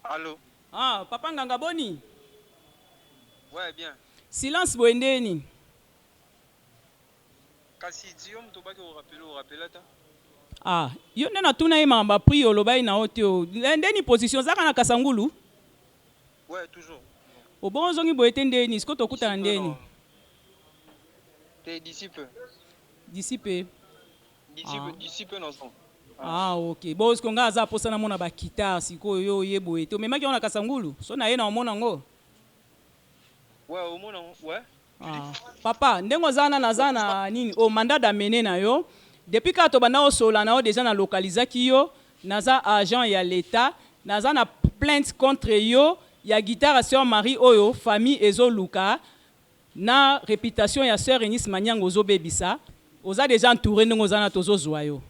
Allo. Ah, papa Nganga boni? Ouais, bien. Silence boye nde nini? Kasi ti yo moto obaki orapele orapele ata. Ah, yo nde natuna ye makambo ya prix olobaki na yo te o. Eh, nde ni position ozalaka na Kasangulu? Ouais, toujours. Obongo ozongi boye te nde nini? Sikoyo tokutana D'ici peu nde nini? non. Te d'ici peu. D'ici peu. D'ici Ah. peu, d'ici peu non. Ah. Ah, ok. Bon, sikoyo nga aza posa namona ba guitare sikoyo yo oye boye te. Omemaki yango na Kasangulu? So na ye na omona yango? Ouais, au moins non. Ouais. Tu dis? Ah. Papa, ndenge oza na naza na nini? Oh, mandat d'amener na yo. Depuis kaka tobanda osolola na yo déjà na localisaki yo, naza agent ya l'État, naza na plainte contre yo ya guitare sœur Marie oyo famille ezoluka na réputation ya sœur Eunice Manianga ozobebisa. Oza déjà entouré ndenge oza na tozozwa yo.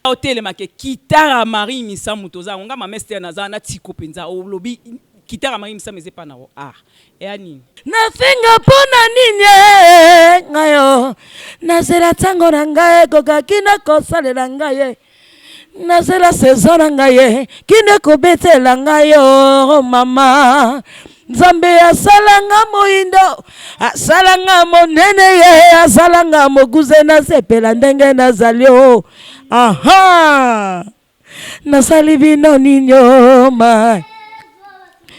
Otelemake guitare Marie Misamu toza yango nga mama Esther naza na tiko mpenza olobi guitare Marie Misamu eza epa na yo. Ah, eya nini? Nafinga mpo na nini e ngai o nazela ntango na ngai ekoka kino kosalela ngai ye nazela saison na ngai ye kino ekobetela ngai o mama nzambe asalanga moyindo asalanga monene ye asalanga mokuze nasepela ndenge nazali o aha nasali bino ninyoma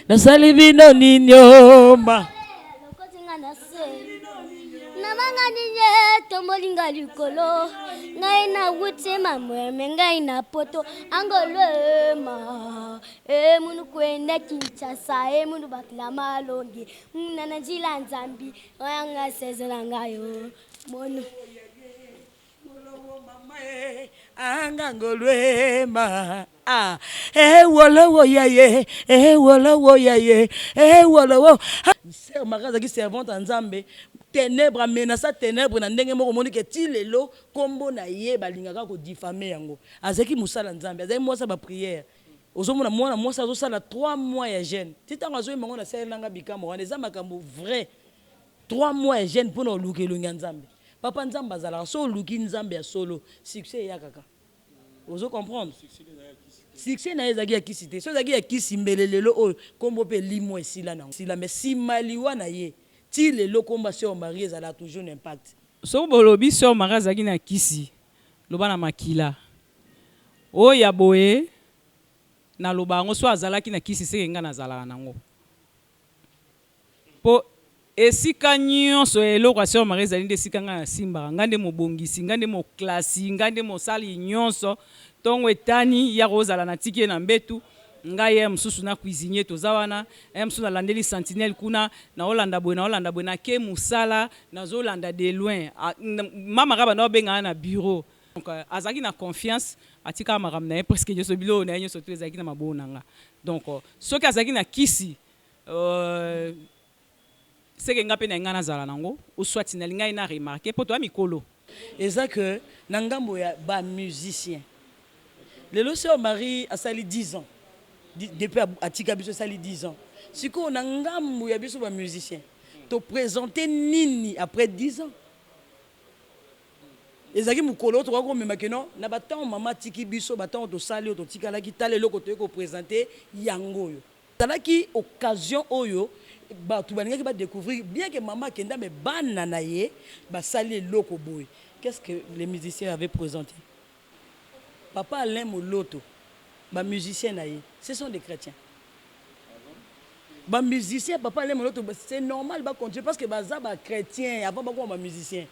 nasali bino ninyoma lokotinga na se nabanga nini tombolinga likolo ngai nawuti mamweme ngai na poto angolwema e munu kwenda Kinshasa e munu bakila malongi muna na njila nzambi oyanga sezela ngai o mono angangolwema ah ewolowo yaye ewolowo yaye ewolowo. Sœur Marie azalaki servante ya Nzambe. Ténèbre amenasa ténèbre na ndenge moko omoni ke ti lelo nkombo na ye balingaka kodifame yango. Azalaki mosala Nzambe, azalaki mwasi ya baprière. Ozomona mwana mwasi azosala 3 mois ya jeûne ti ntango azoyemba ngo na sele nanga bikamwa wana eza makambo vrai. 3 mois ya jeûne mpona oluka elongi ya Nzambe. Papa, Nzambe azalaka so oluki Nzambe ya solo, succès eyakaka. Ozo comprendre? Succès na ye ezalaki ya kisi te. So ezalaki ya kisi, mbele lelo oyo nkombo mpe elimwa esila nango sila. Mais nsima ya liwa na ye ti lelo nkombo ya sœur Marie ezalaka toujours na impact. Soki bolobi sœur Marie azalaki na kisi, loba na makila oyo ya boye naloba yango. So azalaki na kisi, seke ngai nazalaka nango, mpo esika nyonso ya eloko ya sœur Marie ezali nde esika ngai nasimbaka. Ngai nde mobongisi, ngai nde moklasi, ngai nde mosali nyonso. Ntongo etani ya kozala natiki ye na mbetu, ngai ye mosusu na cuisinier toza wana, ye mosusu nalandeli sentinelle kuna, naolanda boye, naolanda boye, nake mosala, nazolanda de loin. Mama kaka banda obengana na bureau. Donc azalaki na confiance, atikaka makambo na ye presque nyonso, biloko na ye nyonso to ezalaki na maboko na nga. Donc soki azalaki na kisi, seke nga mpe na ngai nazala nango, ou soit nalingai na remarque mpo toya mikolo. Eza que na ngambo ya bamusicien, lelo sœur Marie asali 10 ans depuis atika biso, esali 10 ans sikoyo. Na ngambo ya biso bamusicien, toprésente nini après 10 ans? Ezalaki mokolo oyo tokoki komema keno na batango mama atiki biso, batango tosali oyo totikalaki. Tala eloko toyei koprésente yango oyo ezalaki occasion oyo bato balingaki badécouvrir bien que mama akenda, me bana na ye basali eloko boye. Qu'est-ce que les musiciens avaient présenté? Papa Alain Moloto, bamusicien na ye, ce sont des chrétiens. Bamusicien papa Alain Moloto, c'est normal bacontinue parce que baza bachrétien avant bakoma bamusicien.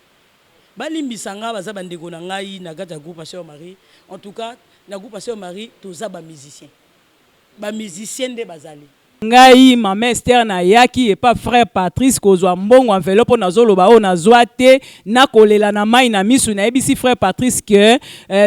Balimbisa nga, baza bandeko na ngai na kati ya groupe ya Sœur Marie. En tout cas, na groupe ya Sœur Marie toza bamusicien, bamusicien nde bazali. Ngai mama Ester nayaki epa frère Patrice kozwa mbongo, enveloppe oyo nazoloba oyo nazwa te, nakolela na mai na misu. Nayebisi frère Patrice ke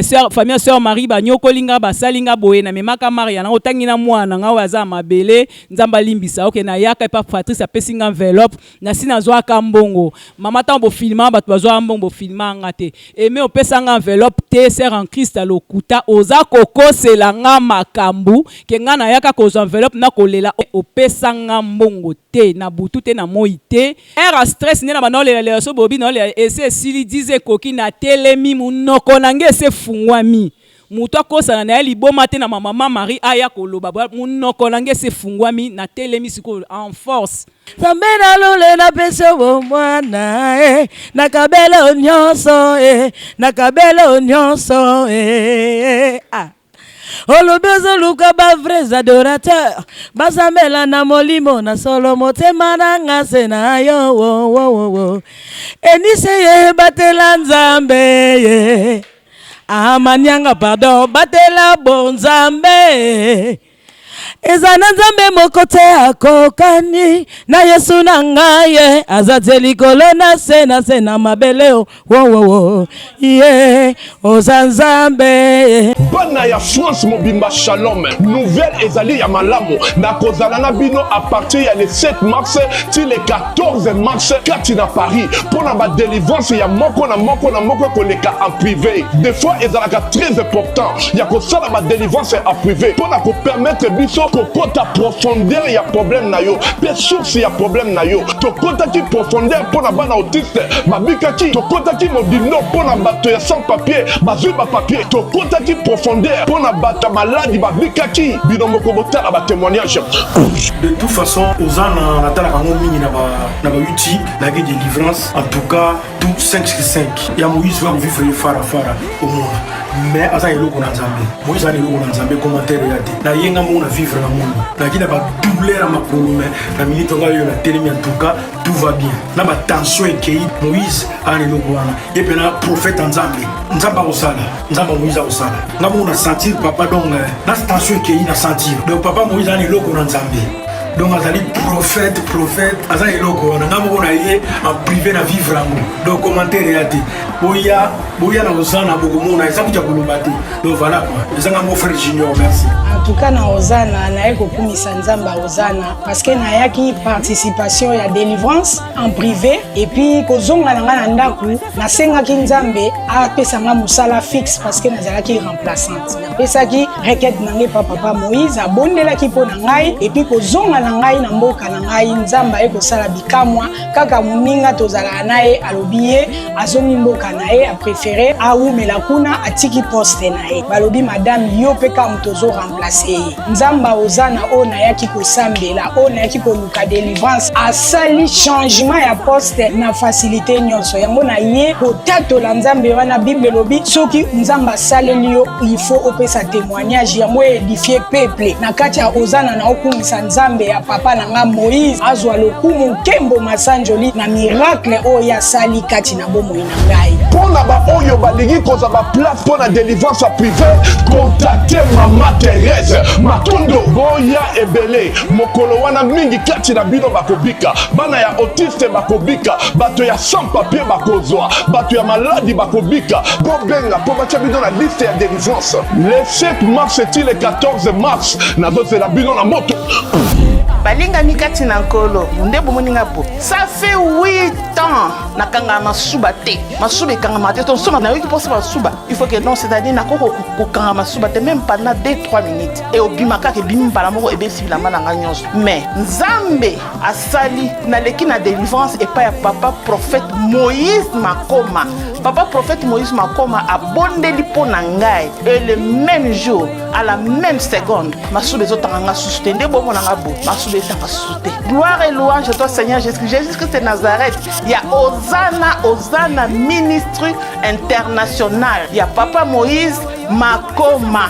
sœur, famille ya sœur Marie banyokoli nga, basali nga boye, namemaka Maria nango otangi na mwana na nga oyo aza ya mabele. Nzambe alimbisa. Oke nayaka epa Patrice, apesi nga enveloppe, nasi nazwaka mbongo. Mama, ntango bofilma bato bazwaka mbongo, bofilma nga te. Eme opesa nga enveloppe te. Sœur en Christ lokuta, oza kokosela nga makambo ke nga nayaka kozwa enveloppe na kolela. Opesa nga mbongo te, na butu te, na moi te. Ere stress nde na banda olelalela. So bobi na olela ese esili 10 ekoki, natelemi, monoko na nge ese efungwami. Moto akosana na ye liboma te na ma mama Marie aya koloba munoko na nge esi efungwami na telemi sikoyo en force. Nzambe na lule napesi yo bomwana e nakabela yo nyonso e nakabela yo nyonso e ah. Olobi ozoluka ba vrais adorateurs basambela na molimo na solo motema na nga se na yo wo, wo, wo, wo. Enise ye batela Nzambe ye ah, manianga pardon batela bonzambe Eza na Nzambe moko te akokani na Yesu na ngai ye aza te likolo na se na se na mabele o wo wo wo ye oza Nzambe. Bana ya France mobimba shalom nouvelle ezali ya malamu nakozala na bino à partir ya le 7 mars ti le 14 mars kati na Paris mpo na ba delivrance ya moko na moko na moko ekoleka en privé. Des fois ezalaka très important ya kosala ba delivrance en privé mpo na kopermettre biso kokota profondeur ya problème na yo mpe source ya problème na yo. Tokotaki profondeur mpo na bana autiste babikaki, tokotaki modindo mpo na bato ya sans papier bazwi ba papier, tokotaki profondeur mpo na bato ya maladi babikaki. Bino moko botala ba témoignage. De toute façon oza na natalaka yango mingi na ba na ba youtube nayaki delivrance en tout cas tout 5 sur 5 ya moïse va kovivre ye fara fara omona mais aza eloko na nzambe moïse aza na eloko na nzambe commentaire eya te nayenga moko na vivre na moni nayaki na badouleur ya makolo mais na minute ngai oyo natelemi en tout cas tout va bien na batension ekei moïse aza na eloko wana ye mpena prophète ya nzambe nzambe akosala nzambe ya moïse akosala nga moko na sentir papa donc euh, na tension ekei na sentir donc papa moïse aza na eloko na nzambe donc azali prophète prophète aza eloko wana nga moko na ye en privé na vivre yango donc commentaire eya te boya boya na ozana bokomona eza kuta koloba te donc voilà quoi eza nga mon frère junior merci. En tout cas na ozana naye kokumisa nzambe ya ozana parce que nayaki participation ya délivrance en privé et puis kozonga na ngai na ndako nasengaki nzambe apesa ngai mosala fixe parce que nazalaki remplaçante napesaki requête na ngai pa papa moïse abondelaki mpo na ngai et puis kozonga na ngai na mboka na ngai nzambe aye kosala bikamwa kaka moninga tozalaka na ye alobi ye azongi mboka na ye aprefere awumela kuna atiki poste na ye balobi madame yo mpe kaka moto ozo remplace ye nzambe ozana oyo nayaki kosambela oyo nayaki koluka delivrance asali changement ya poste na facilité nyonso yango na ye kotatola nzambe wana bible elobi soki nzambe asaleli yo il faut opesa témoignage yango edifie peuple na kati ya ozana na okumisa nzambe ya papa na nga moïse azwa lokumu nkembo masanjoli na miracle oyo ye asali kati na bomoi na ngai. Mpo na baoyo balingi kozwa ba place mpo na delivrance ya prive, contacte mama Therese Matondo. Boya ebele mokolo wana, mingi kati na bino bakobika, bana ya autiste bakobika, bato ya sans papier bakozwa, bato ya maladi bakobika. Bobenga mpo batya bino na liste ya delivrance le 7 mars ti le 14 mars. Nazozela bino na moto. Balingami kati na Nkolo, nde bomoni nga bo. Ça fait 8 ans nakangaka masuba te. Masuba ekangamaka te. Tonso nayoki mposa masuba. Il faut que non, c'est-à-dire nakoki kokanga masuba te même pendant 2 3 minutes. Et obima kaka ebimi mbala moko ebebisi bilamba na ngai nyonso. Mais Nzambe asali naleki na délivrance epai ya papa prophète Moïse Makoma. Papa prophète Moïse Makoma abondeli mpo na ngai et le même jour à la même seconde masuba ezotanga nga susu te nde bomona nga bo masuba etanga susu te gloire et louange à toi Seigneur Jésus Jésus Christ de Nazareth ya Ozana Ozana Ministry International ya papa Moïse Makoma.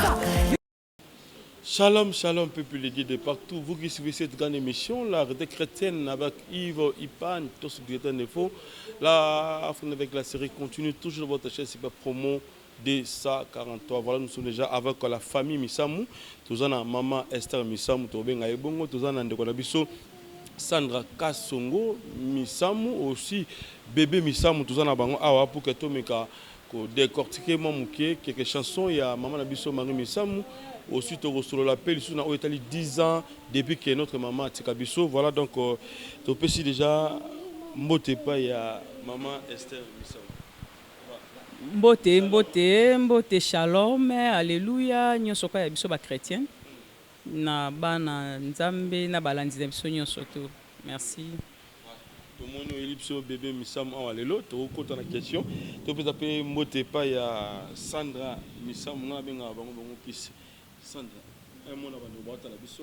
Shalom, shalom, peuple de Dieu de partout. Vous qui suivez cette grande émission, la réalité chrétienne avec Yves Ipan, tous Nefo, la avec la série continue toujours votre chaîne, c'est pas promo 243. Voilà, nous sommes déjà avec la famille Misamu. Tous en maman Esther Misamu, tobenga ebongo, tous en ndeko na biso Sandra Kasongo Misamu aussi bébé Misamu, tous en bango awa pour que tomeka ko décortiquer moi muke quelques chansons ya maman na biso Marie Misamu aussi tokosolola pe lisusu na oyo etali 10 ans depuis que notre maman atika biso. Voilà donc euh, topesi déjà mbote epai ya maman Esther Misamu. Mbote mbote mbote shalom alleluia nionso kaka ya biso ba chretien na bana nzambe na balandi na biso nionso tout merci. Tomoni oyeli biso bebe Misamu awa lelo, tokokota na question. Topesa pe mbote epai ya Sandra Misamu, ngai nabengaka bango bango pise. Sandra, un mot na bandeko baotala biso.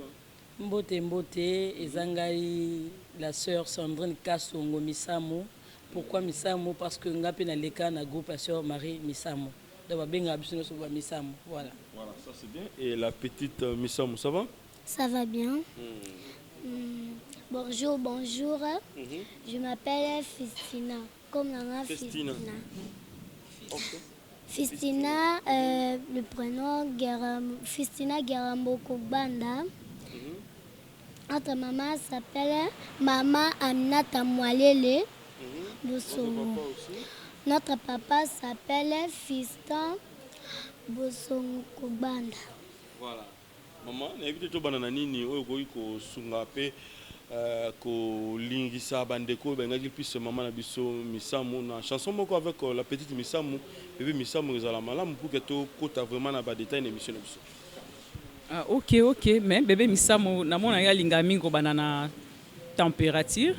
Mbote mbote, eza ngai la soeur Sandrine Kasongo Misamu. Pourquoi Misamu? Parce que ngai pe naleka na groupe ya soeur Marie Misamu. Donc babengaka biso nionso ba Misamu. Voilà. Voilà, ça c'est bien. Et la petite Misamu, ça va? Ça va bien. Bonjour, bonjour. Je m'appelle Fistina. Comme la main Festina. Fistina. Fistina, le prénom Gueram, Fistina Gueramboko Banda. Notre maman s'appelle Maman Aminata Mwalele Bosongo. Notre papa s'appelle Fiston Bosongo Kobanda. Voilà. Maman, nayebi te tobanda na nini oyo okoki kosunga pe kolingisa ba ndeko oyo balingaki plus maman na biso Misamu na chanson moko avec la petite Misamu, bebe Misamu ezala malamu pour que tokota vraiment na ba details na emission na biso. Ah ok ok mais bebe Misamu namona ye alingaka mingi kobanda na temperature,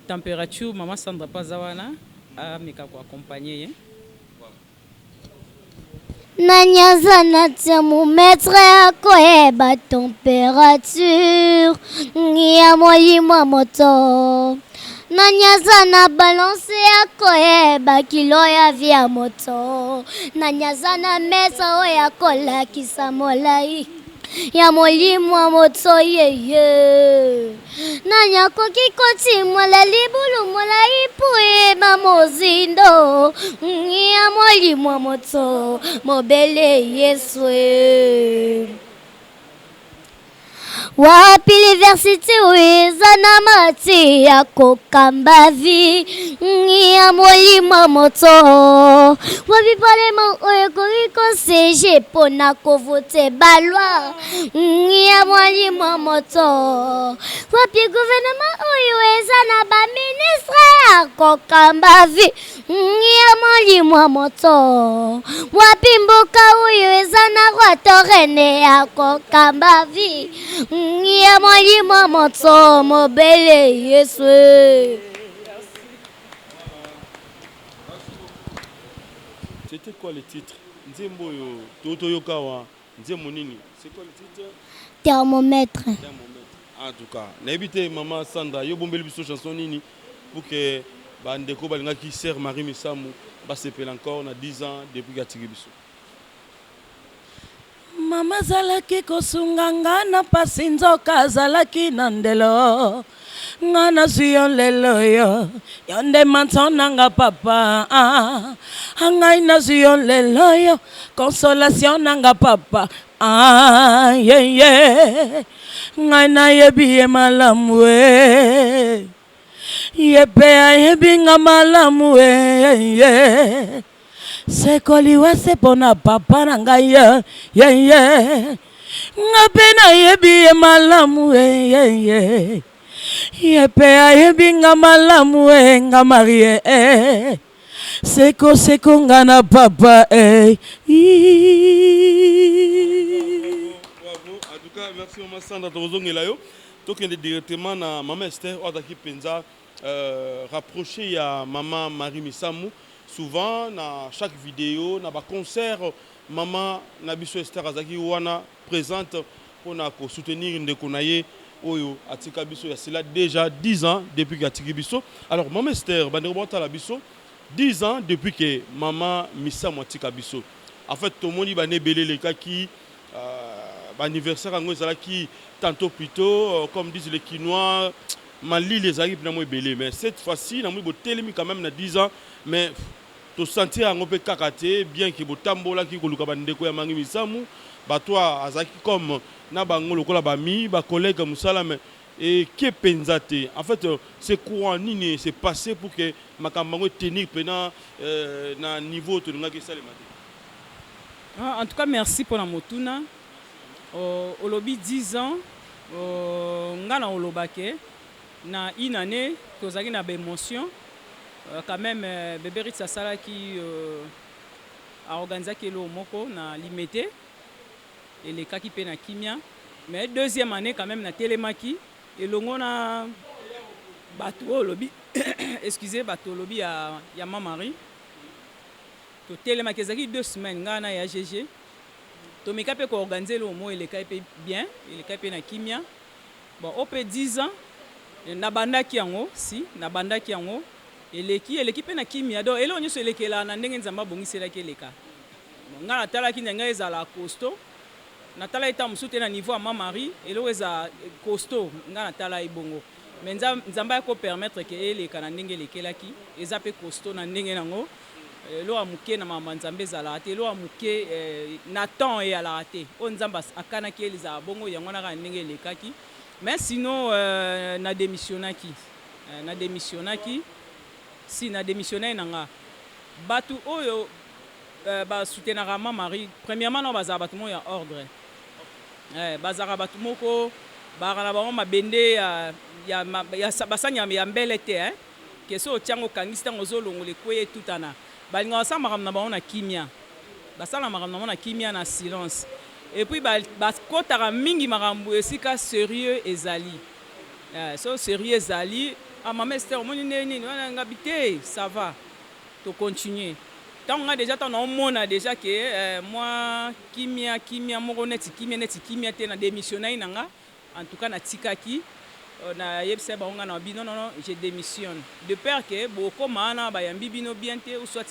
temperature maman Sandra pe aza wana ameka ko accompagner ye. Nani aza na thermomètre akoyeba temperature ya molimo ya moto? Nani aza na balance akoyeba kilo ya vie ya moto? Nani aza na mesa oyo akolakisa molai ya molimo ya moto yeye? Nani akoki kotimola libulu molai mpo yeba mozindo ya molimo ya moto? Mobele Yesu e. Wapi universite oyo eza na mati ya kokamba vie ya molimo ya moto? Wapi parlement oyo ekoki kosiege mpo na kovote ba loi ya molimo ya moto? Wapi gouvernement oyo eza na ba ministre ya kokamba vie ya molimo ya moto? Wapi mboka oyo eza na roi to reine ya kokamba vie ya molimo ya moto? Mobele Yesu. C'était quoi le titre? Nzembo oyo to toyoka awa, nzembo nini? C'est quoi le titre? Thermomètre. Thermomètre. En tout cas, nayebi te maman Sandra, yo bombeli biso chanson nini pour que ba ndeko balingaki sœur Marie Misamu basepela encore na 10 ans depuis atiki biso. Mama azalaki kosunga nga na pasi nzoka azalaki na ndelo nga nazwi yo lelo yo yo nde manso na nga papa ah, ngai nazwi yo lelo yo consolation na nga papa ah, yeah, yeah. Ngai nayebi ye malamu eh. Ye pe ayebi nga malamu eh, yeah. Seko liwa se pona papa na ngai yeah, yeah. Nga pe nayebi ye malamu eh, yeah, yeah. Ye pe ayebi nga malamu eh, nga marie eh. Seko seko nga na papa eh. Bravo, en tout cas merci maman Sandra, tokozongela yo. Tokende directement na maman Esther oyo azalaki mpenza rapproché ya maman Marie Misamu. Souvent na chaque video na ba concert maman na biso Esther azalaki wana presente pona ko soutenir ndeko na ye oyo atika biso ya cela dejà 10 ans depuis que atiki biso. Alors maman Esther, bandeko baotala biso 10 ans depuis que maman Misamu atika biso. En fait tomoni bana ebele elekaki ba anniversaire yango ezalaki tantôt plutôt comme disent les Kinois malili ezalaki mpena mwa ebele, mais cette fois-ci namoni botelemi quand même na 10 ans, mais to sentir yango mpe kaka te, bien que botambolaki koluka bandeko ya Marie Misamu, bato azalaki comme na bango lokola bami ba collègue mosala, mais eke mpenza te. En fait c'est quoi nini s'est passé pour que makambo yango etenir mpena na niveau tolingaki esalema te? Ah, en tout cas merci pona motuna. Olobi 10 ans, nga na oloba ke na une année tozalaki na ba emotion quand même. Bebe Ritz asalaki, aorganisaki eloko moko na Limete, elekaki pe na kimia. Mais deuxième année quand même natelemaki elongo na Bato oyo olobi, excusez, bato olobi ya, ya ma Marie, totelemaki, ezalaki 2 semaines, ngai na ya GG tomeka mpe koorganiser eloko moko, elekaki mpe bien, elekaki mpe na kimia. Bon, oyo mpe 10 ans nabandaki yango, si nabandaki yango, eleki, eleki mpe na kimia. Donc eloko nyonso elekelaka na ndenge Nzambe abongiselaki eleka. Bon, ngai natalaki na ngai ezala costaud, natala eta mosusu te na niveau ya ma Marie, eloko ezala costaud, ngai natala ye bongo, mais Nzambe aya kopermettre ke eleka na ndenge elekelaki, eza mpe costaud na ndenge nango. Eloko ya moke na makambo ya Nzambe ezalaka te, eloko ya moke na temps eyalaka te. Oyo Nzambe akanaki ezala bongo, yango wana kaka ndenge elekaki. Mais sinon na démissionnaki, na démissionnaki, si na démissionnaki na nga. Bato oyo basoutenaka ma Marie, premièrement nao bazala bato moko ya ordre, bazalaka bato moko bazalaka na bango mabende ya basani ya mbele te, eh? Ke so otiango, okangisi, ntango ozolongola ekweya, etutana. Balingaka basala makambo na bango na kimia, basala makambo na bango na kimia, na silence, et puis bakotaka mingi makambo esika sérieux ezali. So sérieux ezali, ah, mama Ester, omoni nde nini wana, ngabi te, ça va, tocontinue. Ntango nga déjà, ntango naomona déjà ke mwa kimia, kimia moko neti kimia, neti kimia te, na démissionnai na nga. En tout cas natikaki, nayebisa bango, nga na bino, non, non, je démissionne, de peur ke bokóma wana bayambi bino bien te, ou soit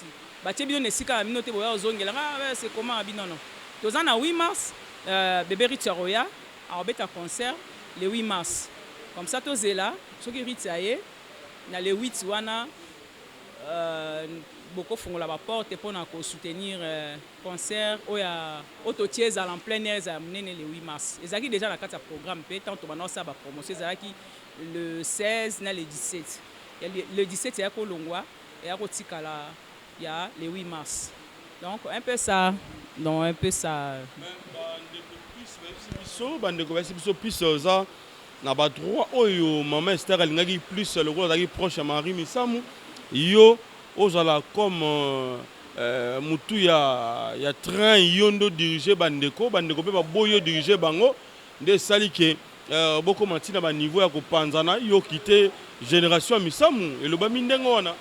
batie bino na esika na bino te, boya ozongela nga, c'est comment bino. Non, toza na 8 mars, bébé Rit aroya akobeta concert le 8 mars, comme ça tozela soki Rit aye na le 8 wana, bokofungola baporte mpona kosoutenir concert oyo oyo totie, ezala en plein air, ezala monene le 8 mars. Ezalaki déjà na kati ya programme mpe tant tobanda kosala bapromotion, ezalaki le 16 na le 17. Le 17 eya kolongwa, eya kotikala ya le 8 mars. Donc un peu ça, donc un peu ça. Biso bandeko bayesi biso plus oza na badroit oyo mama Ester alingaki plus lokola azalaki proche ya Marie Misamu, yo ozala comme mutu ya train, yo nde odirige bandeko, bandeko mpe baboyi yo dirige bango, nde esali ke bokóma ntina baniveau ya kopanzana, yoki te génération ya Misamu, elobami ndenge wana.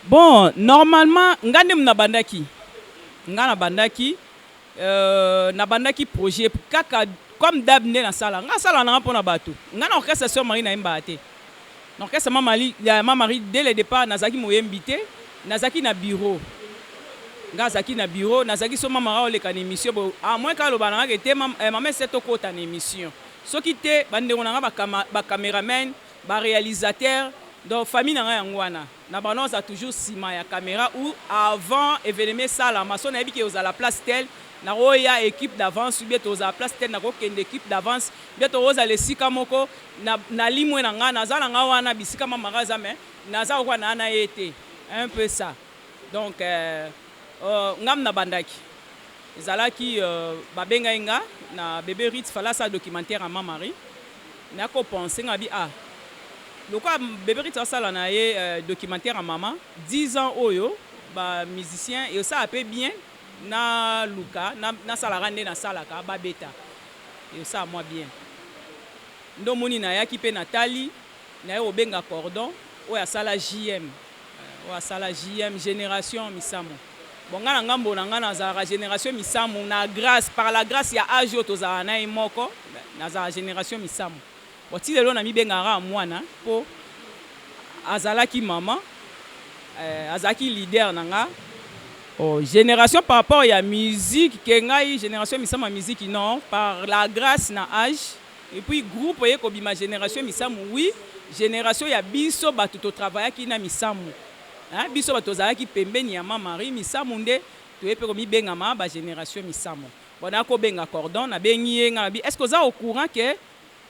Bon, normalement nga nde nabandaki, nga nabandaki, nabandaki projet kaka comme d'hab nde nasala. Nga asala nanga mpona bato. Nga na orchestre Sœur Marie nayembaka te. Na orchestre ma Marie, ya ma Marie, dès le départ nazalaki moyembi te, nazalaki na bureau. Nga azalaki na bureau, nazalaki so mama oleka na émission bo, à moins kaloba na nga ke te, mama ese tokota na émission, soki te bandeko na nga bacaméraman, baréalisateur, donc famille na nga yango wana na bango oza toujours nsima ya caméra ou avant événement esalama. So nayebi ke ozala place tel, nakoya équipe d'avance, ou bien tozala place tel, nakokende équipe d'avance, bien tokozala esika moko na limwe na nga, naza na nga wana bisika mamaka aza, mais naza kokoka na na ye te, un peu ça. Donc ngam nabandaki, ezalaki babengai nga na bébé Rit, fala asala documentaire ya ma Marie. Nakopense nga bi, ah, lokola bébé Rit asala na ye documentaire ya mama 10 ans oyo bamusicien, esala mpe bien, naluka nasalaka nde nasalaka, babeta, esala mwa bien. Nde omoni nayaki mpe natali, naye kobenga cordon oyo asala JM, oyo asala JM, génération Misamu. Bon, ngai na ngambo na ngai nazalaka génération Misamu na grâce, par la grâce ya age oyo tozalaka na ye moko, nazalaka génération Misamu. Bon, ti lelo namibengaka mwana mpo azalaki mama, azalaki leader na nga. Oh, génération par rapport ya musique ke ngai génération Misamu ya musique, non, par la grâce na âge et puis groupe oye kobima génération Misamu. Oui, génération ya biso bato totravaillaki na Misamu, hein, biso bato tozalaki pembeni ya ma Marie Misamu, nde toye mpe komibengama bagénération Misamu. Bon, nakobenga cordon, nabengi ye, nga nabi: est ce que oza au courant ke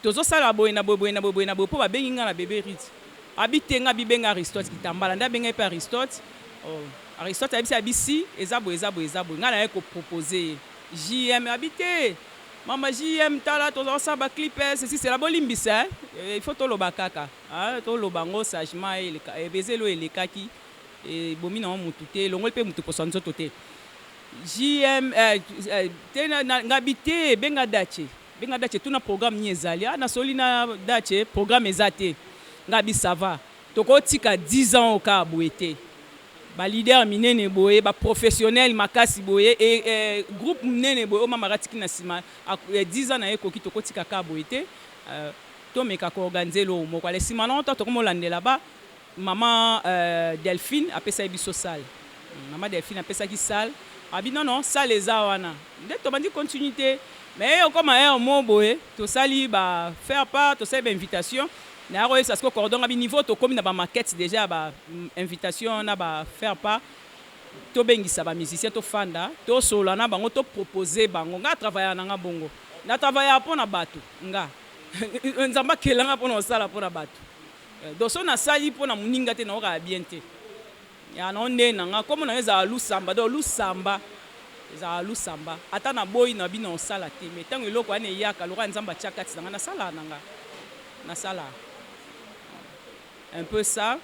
tozosala boye na boye, boye na boye, boye na boye, mpo babengi nga na bébé Rit? Abi te. Nga bibenga Aristote Kitambala, nde abengai mpe Aristote. Oh, Aristote ayebisi, abisi eza boye, eza boye, eza boye. Ngai naye kopropose ye JM, abi te, mama JM, tala, tozosala baclip, ceci cela. Bolimbisa, il faut toloba kaka, toloba yango sagement. Eza elo elekaki, ebomi nango mutu te, elongoli mpe mutu poso ya nzoto te. JM te, ngabi te, benga Dache, benga Dache, tuna programme nini ezali. Ah, nasoli na Dache, programme eza te. Nga bi ça va. Tokotika 10 ans oyo kaka boye te. Ba leader minene boye, ba professionnel makasi boye et eh, groupe minene boye oyo mama atiki na nsima 10 ans na ye ekoki, tokotika kaka boye te. Tomeka koorganiser eloko moko. Ale nsima nango to tokomolandela ba mama Delphine apesaki biso salle. Mama Delphine apesaki salle, abi non non, salle eza wana nde tobandi continuité. Mais okoma heure mo boye, tosali ba faire part, tosali ba invitation. Naya koyebisa siko cordon abi niveau tokómi na bamaquette déjà ya ba invitation na ba faire part. Tobengisa bamusicien, tofanda, tosolola na bango, topropose bango. Nga travaillaka na nga bongo, na travaillaka mpo na bato. Nga Nzambe akelanga mpona kosala mpo na bato. Donc so nasali mpo na moninga te, naokaka bien te. Ya nao nde na nga kombo na nga ezala Lusamba. Donc Lusamba ezala Lusamba, ata naboyi na bino osala te, mais ntango eloko wana eyaka lokola Nzambe atia kati na nga, nasalaka na nga, nasala un peu ça.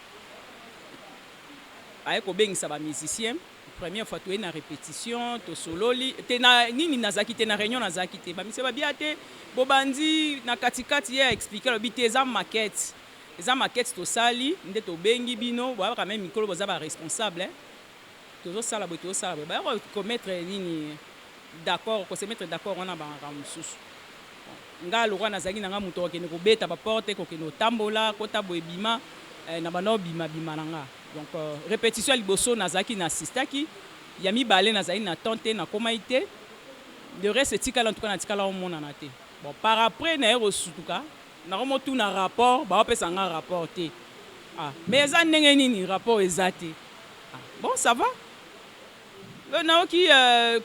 Aye kobengisa bamusicien, première fois toye na répétition, tosololi te na nini. Nazalaki te na réunion, nazalaki te. Bamusicien babia te, bobandi na katikati. Ye aexpliquer, alobi te, eza maquette, eza maquette tosali nde tobengi bino, boyaka même mikolo, boza baresponsable, tozosala boye, tozosala boye. Baya komettre nini d'accord, kose mettre d'accord wana bamakambo mosusu. Nga lokwa nazalaki na nga moto kokende kobeta baporte, kokende kotambola, kota boye, bima na banda obima bima na nga. Donc répétition ya liboso nazalaki na assistaki, ya mibale nazalaki na temps te, nakomai te. Le reste etikala, en tout cas natikala omonana te. Bon, par après naye kosutuka, nakomotuna rapport, baopesa nga rapport te. Ah, mais eza ndenge nini rapport eza te? Ah, bon, ça va. Nayoki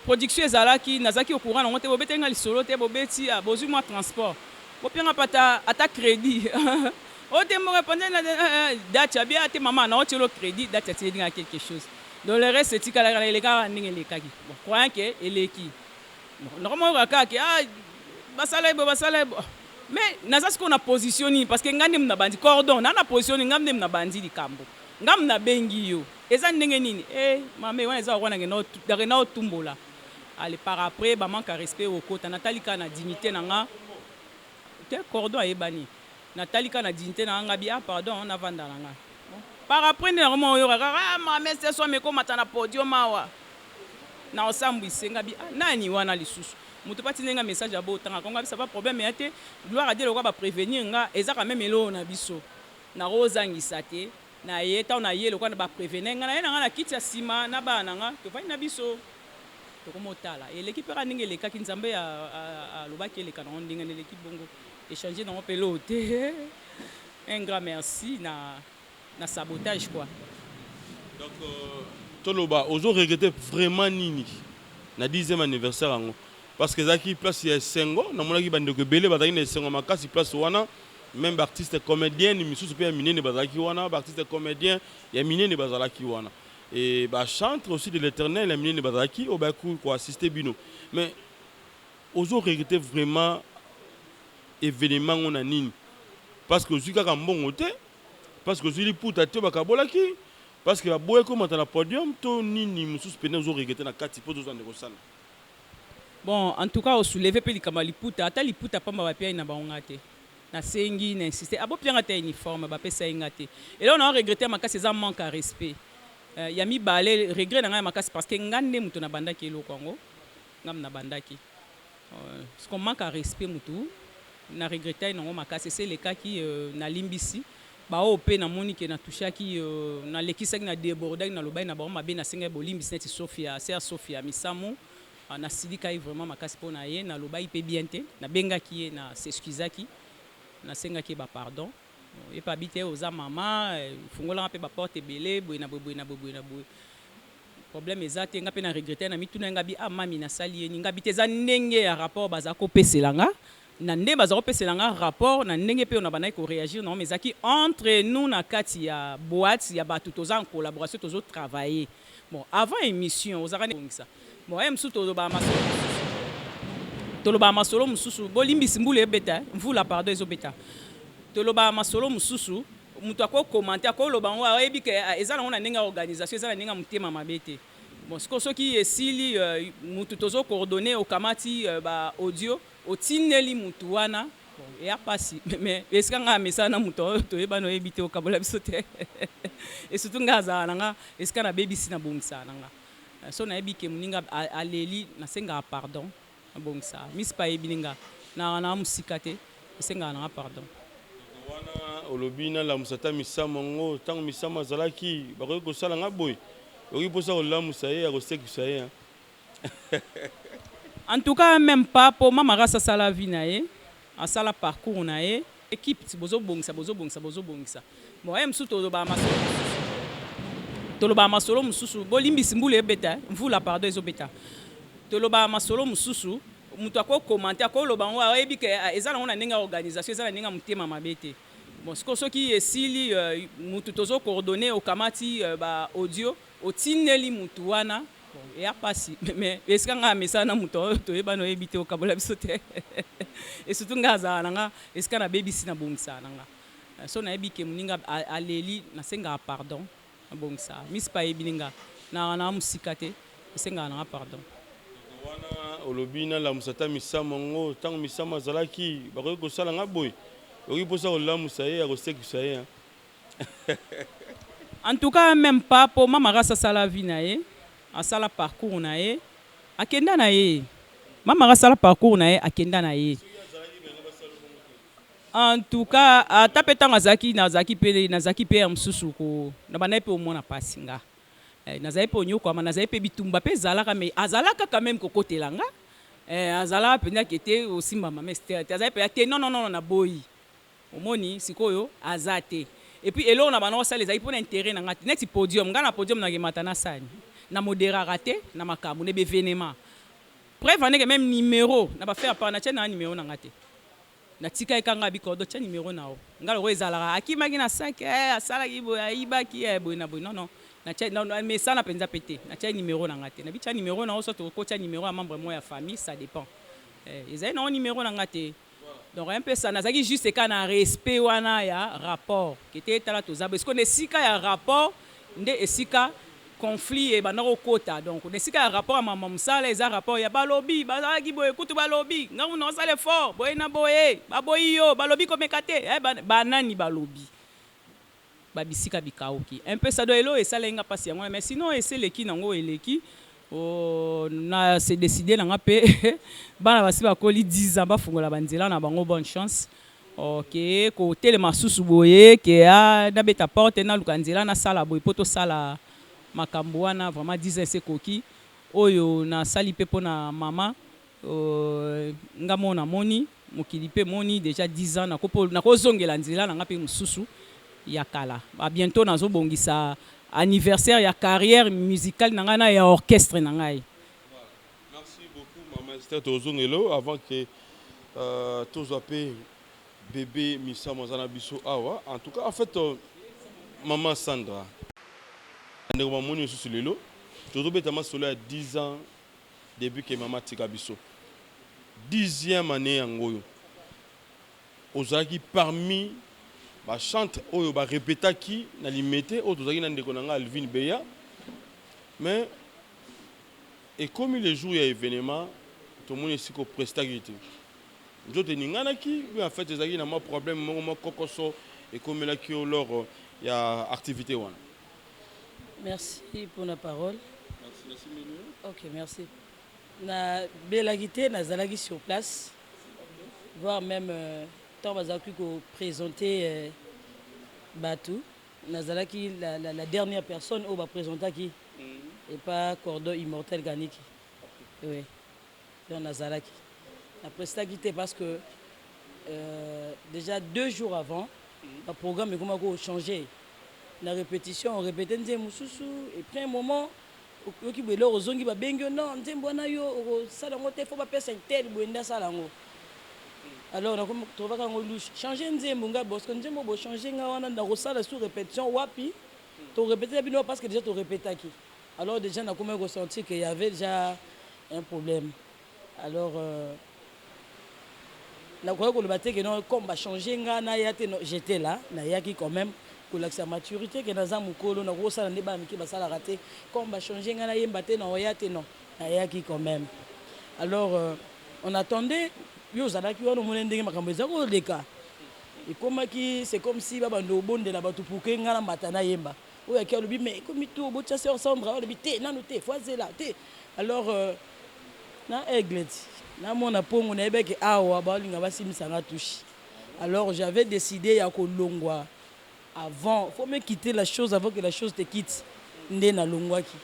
production ezalaki, nazalaki au courant nango te. Bobeteli nga lisolo te, bobeti bozwi mwa transport, bopianga mpe ata crédit oyo te. Moko epanzani na date abia te, mama naotielo crédit, date atieli nga quelque chose. Donc le reste etikalaka, elekaka ndenge elekaki. Bon, croyant ke eleki, nakomoyoka kaka ke ah, basala ye boye, basala ye boye. Mais naza sikoyo na position nini? Parce que ngai nde na bandi cordon na position nini? Ngai nde na bandi likambo, ngai nabengi yo, eza ndenge nini? E mame wana eza wana nakenda otumbola. Ale par après bamanque ya respect okota, natali kaka na dignité na nga te. Cordon ayebani, natali kaka na dignité na nga, bi ah pardon, navanda na nga. Par après nde nakoma oyoka kaka ah, mame seso amekomata na podium awa na osambwise nga. Bi ah, nani wana lisusu moto mpo atindi nga message ya botanga kongo abisa ba problème ya te. Gloire à Dieu, lokwa baprévenir nga, eza quand même eloko na biso, nakozangisa te. Na ye ntango na ye lokwa na baprévenir nga, na ye na nga na kiti ya nsima na bana na nga, tovandi na biso, tokomotala eleki mpe kaka ndenge elekaki. Nzambe alobaki eleka nango ndenge eleki bongo, échange nango mpe eloko te. Un grand merci na sabotage quoi. Donc toloba ozo regretter vraiment nini na 10e anniversaire yango? Parce que ezalaki place ya esengo, namonaki bandeko ebele bazalaki na esengo makasi place wana. Même baartiste comédien misusu mpe ya minene bazalaki wana, baartiste comédien ya minene bazalaki wana et bachantre aussi de l'Éternel ya minene bazalaki oyo bayaki koassister bino. Mais ozo regretter vraiment événement ngo na nini? Parce que ozwi kaka mbongo te, parce que ozwi liputa te bakabolaki, parce que baboyaki komata na podium, to nini mosusu pene ozo regretter na kati mpo tozwa ndeko sana? Bon, en tout cas osoulever mpe likambo ya liputa. Ata liputa pamba bapiai na bango nga te. Nasengi na insiste, abopianga te uniforme, bapesa ye nga te. Eloko na regretter makasi eza manque ya respect. Ya mibale, regret na ngai ya makasi, parce que nga nde moto nabandaki eloko yango, nga nabandaki parce qu'on manque ya respect. Motu na regretter nango makasi esi elekaki, nalimbisi baoyo mpe namoni ke natouchaki, nalekisaki, na débordaki, nalobaki na bango mabe, nasengaki bolimbisi. Neti Sofia, sœur Sofia Misamu, nasilikaki vraiment makasi mpo na ye, nalobaki mpe bien te. Nabengaki ye, na s'excusaki, nasengaki ye bapardon. Ye mpe abi te, oza mama, fungolanga mpe baporte ebele boye na boye, boye na boye, boye na boye, problème eza te. Nga mpe na regretter na mituna nga bi ah mami, nasali ye nini? Nga bi te, eza ndenge ya rapport baza kopesela nga, na nde baza kopesela nga rapport, na ndenge mpe oyo na bandaki koréagir nango. Mais ezalaki entre nous na kati ya boîte ya bato, toza en collaboration, tozotravailler. Bon, avant émission ozalaka bongisa. Bon, ye mosusu tolobaka masolo mosusu, tolobaka masolo mosusu. Bolimbisi, mbula ebeta, mvula pardon ezobeta. Tolobaka masolo mosusu, moto akocommenter, akoloba yango, ayebi ke eza nango na ndenge ya organisation, eza na ndenge ya motema mabe te. Bon, sikoyo soki esili, mutu tozocoordonner, okamati ba audio, otindeli mutu wana. Bon, eya pasi mais esika nga amesana na moto oyo toyebani oyebi te okabola biso te et surtout nga azala na nga esika nabebisi nabongisaka na nga so nayebi ke moninga aleli nasengaka pardon nabongisaka miss pe ayebi nga na na mosika te nasengaka na nga pardon. Wana olobi nalamusa ata Misamu yango tango Misamu azalaki bakoki kosala nga boye? Oyoki posa kolamusa ye ya kosekisa ye hein. En tout cas meme pas po mama race asala vie na ye asala parcours na ye equipe bozo bongisa bozo bongisa bozo bongisa bon heure mosusu tolobaka masolo mosusu tolobaka masolo mosusu bolimbisi mbula ebeta mvula pardon ezo beta tolobaka masolo mosusu mutu ako commenter ako loba yango ayebi ke eza nango na ndenge ya organisation eza na ndenge ya motema mabe te bon sikoyo soki esili mutu tozo coordonner okamati ba audio Otindeli mutu wana bon eya pasi mais esika nga amesana na mutu oyo toyebani oyebi te okabola biso te et surtout nga azala na nga esika na bebisi na bongisaka na nga so nayebi ke muninga aleli nasengaka pardon na bongisaka miss pe ayebi nga na na musika te nasengaka na nga pardon. Wana olobi nalamusa ata Misamu yango tango Misamu azalaki bakoki kosala nga boye? Oyoki posa kolamusa ye ya kosekisa ye hein. En tout cas meme pas po mama race asala vie na ye asala parcours na ye akenda na ye mama race asala parcours na ye akenda na ye en tout cas ata pe tango azalaki nazalaki pe nazalaki pe ya mususu ko na bandaki pe omona pasi nga eh, nazalaki pe onyokwama nazalaki pe bitumba pe ezalaka mais azalaka quand meme kokotela nga eh, azalaka penza ke te osimba mama Esther te azalaki penza te non non non naboyi Omoni sikoyo aza te et puis eloko na banda kosala ezalaki pona interet na nga te neti podium nga na podium na kemata na sani na moderaka te na makambu na b'evenement preuve en est que meme numero na ba faire part na tia na numero na nga te na tikaki kaka nga bi cordon tia numero na yo nga lokola ezalaka akimaki na sac eh asalaki boye ayibaki eh boye na boye non non na tia na mesana penza pe te na tiaki numero na nga te na bi tia numero na yo soit okotia numero ya membre moko ya famille ça depend eh ezali na ngo numero na nga te. Donc un peu ça, nazalaki juste kaka na respect wana ya rapport que te tala toza boye. Sikoyo na esika ya rapport nde esika conflit ebanda kokota. Donc na esika ya rapport ya makambo ya mosala eza rapport ya balobi bazalaki boye kutu balobi nga kutu naosala effort boye na boye baboyi yo balobi komeka te eh, banani balobi ba bisika bikawuki un peu ça donc eloko esalaki nga pasi yango wana mais sinon esi eleki nango eleki na se decider na nga pe bana basi bakoli 10 ans bafungola ba nzela na bango bonne chance ke kotelema susu boye ke nabeta porte naluka nzela nasala boye po tosala makambo wana vraiment 10 ans esi ekoki oyo nasali pe pona mama Nga moko na moni, mokili pe emoni dejà 10 ans nako nako zongela nzela na nga pe mususu ya kala. Ba bientot nazo bongisa anniversaire ya carrière musicale na ngai na ya orchestre na ngai. Voilà. Merci beaucoup maman Esther tozongela yo avant que tozwa pe bebe Misamu aza na biso awa en tout cas en fait maman Sandra ndeko bamoni lisusu lelo tozobeta masolo ya 10 ans Depuis que mama atika biso. Dixième annee yango oyo. Ozalaki parmi ba chantres oyo ba repetaki na Limete oyo tozalaki na ndeko na nga Alvine Beya. Mais ekomi le jour ya evenement tomoni esika o prestaki te. Nzoto eninganaki ou en fait ezalaki na mwa problème moko mwa kokoso ekomelaki yo lors ya activite wana? Merci pona parole. Ok merci. Na belaki te nazalaki sur place voir meme tango bazalaki ko presenter batu nazalaki la, la, la dernière personne oyo ba presentaki epa cordon immortel Kaniki. Oui. Donc nazalaki. Na prestaki te parce que euh, déjà deux jours avant ba programme ekoma ko changer. Na repetition on repete nzembo mosusu et puis un moment oyoki boye eloko ozongi babengi yo non nzembo wana yo okosala yango te faut bapesa tel boye nde asala yango. Alors nakomi trovaka yango louche changer nzembo nga parce que nzembo bo changer nga wana nakosala sous repetition wapi to repetela bino parce que déjà to repetaki. Alors dejà nakomaki ko sentir que y'avait dejà un problème alors nakoki koloba te que non comme ba changer nga naya te non j'etais là nayaki quand meme kolakisa maturite que naza mukolo nakoki kosala nde bana mike basalaka te comme ba changer nga nayemba te nakoya te non nayaki quand meme alors on attendait. Yo ozalaki wana omoni ndenge makambo eza koleka. Ekomaki c'est comme si babanda obondela bato pour que ngai namata nayemba. Oyo ake alobi mais ekomi tour botia sœur Sandra, alobi te nanu te faut azela te. Alors euh, na aigle ti namona pongo nayebaki awa balinga basimisa nga touche. Alors j'avais décidé ya kolongwa avant, faut me quitter la chose avant que la chose te quitte. Nde nalongwaki.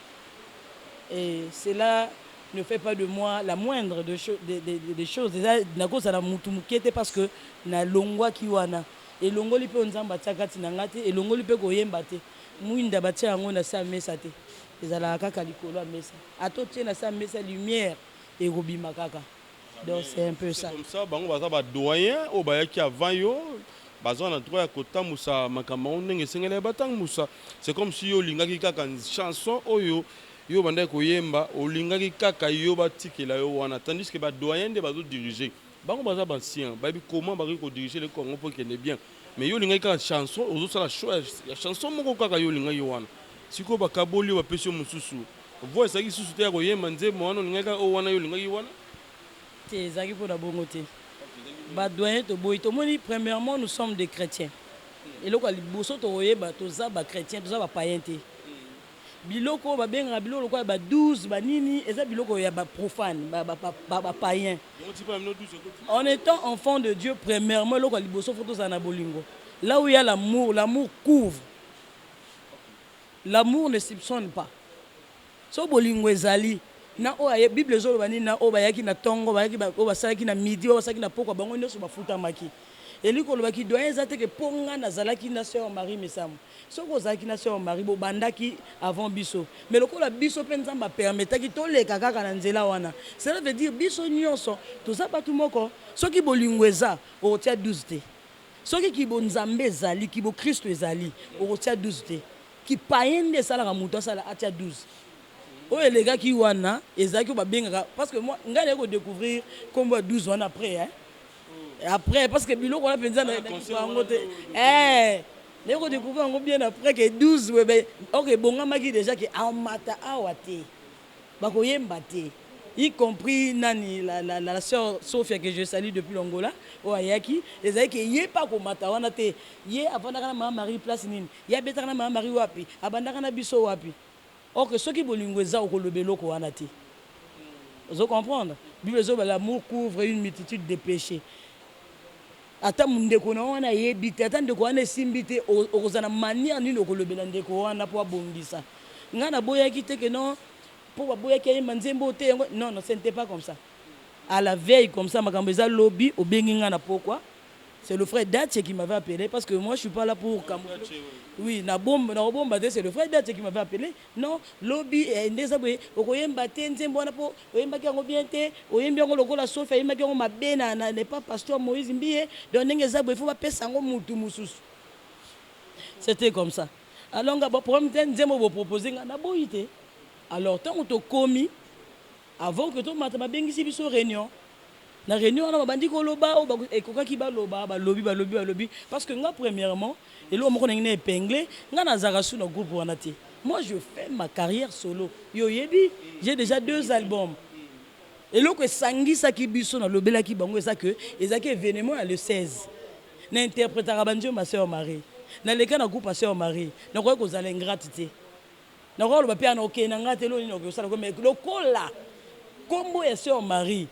Et cela ne fait pas de moi la moindre de, de, de, de choses. Eza nakozala mutu moke te parce que nalongwaki wana. Elongoli mpe Nzambe atia kati na nga te, elongoli mpe koyemba te. Mwinda batia yango na se ya mesa te, ezalaka kaka likolo ya mesa. Ata otie na se ya mesa, lumière ekobima kaka. Donc c'est un peu ça. Comme ça bango baza ba doyen oyo bayaki avant yo, baza na droit ya kotambusa makambo yango ndenge esengeli ya batambusa. C'est comme si yo olingaki kaka chanson oyo yo obandaki koyemba, olingaki kaka yo batikela yo wana, tandis que ba doyen nde bazo diriger. Bango baza ba ancien, bayebi comment bakoki ko diriger le Congo po ekende bien. Mais yo olingaki kaka chanson, ozosala choix ya chanson moko kaka yo olingaki wana. Sikoyo bakaboli yo bapesi yo mosusu. Voix ezalaki lisusu te ya koyemba nzembo wana olingaki kaka oyo wana yo olingaki wana? Te, ezalaki pona bongo te. Ba doyen toboyi. Tomoni premièrement nous sommes des chretiens. Eloko ya liboso tokoyeba toza ba chretiens, toza ba paiens te. Biloko oyo babengaka biloko lokola ba 12 ba nini eza biloko ya ba profane, ba, ba, ba, ba paiens. En étant enfant de Dieu, premièrement eloko ya liboso faut tozala na bolingo. Là où il y a l'amour, l'amour couvre. L'amour ne soupçonne pas. Soki bolingo ezali na oyo aye, Bible ezoloba nini na oyo bayaki na tongo, bayaki ba, oyo basalaki na midi, oyo basalaki na pokwa, bango nionso bafutamaki. Elingi koloba ki doyen eza te ke po nga nazalaki na soeur Marie Misamu. Soki ozalaki na soeur Marie, bobandaki avant biso. Mais lokola biso pe Nzambe a permettaki toleka kaka na nzela wana, cela veut dire biso nionso toza batu moko. Soki bolingo eza, okotia 12 te. Soki ki bo Nzambe ezali, ki bo Christo ezali, okotia 12 te. Ki paien nde esalaka mutu asala atia 12. Oyo elekaki wana ezalaki oyo babengaka parce que moi ngai naye ko decouvrir kombo ya 12 wana après hein. Après parce que biloko wana penza na yango te. Eh naye ko decouvrir yango bien après que 12 webe ok ebongamaki déjà que amata awa te. Bakoyemba te y compris nani la, la, la, la sœur Sophia que je salue depuis l'Angola oyo ayaki ezalaki ke ye mpe akomata wana te ye avandaka na mama Marie place nini ye abetaka na mama Marie wapi abandaka na biso wapi or que soki bolingo eza okoloba eloko wana te ozo comprendre Bible ezoba l'amour couvre une multitude de péchés ata ndeko na wana ayebi te ata ndeko wana esimbi te okozala na manière nini okolobela ndeko wana mpo abongisa ngai naboyaki te ke non mpo baboyaki ayemba nzembo te yango non non ce n'était pas comme ça à la veille comme ça makambo eza lobi obengi ngai na pokwa. C'est le frère Datche qui m'avait appelé parce que moi je suis pas là pour camoufler. Oui, na bombe na bomba te c'est le frère Datche qui m'avait appelé. Non, lobi eh, nde eza boye okoyemba te nzembo wana po oyembaki yango bien te, oyembi yango lokola Sophie ayembaki yango mabe na na n'est pas pasteur Moïse Mbiye. Donc ndenge eza boye faut bapesa yango mutu mosusu. C'était comme ça. Alors nga ba problème te nzembo bo proposer nga na boyi te. Alors tango tokomi avant que tomata babengisi biso réunion. Na reunion wana babandi koloba oyo ekokaki baloba, balobi balobi balobi parce que nga premièrement eloko moko nalingi na epingle nga nazalaka su na groupe wana te. Moi je fais ma carrière solo. Yo oyebi j'ai déjà deux albums. Eloko esangisaki biso nalobelaki bango eza que ezalaki evenement ya le 16. Na interpretaka ba nzembo ya sœur Marie. Naleka na groupe ya sœur Marie. Nakoki kozala ingrate te. Nakoki koloba pe ana okende na nga te eloko nini nakoki kosala mais lokola kombo ya sœur Marie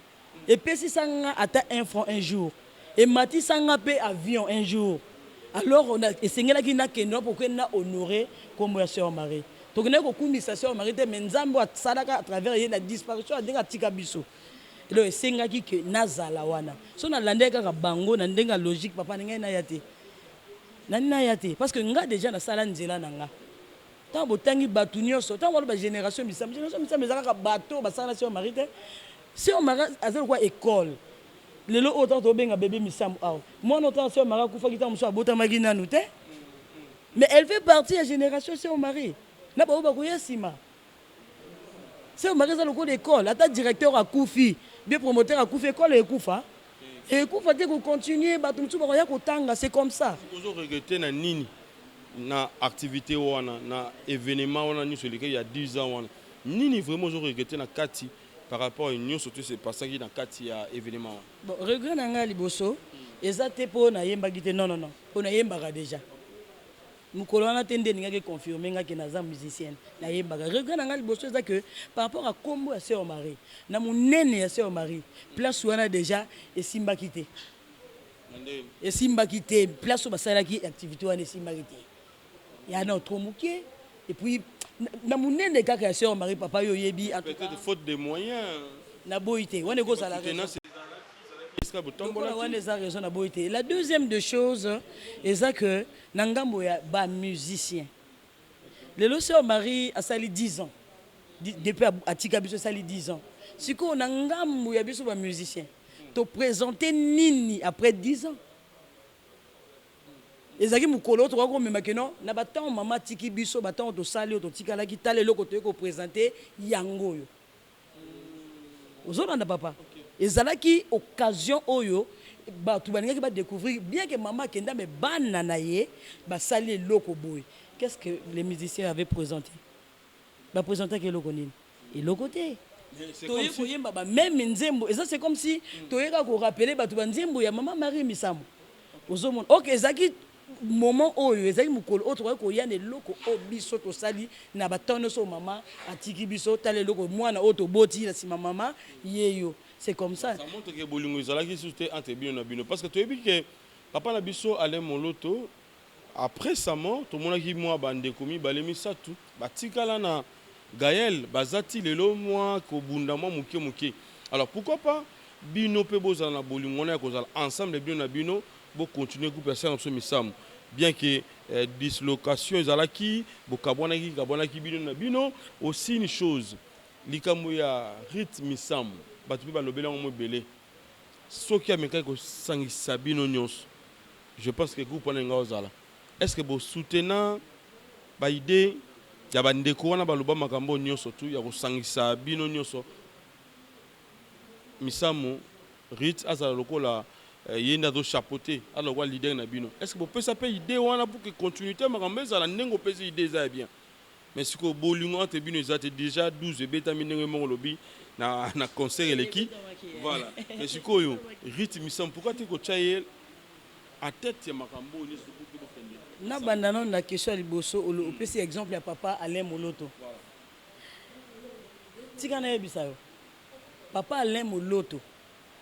epesisa nga ata un franc un jour, ematisa nga pe avion un jour, alors esengelaki nakende wana pour que na honorer kombo ya sœur Marie. Tokendaki kokumisa sœur Marie te mais Nzambe oyo asalaka à travers ye na disparition ya ndenge atika biso. Donc esengaki que nazala wana. Soki nalandaki kaka bango na ndenge ya logique papa na ngai naya te. Nani naya te parce que nga dejà nasala nzela na nga. Tango botangi batu nionso, tango baloba generation misambo, generation misambo eza kaka bato oyo basala na sœur Marie te. Sœur Marie aza lokola ecole. Lelo oyo tango tobenga bebe misambo awa, mwana oyo tango sœur Marie akufaki tango mosusu abotamaki nanu te. Mais elle fait partie ya generation sœur Marie na baoyo bakoya sima. Sœur Marie eza lokola ecole, ata directeur akufi, bien promoteur akufi, ecole ekufa? Ekufa te, ko continuer, bato mosusu bakoya kotanga, c'est comme ça. Ozo regretter na nini na activite wana, na evenement wana nionso elekaki ya 10 ans wana, nini vraiment ozo regretter na kati? par rapport ya nyonso tout se passaki na kati ya événement wana? Bon, regret na ngai ya liboso eza te mpo nayembaki te, non, non, non, mpo nayembaka déjà. Mokolo wana te nde elingaki confirme nga ke naza musicienne, nayembaka. Regret na ngai liboso eza que par rapport à kombo ya Sœur Marie, na monene ya Sœur Marie, place wana déjà esimbaki te. Esimbaki te, place oyo basalaki activité wana esimbaki te, ya na trop moke. Et puis na monene kaka ya Sœur Marie, papa, yo oyebi. Peut-être faute de moyens. Naboyi te, wana ekozala lokola wana eza raison, naboyi te. La deuxième des choses eza que na ngambo ya bamusicien, lelo Sœur Marie asali 10 ans depuis atika biso, asali 10 ans sikoyo. Na ngambo ya biso bamusicien, toprésente nini après 10 ans? Ezalaki mokolo oyo tokoki komema keno na batango mama atiki biso, batango tosali oyo totikalaki. Tala eloko toyei koprésente yango oyo ozolanda, papa. Ezalaki occasion oyo bato balingaki badécouvrir bien que mama akenda, me bana na ye basali eloko boye. Qu'est-ce que les musiciens avaient présenté? Baprésentaki eloko nini? Eloko te. Toye koyemba bameme nzembo. Eza, c'est comme si toyeka korappeler bato banzembo ya mama Marie Misamu. Ozomona, ok, ezalaki moment oyo, ezalaki mokolo oyo tokoki koya na eloko oyo biso tosali na batemps nyonso oyo mama atiki biso. Tala eloko mwana oyo toboti na nsima mama ye yo, c'est comme ça. Ça montre que bolingo ezalaki susu te entre bino na bino, parce que toyebi ke papa na biso Alain Moloto, après sa mort, tomonaki mwa bandeko mibale misato batikala na Gaël, baza ti lelo mwa kobunda mwa moke moke. Alors pourquoi pas bino mpe bozala na bolingo wana ya kozala ensemble, bino na bino, bocontinue groupe ya sœur na biso Misamu, bien que dislocation ezalaki, bokabwanaki kabwanaki bino na bino? Aussi une chose, likambo ya Rite Misamu, bato mpe balobeli yango mo ebele. Soki amekaki kosangisa bino nyonso, je pense que groupe wana enga ozala. Est ce que bosoutenant baidée ya bandeko wana baloba makambo nyonso tu ya kosangisa bino nyonso, Misamu Rit azala lokola ye nde azochapeauté, azala lokola leader na bino? Est ce que bopesa mpe idée wana pour que continuité makambo ezala ndenge opesi idée eza ya bien? Mais sikoyo bolingo entre bino eza te. Déjà 12 ebetami ndenge moko olobi na concert eleki, voilà. Mais sikoyo Rit Misamu, pourquoi te kotya ye en tête ya makambo oyo nyonso pour bokende? Nabanda nano na question ya liboso. Opesi exemple ya papa Alain Moloto. Tika nayebisa yo, papa Alain Moloto,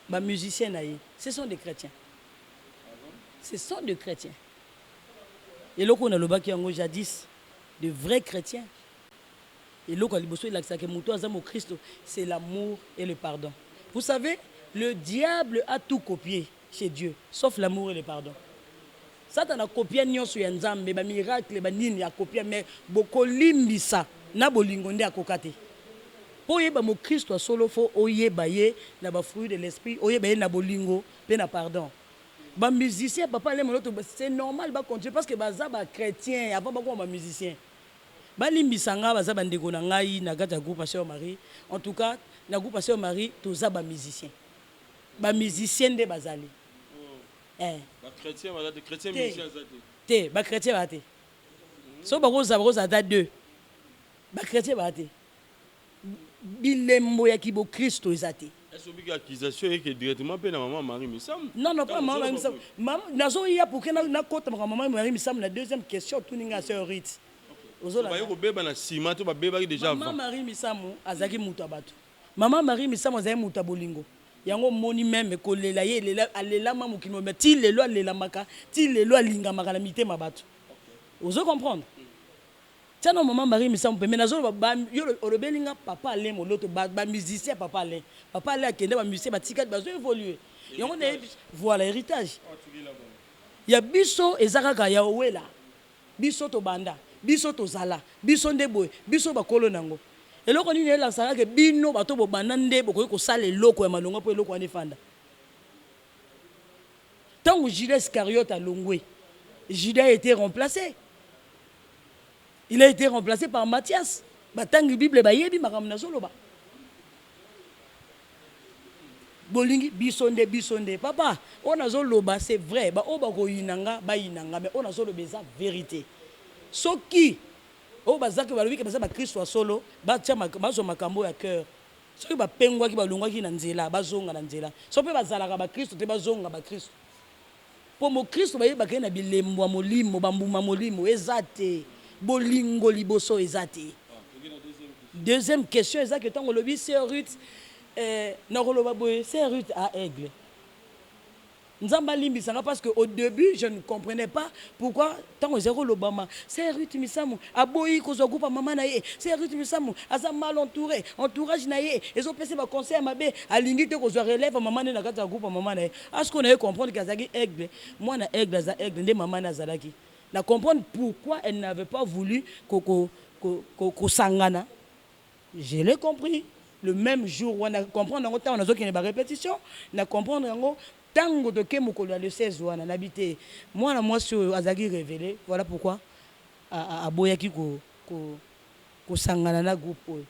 bamusicien na ye, ce sont des chrétiens, ce sont des chrétiens. Eloko oyo nalobaki yango jadis, de vrais chrétiens. Eloko ya liboso elakisaka moto aza mokristo, c'est l'amour et le pardon. Vous savez, le diable a tout copié chez Dieu sauf l'amour et le pardon. Satana akopia nyonso ya Nzambe, bamiracle, banini, akopia, mais bokolimbisa na bolingo nde akoka te. Mpo oyeba mokristo ya solo, fo oyeba ye na bafruit de l'esprit, oyeba ye na bolingo mpe na pardon. Bamusicien papa Alain Moloto, c'est normal bacontinue parce que baza bachrétien avant bakoma bamusicien. Balimbisa nga, baza bandeko na ngai na kati ya groupe Sœur Marie. En tout cas, na groupe Sœur Marie toza bamusicien, bamusicien nde bazali, eh. Bachrétien baza te? Chrétien musicien aza te? Te, bachrétien baza te. So bakozala, bakozala ata deux. Bachrétien baza te, bilembo ya kibokristo eza te. Est-ce obiki accusation eke directement mpe na mama Marie Misamu? Non, non, pas mama Marie Misamu. Nazoya pour ke nakota makambo mama Marie Misamu na deuxième question otuni nga, sœur Rit. Baye kobeba na nsima to babebaki déjà? Mama Marie Misamu azalaki moto ya bato. Mama Marie Misamu azalaki moto ya bolingo. Yango omoni meme kolela ye, alelama mokili mobimba, ti lelo alelamaka, ti lelo alingamaka na mitema bato. Ozo comprendre? Tia na mama Marie Misamu pembe. Nazoloba, yo olobeli nga papa Alain Moloto, bamusicien papa Alain. Papa Alain akende, bamusicien batikali, bazo évolue. Yango nayebi, voilà, héritage ya biso eza kaka ya owela. Biso tobanda, biso tozala, biso nde boye, biso bakolo nango. Eloko nini elakisaka ke bino bato bobanda nde bokoki kosala eloko ya malonga mpo eloko wana efanda? Ntango Judas Iscariote alongwe, Judas a été remplacé, il a été remplacé par Mathias. Batangi Bible bayebi makambo nazoloba. Bolingi biso nde, biso nde, papa. Oyo nazoloba, c'est vrai. Baoyo bakoyina nga, bayina nga, mais oyo nazoloba eza vérité. Soki oyo bazaki balobi ke baza bakristo ya solo, batia bazwa makambo ya cœur. Soki bapengwaki, balongwaki na nzela, bazonga na nzela. Soki mpe bazalaka bakristo te, bazonga bakristo. Mpo mokristo bayebaka ye na bilembo ya molimo, bambuma ya molimo eza te. Bolingo liboso eza te. Deuxième question eza que tango olobi sœur Ruth, eh, nakoloba boye sœur Ruth a aigle. Nzambe alimbisa nga parce que au debut je ne comprenais pas pourquoi tango ezali kolobama sœur Ruth Misamu aboyi kozwa groupe ya mama na ye, sœur Ruth Misamu aza mal entoure, entourage na ye ezo pesa ye ba conseils ya mabe, alingi te kozwa relève ya mama na ye na kati ya groupe ya mama na ye. A sikoyo naye comprendre que azalaki aigle, mwana aigle aza aigle nde mama na ye azalaki. Na comprendre pourquoi elle n'avait pas voulu ko ko ko kosangana Je l'ai compris le meme jour wana na comprendre yango tango nazo kende ba repetition na comprendre yango tango toke mokolo ya le 16 wana nabi te mwana mwasi oyo azalaki revele voilà pourquoi aboyaki ko ko kosangana na groupe oyo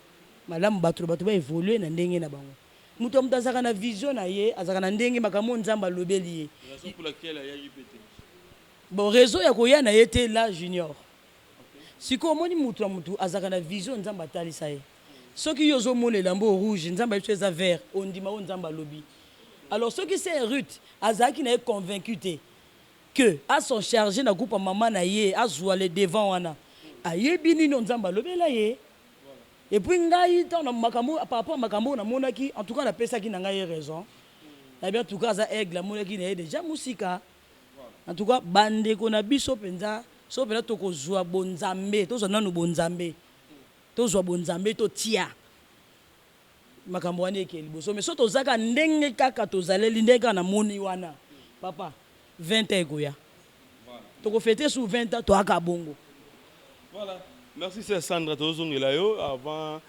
malamu bato na bato ba evoluer na ndenge na bango moto ya moto azalaka na vision na ye azalaka na ndenge makambo oyo Nzambe alobeli ye Raison pour laquelle ayaki pe te. Bon raison ya koya na ye te là junior Sikoyo omoni mutu na mutu azalaka na vision nzambe atalisa ye soki yo ozo mona elamba oyo rouge nzambe ayebisi yo eza vert ondima oyo nzambe alobi alors soki sœur Ruth azalaki na ye convaincu te que a s'en charger na groupe ya maman na ye azua le devant wana ayebi nini oyo nzambe alobela ye et puis ngai tango na makambo par rapport ya makambo oyo namonaki en tout cas napesaki na ngai ye raison nayebi en tout cas aza aigle amonaki na ye dejà musika En tout cas ba ndeko na biso penza soki penza toko zua bonzambe tozua nanu bonzambe tozua bonzambe totia makambo wana eke liboso mais soki toza kaka ndenge kaka tozaleli ndenge kaka namoni wana papa 20 ans ekoya toko fete su 20 ans toyaka bongo. Voilà merci sœur Sandra tozongela yo avant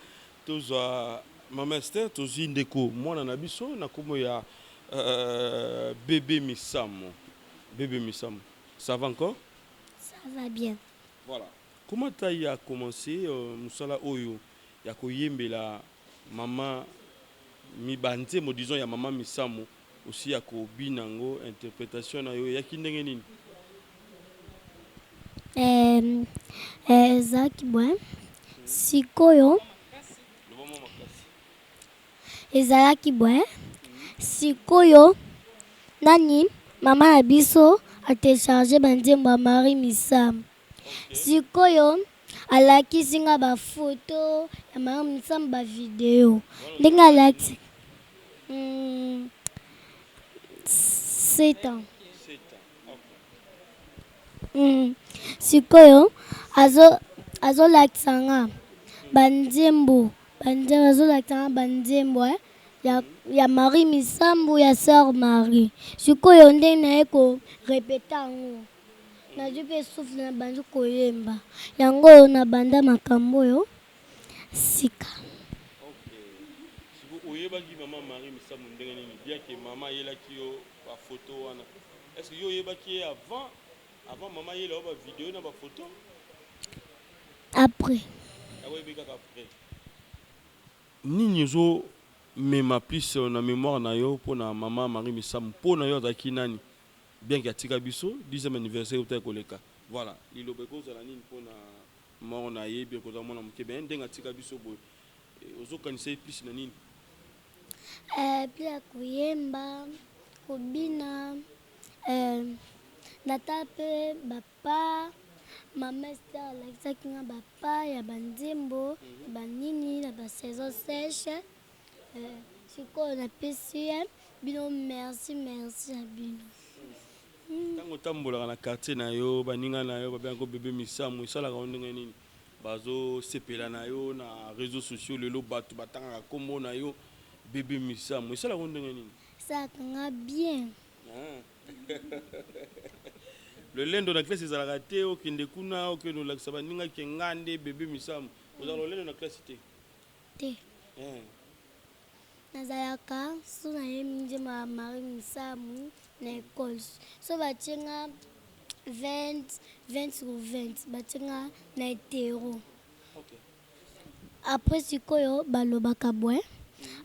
tozwa mama Esther tozwi ndeko mwana na biso na kombo ya euh, bebe Misamu bebe Misamu ça va encore? Ça va bien. Voilà comment taille a commencé euh, musala oyo ya koyembela mama mi ba nzembo disons ya mama Misamu aussi ya kobina yango interpretation na yo eyaki ndenge nini? Eh, eh, ezalaki boye sikoyo ezalaki boye sikoyo nani mama na biso atelecharge banzembo ya Marie Misamu sikoyo alakisi nga ba photo ya Marie Misamu ba video ndenge alakisi mm, 7 ans Mm. Sikoyo azo azolakisa nga ba nzembo ba nzembo azolakisa nga ba nzembo eh, ya, ya Marie Misambu ya Sœur Marie. Sikoyo ndenge naye ko repeter yango nazwi mpe souffle na bandi koyemba yango oyo na banda makambo oyo sika. Sikoyo oyebaki mama Marie Misamu ndenge nini bien que mama ayelaki yo ba photo wana est ce que yo oyebaki ye avant avant mama ayela yo ba video na ba photo? Après. Yango oyebi kaka après. Nini ozo mema plus na memoire na yo pona mama Marie Misamu po na yo azalaki nani bien que atika biso dixième anniversaire ewutaki koleka voilà liloba ekozala nini pona mort na ye bien que oza mwana muke mais ndenge atika biso boye ozo kanisa ye plus na nini? Eh pia koyemba, kobina eh nata pe ba pas maman Esther alakisaki nga ba pas ya ba nzembo ya ba nini na ba saison seche eh sikoyo napesi ye bino merci merci na bino. Tango otambolaka na quartier na yo baninga na yo babengaka yo bebe misamu esalaka yo ndenge nini? Bazo sepela na yo na reseaux sociaux lelo batu batangaka kombo na yo bebe misamu esalaka yo ndenge nini? Esalaka nga bien. Lolendo na classe ezalaka te okende kuna okende olakisa baninga ke nga nde bebe misamu ozalaka lolendo na classe te? Te. Nazalaka so nayembi nzembo ya Marie Misamu na ecole so batie nga 20 20 sur 20 batie nga na hetero après sikoyo balobaka boye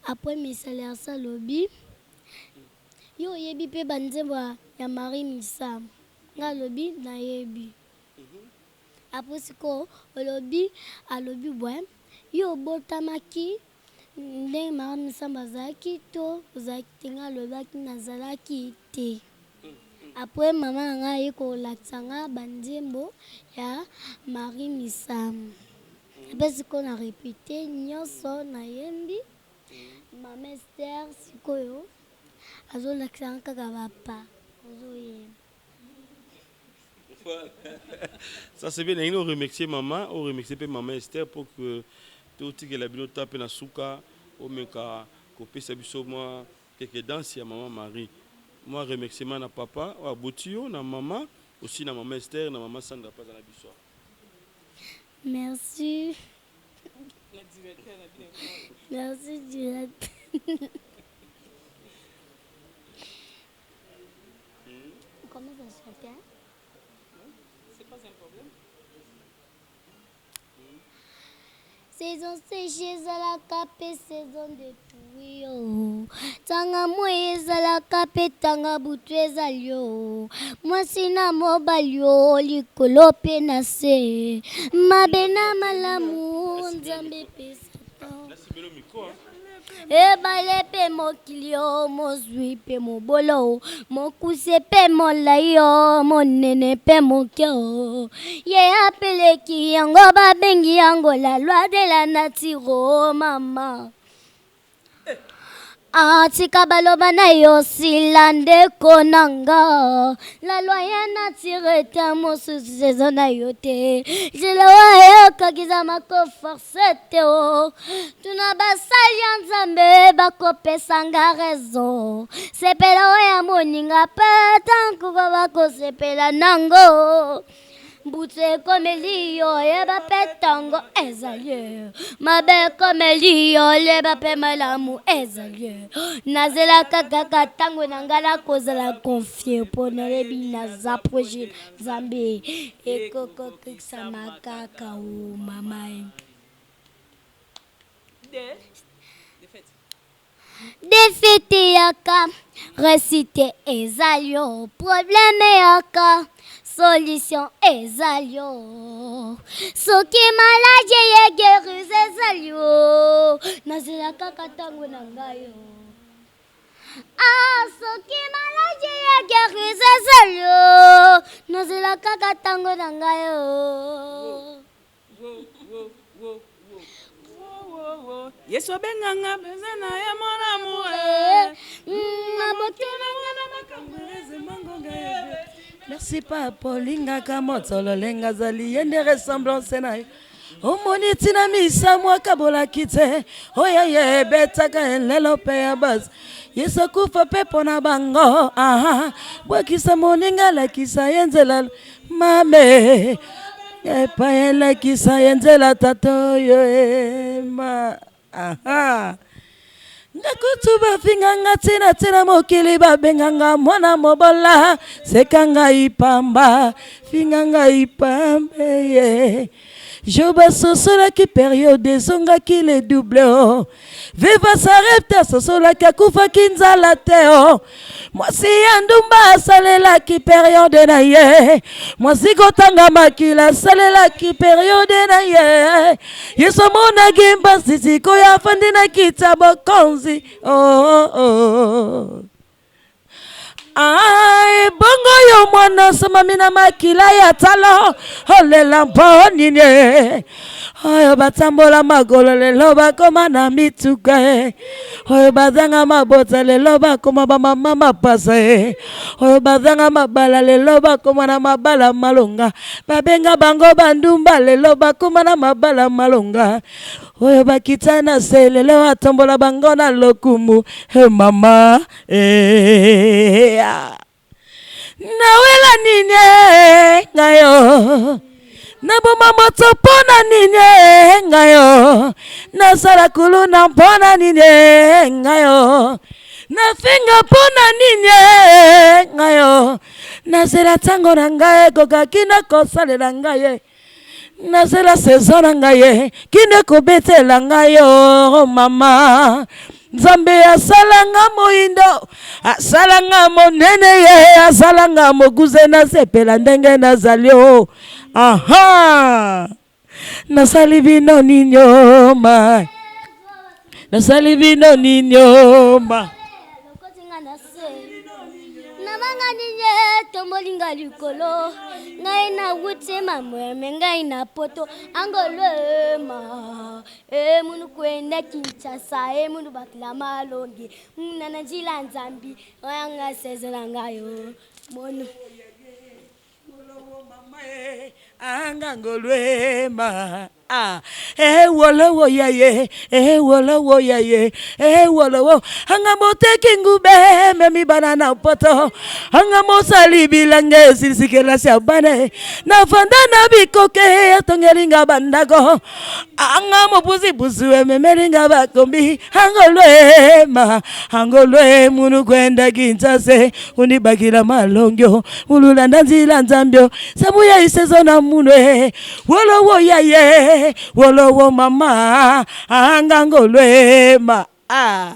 après Miss Alerce alobi yo oyebi pe ba nzembo ya Marie Misamu nga alobi nayebi après sikoyo olobi alobi boye yo obotamaki. Ndenge Marie Misamu azalaki to ozalaki te? Nga alobaki nazalaki te. Après mama na nga aye kolakisa nga ba nzembo ya Marie Misamu. Après sikoyo na repeter nionso nayembi. Mama Esther sikoyo azolakisa nga kaka ba pas ozoyemba. Ça c'est bien, nalingi o remercier maman, o remercier pe maman Esther pour que totikela bino temps pe na suka omeka kopesa biso mwa quelques danses ya maman Marie. Mwa remerciement na papa oyo aboti yo, na maman aussi na maman Esther na maman Sandra pe aza na biso awa. Merci. Merci directeur. Comment ça se fait hein? C'est pas un problème. Saison sèche ezalaka pe saison de pluie oh. Tanga moi ezalaka pe tanga butu ezali oh. Mwasi na mobali oh, likolo pe na se. Mabe na malamu Nzambe pesa to. Ebale pe mokili o, mozwi pe mobola o, mokuse pe molai o, monene pe moke o. Ye apeleki yango babengi yango la loi de la nature o mama. Ah, tika baloba na yo sila ndeko na nga la loi ya nature ta mosusu eza na yo te nzela oyo okokisa makoforce te o Tuna basali ya Nzambe bakopesa nga raison. Sepela oyo ya moninga pe tango bakosepela nango. Mbutu ekomeli yo yeba pe tango ezali. Mabe ekomeli yo yeba pe malamu ezali. Nazelaka kaka tango na nga nakozala confie po nayebi naza proche Nzambe ekokokisama kaka o mama. Defete eyaka, reussite ezali yo, problème eyaka, solution ezali yo. Soki maladi eye guérison ezali yo, nazela kaka ntango na ngai yo. Ah, soki maladi eye guérison ezali yo, nazela kaka ntango na ngai yo. Yesu abenganga mpenza na ye mon amour eh. Nabokelanga na makambo Merci papa olingaka moto lolenga azali ye nde ressemblance na yo omoni ntina misamu akabolaki te oyo ye ebetaka elelo mpe ya basi yesu akufa mpe mpo na bango aha bwakisa moninga alakisa ye nzela Mame epai elakisa ye nzela tata oyo ema aha nga kutu bafinga nga ntina ntina mokili babenga nga mwana mobola seka ngai pamba finga ngai pamba ye Jo basosolaki periode ezongaki le double oh. Viva Sarepta asosolaki akufaki nzala te oh. Mwasi ya ndumba asalelaki periode na ye, mwasi kotanga makila asalelaki periode na ye. Yesu amonaki mpasi sikoyo afandi na kiti ya bokonzi oh, oh, oh. Ah, ebongo yo mwana osomami na makila ya talo olela mpo nini oyo batambola makolo lelo bakoma na mituka e oyo bazanga mabota lelo bakoma bamama mapasa e oyo bazanga mabala lelo bakoma na mabala malonga babenga bango bandumba lelo bakoma na mabala malonga oyo bakita na se lelo atombola bango na lokumu he mama eh, ah. nawela nini eh, ngai yo naboma moto mpo na nini eh, ngai yo nasala kuluna mpo na nini eh, ngai yo nafinga mpo na nini eh, ngai yo nazela ntango na ngai ekokaki nakosalela ngai ye Nazela saison na ngai ye kino ekobetela ngai yo mama Nzambe asala nga moyindo asala nga monene ye asala nga mokuze nasepela ndenge nazali o aha nasali bino ninyo ma. Nasali bino ninio ma. Nabanga nini tomboli nga likolo ngai nawuti mamweme ngai na poto angolema e munu kwenda Kinshasa e munu bakila malongi muna na njila nzambi oyanga sezela ngai o monu Anga ngolwema ah eh wolowo ya ye eh wolowo ya ye eh wolowo anga moteki ngube memi bana na poto anga mosali bilanga esilisi kelasi ya bana nafanda na bikoke atongeli nga bandako anga mopusipusi ememeli nga bakombi angolwema angolwe munu kwenda kinshasa kundibakila malongyo ululanda nzila nzambyo sabuya isezo na munwe wolowo yaye wolowo mama anga ngolwema Ah,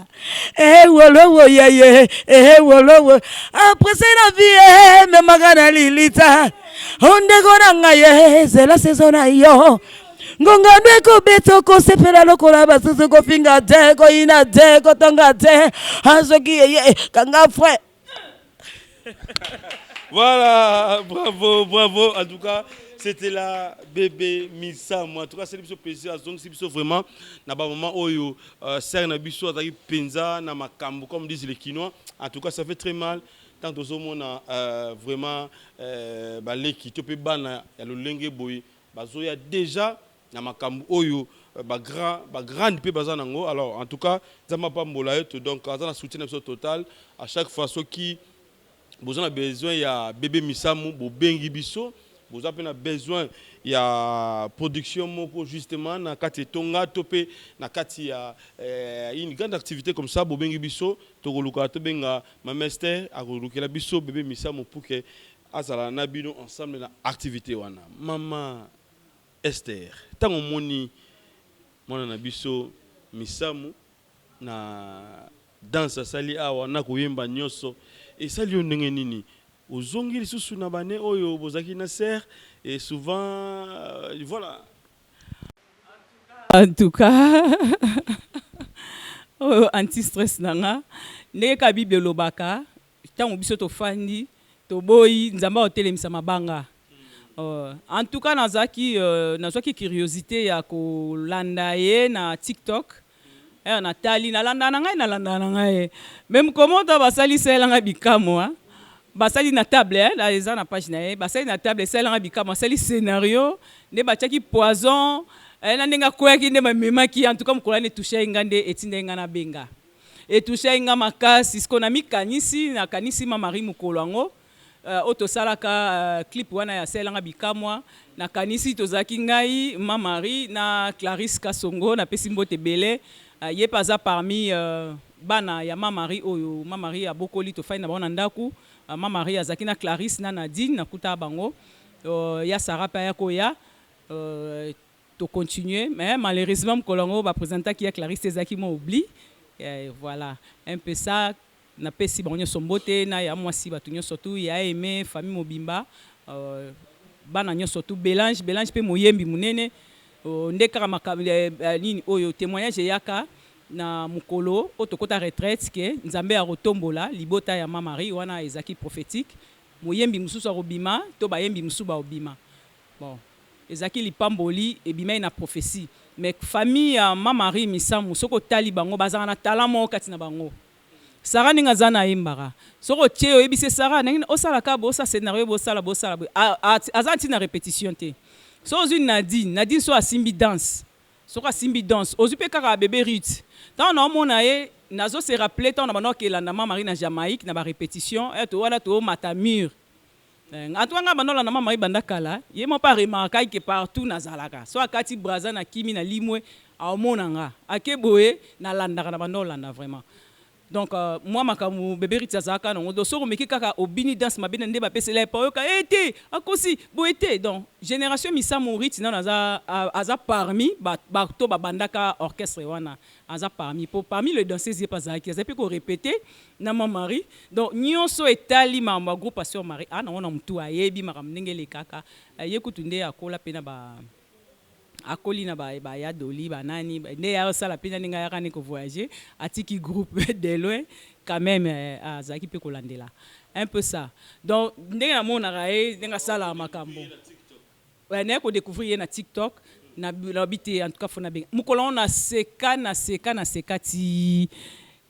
eh, wolowo yaye eh, wolowo aprese na vie memaka na lilita ondeko na ngai ye zela sezo na yo ngonga nde ekobeta okosepela lokola basusu kofinga te koyina te kotonga te asoki yeye kanga frère. Voilà, bravo, bravo. En tout cas, c'était la bébé Missa. Moi, en tout cas, c'est biso plaisir. Donc, c'est biso vraiment, na ba moment oyo, euh, ser na biso azaki penza na makambo comme disent les Kinois. En tout cas, ça fait très mal. Tant tozomona euh, vraiment euh, baleki to pe bana ya lolenge boye bazoya déjà na makambo oyo ba grand ba grande pe baza nango alors en tout cas Nzambe apambola ye donc aza na soutien na biso total à chaque fois soki boza na besoin ya bebe misamu bobengi biso boza pe na besoin ya production moko justement na kati etonga to pe na kati ya une grande activité comme ça bobengi biso tokoluka tobenga mama Esther akolukela biso bebe misamu pour que azala na bino ensemble na activité wana mama Esther tango omoni mwana na biso Misamu na danse asali awa na koyemba nioso esali yo ndenge nini? Ozongi lisusu na b'annee oyo bozalaki na sœur et souvent voilà. En tout cas oyo anti stress na nga ndenge kaka bible elobaka Tango biso tofandi toboyi Nzambe akotelemisa mabanga en tout cas nazalaki nazwaki curiosite ya kolanda ye na tiktok heure natali nalandaka na ngai nalandaka na ngai mais mokolo moko tango basali esalela ngai bikamwa basali na table eza na page na ye basali na table esalela ngai bikamwa asali scenario nde batiaki poison na ndenge akweyaki nde bamemaki en tout cas mokolo wana etouchaki ngai nde etindaki ngai nabenga E touchaki nga makasi sikoyo na mikanisi na kanisi ma Marie mukolo yango oyo tosalaka clip wana ya salela nga bikamwa na kanisi tozalaki ngai ma Marie na Clarisse Kasongo na pesi mbote ebele ye pe aza parmi bana ya ma Marie oyo ma Marie abokoli tofandi na bango na ndaku ma Marie azalaki na Clarisse na Nadine na kutaka bango ya Sarah pe aya koya To continuer mais malheureusement mokolo yango ba presentaki ya Clarisse te ezalaki mwa oubli voilà un peu ça na pesi bango nionso mbote na ya mwasi batu nionso tout ya Aime famille mobimba bana nionso tout Belange Belange pe moyembi monene nde kaka makambo nini oyo temoignage eyaka na mokolo oyo tokota retraite que Nzambe akotombola libota ya ma Marie wana ezalaki prophetique moyembi mosusu akobima to bayembi mosusu bakobima Bon ezalaki lipamboli ebimaki na prophetie mais famille ya ma Marie Misamu soki otali bango bazalaka na talent moko kati na bango Sarah ndenge aza na ayembaka soki otie ye oyebisi ye Sarah ndenge osala kaka boye osala scenario boye osala boye osala boye aza na tina repetition te soki ozui Nadine Nadine soki asimbi danse soki asimbi danse ozui pe kaka bebe Ruth tango nao mona ye nazo se rappeler tango na banda kokelanda ma Marie na Jamaïque na ba repetition wana to mata mur En tout cas nga banda olanda mama marie banda kala ye moko pe a remarquaki que partout nazalaka soki akati brazza na kimi na limwe aomona nga ake boye na landaka na banda olanda vraiment donc mua makambo bebe ritz azalaka nango donc soki omeki kaka obini danse mabe na nde bapesela ye pa oyoka eh te akosi boye te donc generation misamu ritz nanu aza aza parmi bato babandaka orchestre wana aza parmi po parmi les danseuses ye pe azalaki azali pe ko repeter na ma Marie donc nioso etali makambo ya groupe ya soeur Marie a nango na mutu ayebi makambo ndenge elekaka ye kutu nde akola pe na ba Akoli na ba ba ya Dolly ba nani nde ya osala pe na ndenge ayaka ne ko voyager atiki groupe de loin quand meme azalaki pe kolandela un peu ça donc ndenge namonaka ye ndenge asalaka makambo naye ko decouvrir ye na tiktok nalobi te en tout cas faut nabenga mokolo yango naseka naseka naseka ti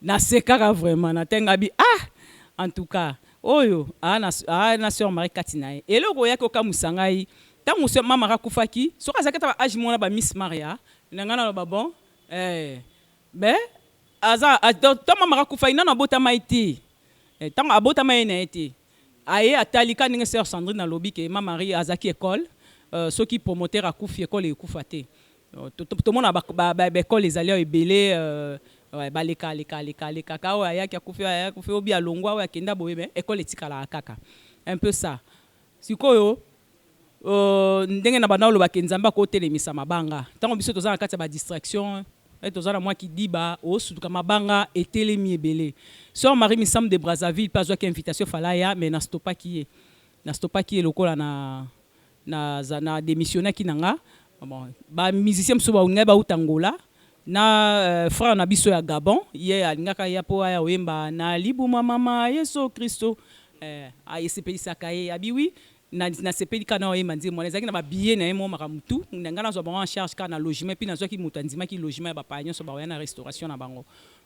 nasekaka vraiment natenga bi ah en tout cas oyo aa na soeur Marie kati na ye eloko oyaki okamwisa ngai Tango soeur ma Marie akufaki soki azalaki ata ba age moko na ba miss Maria na ngai naloba bon eh mais aza donc tango ma Marie akufaki nanu abotama ye te eh tango abotama ye na ye te aye atali kaka ndenge soeur Sandrine alobi ke ma Marie azalaki ecole soki promoteur akufi ecole ekufa te tomona ba ba ecole ezali awa ebele baleka leka leka lekaka oyo ayaki akufi oyo ayaki akufi oyo bi alongua oyo akenda boye mais ecole etikalaka kaka un peu ça Sikoyo ndenge na banda oloba ke Nzambe ako telemisa mabanga tango biso toza na kati ya ba distraction toza na mwa kidiba osutuka mabanga etelemi ebele. Soeur Marie Misamu de Brazzaville pe azwaki invitation fallait aya mais na stopaki ye na stopaki ye lokola na na na demissionnaki na nga bon ba musiciens mosusu balingaki bawuta Angola na frère na biso ya Gabon ye alingaki aya po aya koyemba na libuma mama Yesu Christo Eh esepelisaka ye abi oui na nasepeli kaka nao yemba nzembo wana ezalaki na ba billet na ye moko makambo tout na ngai nazua bango en charge kaka na logement puis nazuaki mutu andimaki logement ya ba paya nionso bakoya na restauration na bango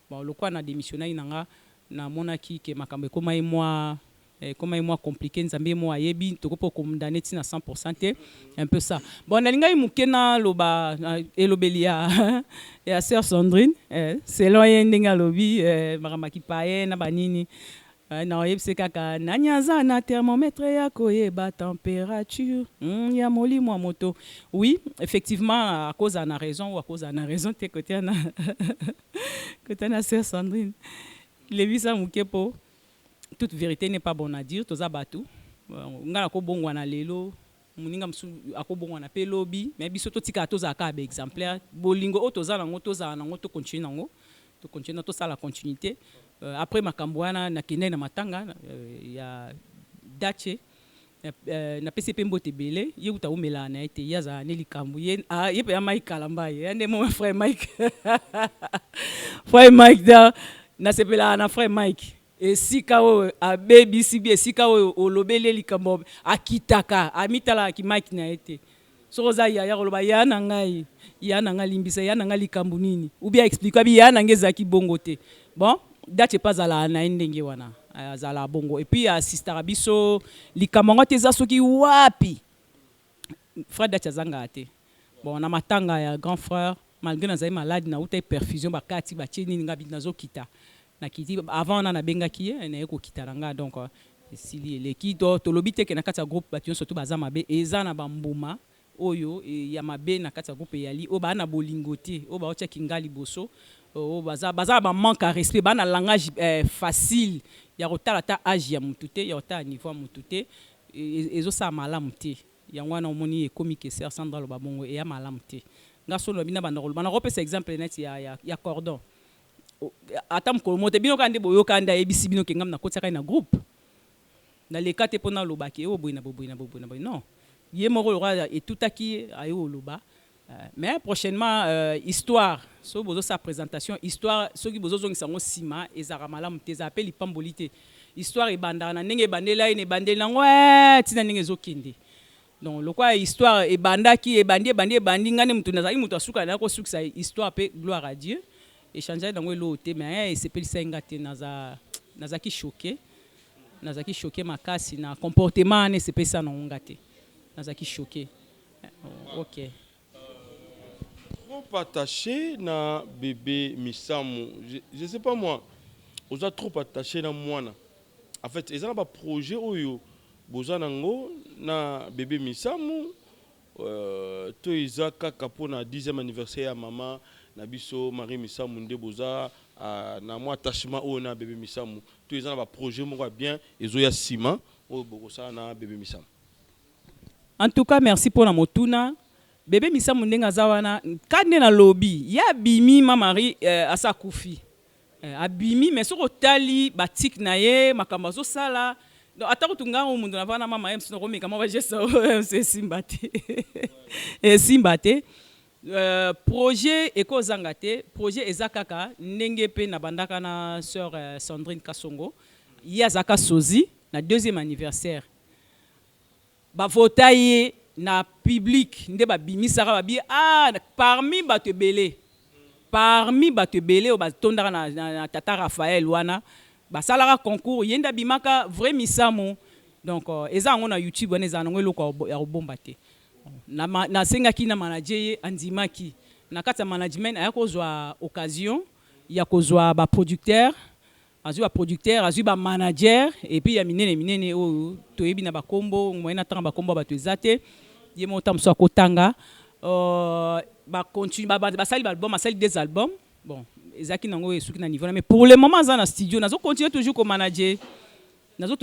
bon lokola na demissionnaki na nga namonaki que makambo ekomaki mua ekomaki mua complique Nzambe ye moko ayebi tokoki pe ko condamner ti na 100 pourcent te un peu ça bon nalingaki muke naloba elobeli ya ya soeur Sandrine eh selon ye ndenge alobi eh makambo ya ki paien na ba nini Nakoyebisa ye kaka nani aza na thermomètre ya koyeba temperature ya molimo ya moto. Oui, effectivement akozala na raison ou akozala na raison te cote wana cote wana soeur Sandrine lebisa moke po toute verite n'est pas bonne à dire toza batu nga nakobongwana lelo moninga mosusu akobongwana pe lobi mais biso totikala tozala kaka ba exemplaire bolingo oyo toza nango tozala nango to continuer nango To continuer to sala continuite après makambo wana na kendaki na matanga ya Dache na pesi ye pe mbote ebele ye kutu awumelaka na ye te ye azalaka nde likambo ye ye penza Mike Kalambay ye nde mon frère Mike frère Mike da na sepelaka na frère Mike esika oyo abebisi bi esika oyo olobeli ye likambo akitaka amitalaka ki Mike na ye te Soki oza yaya koloba yaya na ngai yaya na ngai limbisa yaya na ngai likambu nini ou bien explique abi yaya na ngai ezalaki bongo te bon daty pe azalaka na ye ndenge wana azalaka bongo et puis a assistaka biso likambo yango ata eza soki wapi frère daty azangaka te bon na matanga ya grand frère malgre nazali malade nawutaki perfusion bakati batie nini ngai nazokita nakiti avant wana nabengaki ye naye kokita na ngai donc Esili eleki to tolobi te ke na kati ya groupe batu nionso tout baza mabe eza na ba mbuma oyo ya mabe na kati ya groupe eyali oyo ba na bolingo te oyo bao tia kinga liboso oyo baza baza na ba manque ya respect ba na langage facile ya kotala ata age ya mutu te ya kotala niveau ya mutu te ezo sala malamu te yango wana omoni ekomi ke soeur Sandra aloba bongo eya malamu te nga soki nalobi nabanda koloba nako pesa exemple neti ya ya cordon Ata mokolo moko te. Bino kaka nde boyoka nde ayebisi bino ke ngai nakotisaka ye na groupe. Naleka te po naloba ke oh boye na boye na boye na boye. Non. Ye moko lokola etutaki ye aye koloba. Mais prochainement histoire soki bozo sala presentation histoire soki bozo zongisa yango sima ezalaka malamu te ezalaka pe lipamboli te. Histoire ebandaka na ndenge ebandela ye na ebandeli na yango eeh ti na ndenge ezo kende. Donc lokola histoire ebandaki ebandi ebandi ebandi ngai nde mutu nazalaki mutu ya suka nayaki kosukisa histoire pe gloire à Dieu echangeaki nango eloko te mais esepelisaki nga te naza nazalaki choque nazalaki choque makasi na comportement wana esepelisa nango nga te nazalaki choque ok. Trop attache na bebe misamu je, je sais pas moi oza trop attache na mwana en fait eza na ba projet oyo Boza nango na bebe misamu to eza kaka pona dixième anniversaire ya maman na biso Marie misamu nde boza na mwa attachement oyo na bebe misamu to eza na ba projet moko ya bien ezoya sima oyo bokosala na bebe misamu? En tout cas merci pona motuna, bebe misamu ndenge aza wana ka nde nalobi ye abimi ma Marie asi akufi Eh abimi mais soki otali ba tic na ye makambo azo sala donc ata kutu nga oyo mutu navanda na mama ye mosusu nako meka mwa ba geste oyo esimba te esimba te. Euh, projet ekozanga te. Projet eza kaka ndenge mpe nabandaka na sœur Sandrine Kasongo. Ye azalaka sosie na deuxième anniversaire, bavota ye na public nde babimisaka babi ah, parmi bato ebele, parmi bato ebele oyo batondaka na tata Raphaël wana, basalaka concours, ye nde abimaka vrai Misamu. Donc eza yango na YouTube wana, ezala nango eloko ya kobomba te. Nasengaki na manager, ye andimaki. Na kati ya management, aya kozwa occasion ya kozwa baproducteur, azwi baproducteur, azwi bamanager, et puis ya minene minene oyo toyebi na bakombo moye. Natanga bakombo ya bato eza te, ye moko ta mosusu akotanga. Bacontinue, basali baalbum, asali deux albums. Bon, ezalaki nango esuki na niveau na, mais pour le moment aza na studio. Nazocontinue toujours komanager, nazo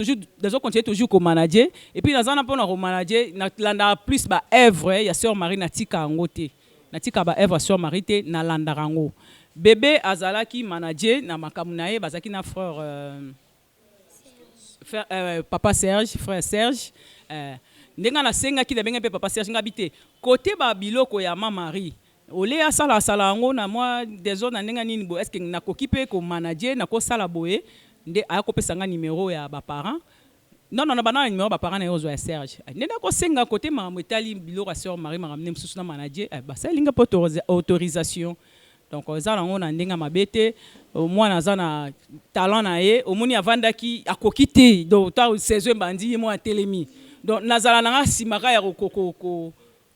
continuer toujours komanager, et puis naza na mpona komanager. Nalandaka plus baœuvre ya sœur Marie, natika yango te, natika baœuvre ya sœur Marie te, nalandaka yango. Bébé azalaki manager na makambo na ye, bazalaki na frère, frère papa Serge, frère Serge. Ndenge nasengaki, nabenge mpe papa Serge, ngabi te kote babiloko ya ma Marie ole asala asala yango na mwa désordre na ndenge nini boye, est-ce nakoki mpe komanager, nakosala boye? Nde aya kopesa nga numéro ya baparent. Non, non, bana na numéro baparent na ye, ozwa ya Serge. Nde nakosenga kote makambo etali biloko ya sœur Marie, makambo nde mosusu na manager, basalinga mpe autorisation. Donc eza nango na ndenge ya mabe te. Mwana aza na talent na ye, omoni avandaki akoki te. Donc ta saison ebandi, ye mwana atelemi. Donc nazala nanga nsima kaka ya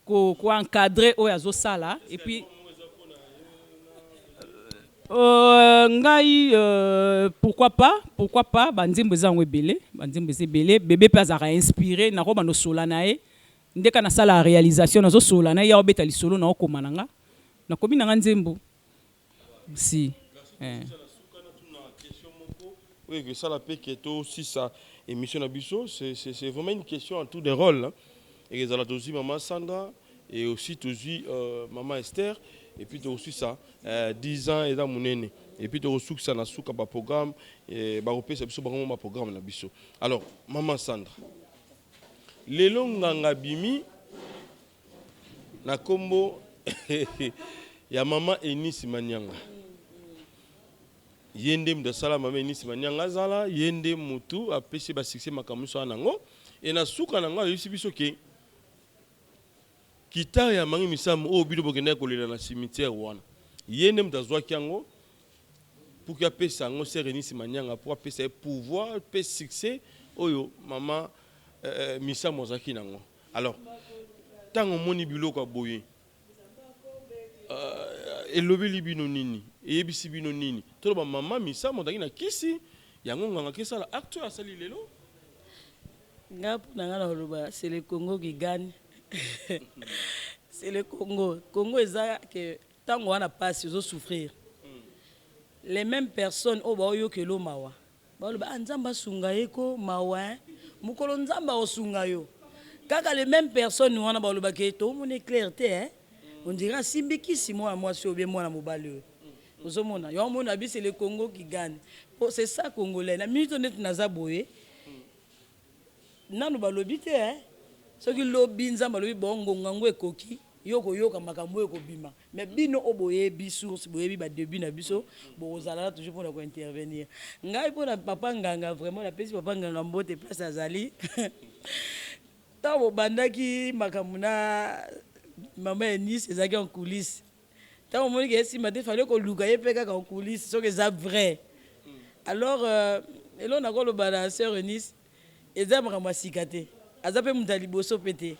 koencadre oyo azosala. Et puis ngai, pourquoi pas, pourquoi pas? Banzembo eza yango ebele, banzembo eza ebele. Bebe mpe azalaka inspiré, nakobanda osola na ye nde ka nasala réalisation, nazosola na ye, ya obeta lisolo na okoma na nga, nakomi na nga nzembo si eh. Oui, que ça la paix qui est aussi sa émission na biso, c'est vraiment une question en tout des rôles. Hein. Et ezala tozwi maman Sandra et aussi tozwi maman Esther et puis aussi ça 10 ans eza monene et puis tokosukisa na suka baprogramme bakopesa biso bango baprogramme na biso. Alors maman Sandra, lelo nganga bimi na nkombo ya mama Enisi Manianga, ye nde moto asala mama Enisi Manianga azala, ye nde motu apesi basuccès, makambo nyonso wana nango. E na suka nango ayebisi biso ke guitare ya Marie Misamu oyo bino bokendaki kolela na cimetière wana, ye nde moto azwaki yango pour ke apesa yango sœur Enisi Manianga, pour apesa ye pouvoir mpe succès oyo mama Misamu azalaki nango. Alors ntango omoni biloko ya boye, elobeli bino nini? Eyebisi bino nini? Toloba mama Misamu azalaki na kisi yango, nganga kesala acte oyo asali lelo? Nga, mpo na nga na koloba, c'est le Congo qui gagne, c'est le Congo. Congo eza ke ntango wana pasi, ozosouffrir, les mêmes personnes oyo baoyokela mawa baloba: "Ah, Nzambe asunga ye ko mawa." Hein? Mokolo Nzambe akosunga yo, kaka les mêmes personnes wana balobaki: "Tomona clair te, hein? On dirait asimbi kisi mwana mwasi oyo bie mwana mobali oyo." Ozomona yo, omona bi c'est le Congo qui gagne. Po c'est ça, Congolais na minute neti naza boye, nanu balobi te, hein? Soki lobi Nzambe alobi bongonga yango ekoki, yo koyoka makambo oyo ekobima. Mais bino oyo boyebi source, boyebi badébut na biso, bokozala na toujours mpona kointervenir. Ngai, mpona papa nganga, vraiment napesi papa nganga mbote place azali. Ntango bobandaki makambo na mama Enis, ezalaki en coulisse. Ntango omoni ke esimba te, fallait koluka ye mpe kaka en coulisse soki eza vrai. Alors eloko nakoloba na sœur Enis, eza makambo ya sika te, aza mpe moto ya liboso mpe te.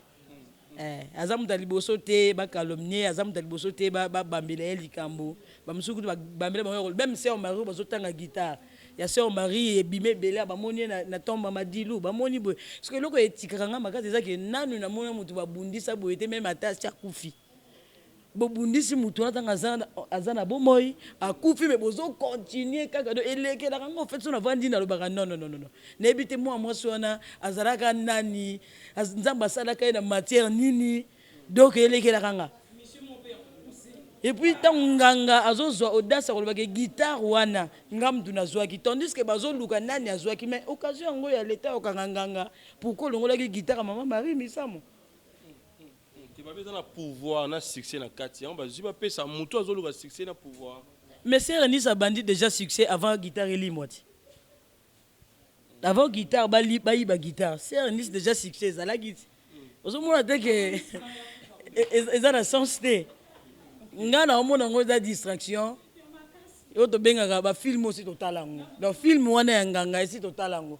Aza moto ya liboso te bacalomnier, aza moto ya liboso te babambela ye likambo. Bamosusu kutu babambela bango, même sœur Marie bazotanga guitare ya sœur Marie ebima ebele, bamoni ye na tomba madilu, bamoni boye. Soki eloko etikaka nga makasi eza ke nanu namoni moto babundisa boye te, même ata asi akufi. Bobundisi motu wana ntango aza na bomoi, akufi, me bozocontinue kaka. Donc elekelaka ngo fait so navandi nalobaka: "Non, non, non, non." Nayebi te mwana mwasi wana azalaka nani, Nzambe asalaka ye na matière nini. Donc elekelaka nga. Et puis ntango nganga azozwa audace akolobaka guitare wana nga mutu nazwaki, tandis que bazoluka nani azwaki, mais occasion yango ya leta okanga nganga, pourquoi olongolaki guitare mama Marie Misamu? Babi eza na pouvoir na succès na kati yango bazwi bapesa motu azoluka succès na pouvoir. Mais sœur Eunice abandi déjà succès avant guitare elimwa ti. Avant guitare bayiba guitare, sœur Eunice déjà succès ezalaki ti. Ozomona te ke eza na sens te. Nga na omona yango eza distraction. Oyo tobengaka ba film osi totala yango. Donc film wana ya nganga esi totala yango.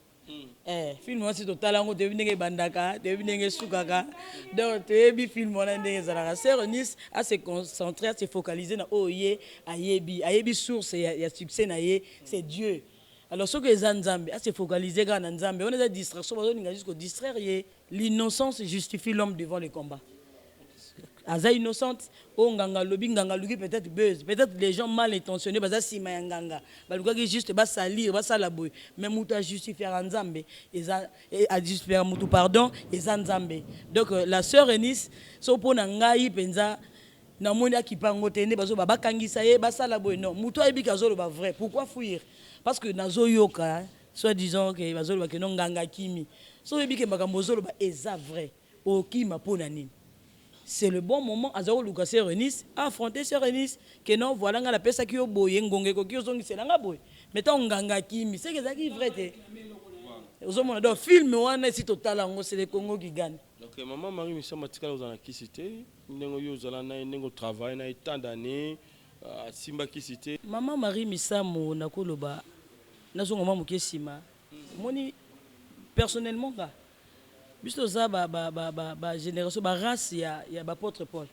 Eh, film wana si totala yango, toyebi ndenge ebandaka, toyebi ndenge esukaka. Donc toyebi film wana ndenge ezalaka. Sœur Eunice a se concentrer, a se focaliser na oyo ye ayebi. Ayebi source ya succès na ye, c'est Dieu. Alors soki eza Nzambe, a se focaliser kaka na Nzambe. Wana eza distraction, bazolinga juste ko distraire ye. L'innocence justifie l'homme devant le combat. Aza innocente, oyo nganga alobi, nganga aluki peut-être buzz, peut-être les gens mal intentionnés baza sima ya nganga, balukaki juste ba salir, basala boye, mais moto ajustifiaka Nzambe, eza ajustifiaka moto pardon, eza Nzambe. Donc la sœur Eunice, so mpo na ngai mpenza namoni akipa yango te, nde bazoba bakangisa ye, basala boye, non, moto ayebi ke azoloba vrai, pourquoi fuir? Parce que nazoyoka soit disant ke bazoloba ke non, nganga akimi. So oyebi ke makambo ozoloba eza vrai, okima mpo na nini? C'est le bon moment aza koluka sœur Eunice, affronter sœur Eunice ke non, voilà, ngai napesaki yo boye, ngonga ekoki ozongisela nga boye. Mais ntango nganga akimi, seke ezalaki vrai te. Ozomona, donc film wana esi totala yango, c'est le Congo qui gagne. Donc maman Marie Misamu atikala kozala na kisi te, ndenge oyo ozala na ye, ndenge otravaille na ye tant d'année, asimba kisi te? Mama Marie Misamu, nakoloba, nazonga mwa moke nsima. Omoni, personnellement nga, biso toza ba génération, ba race ya baapôtre Paul.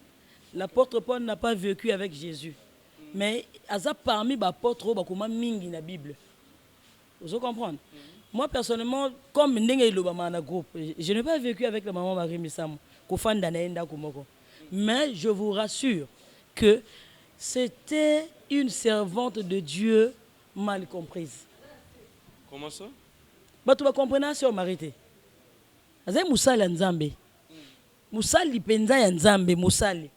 L'apôtre Paul n'a pas vécu avec Jésus, mais aza parmi baapôtre oyo bakoma mingi na Bible. Ozo comprendre? Moi personnellement, comme ndenge elobamaka na groupe, je n'ai pas vécu avec la maman Marie Misamu, kofanda na ye ndako moko, mais je vous rassure que c'était une servante de Dieu mal comprise. Comment ça? Bato bacomprena sœur Marie te. Azali mosali ya Nzambe, mosali mpenza ya Nzambe, mosali.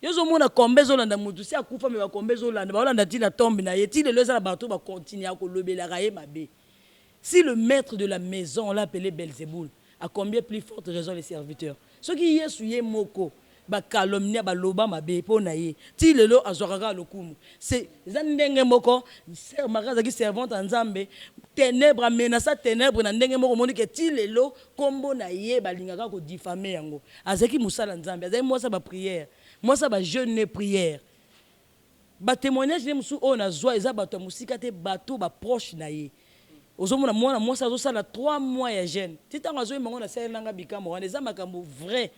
Yo ozomona kombe ezolanda motu si akufa, me bakombe ezolanda, baolanda ntina tombe na ye ti lelo. Eza na bato bakontinue ya kolobelaka ye mabe. Si le maître de la maison, on l'a appelé Belzéboul, à combien plus forte raison les serviteurs? Soki Yesu ye moko bacalomnia, baloba mabe mpo na ye, ti lelo azwaka kaka lokumu. Eza ndenge moko sœur Marie azalaki servante ya Nzambe, ténèbre amenaça ténèbre na ndenge moko. Omoni ke ti lelo nkombo na ye balingaka kodiffamer yango. Azalaki mosala Nzambe, azalaki mwasi ya baprière, mwasi ya bajeûne, prière. Batémoignage nde mosusu oyo nazwa eza bato ya mosika te, bato baproche na ye. Ozomona mwana mwasi azosala 3 mois ya jeûne, ti ntango azoyemba ngo na sele nanga bikambo wana, eza makambo vrai.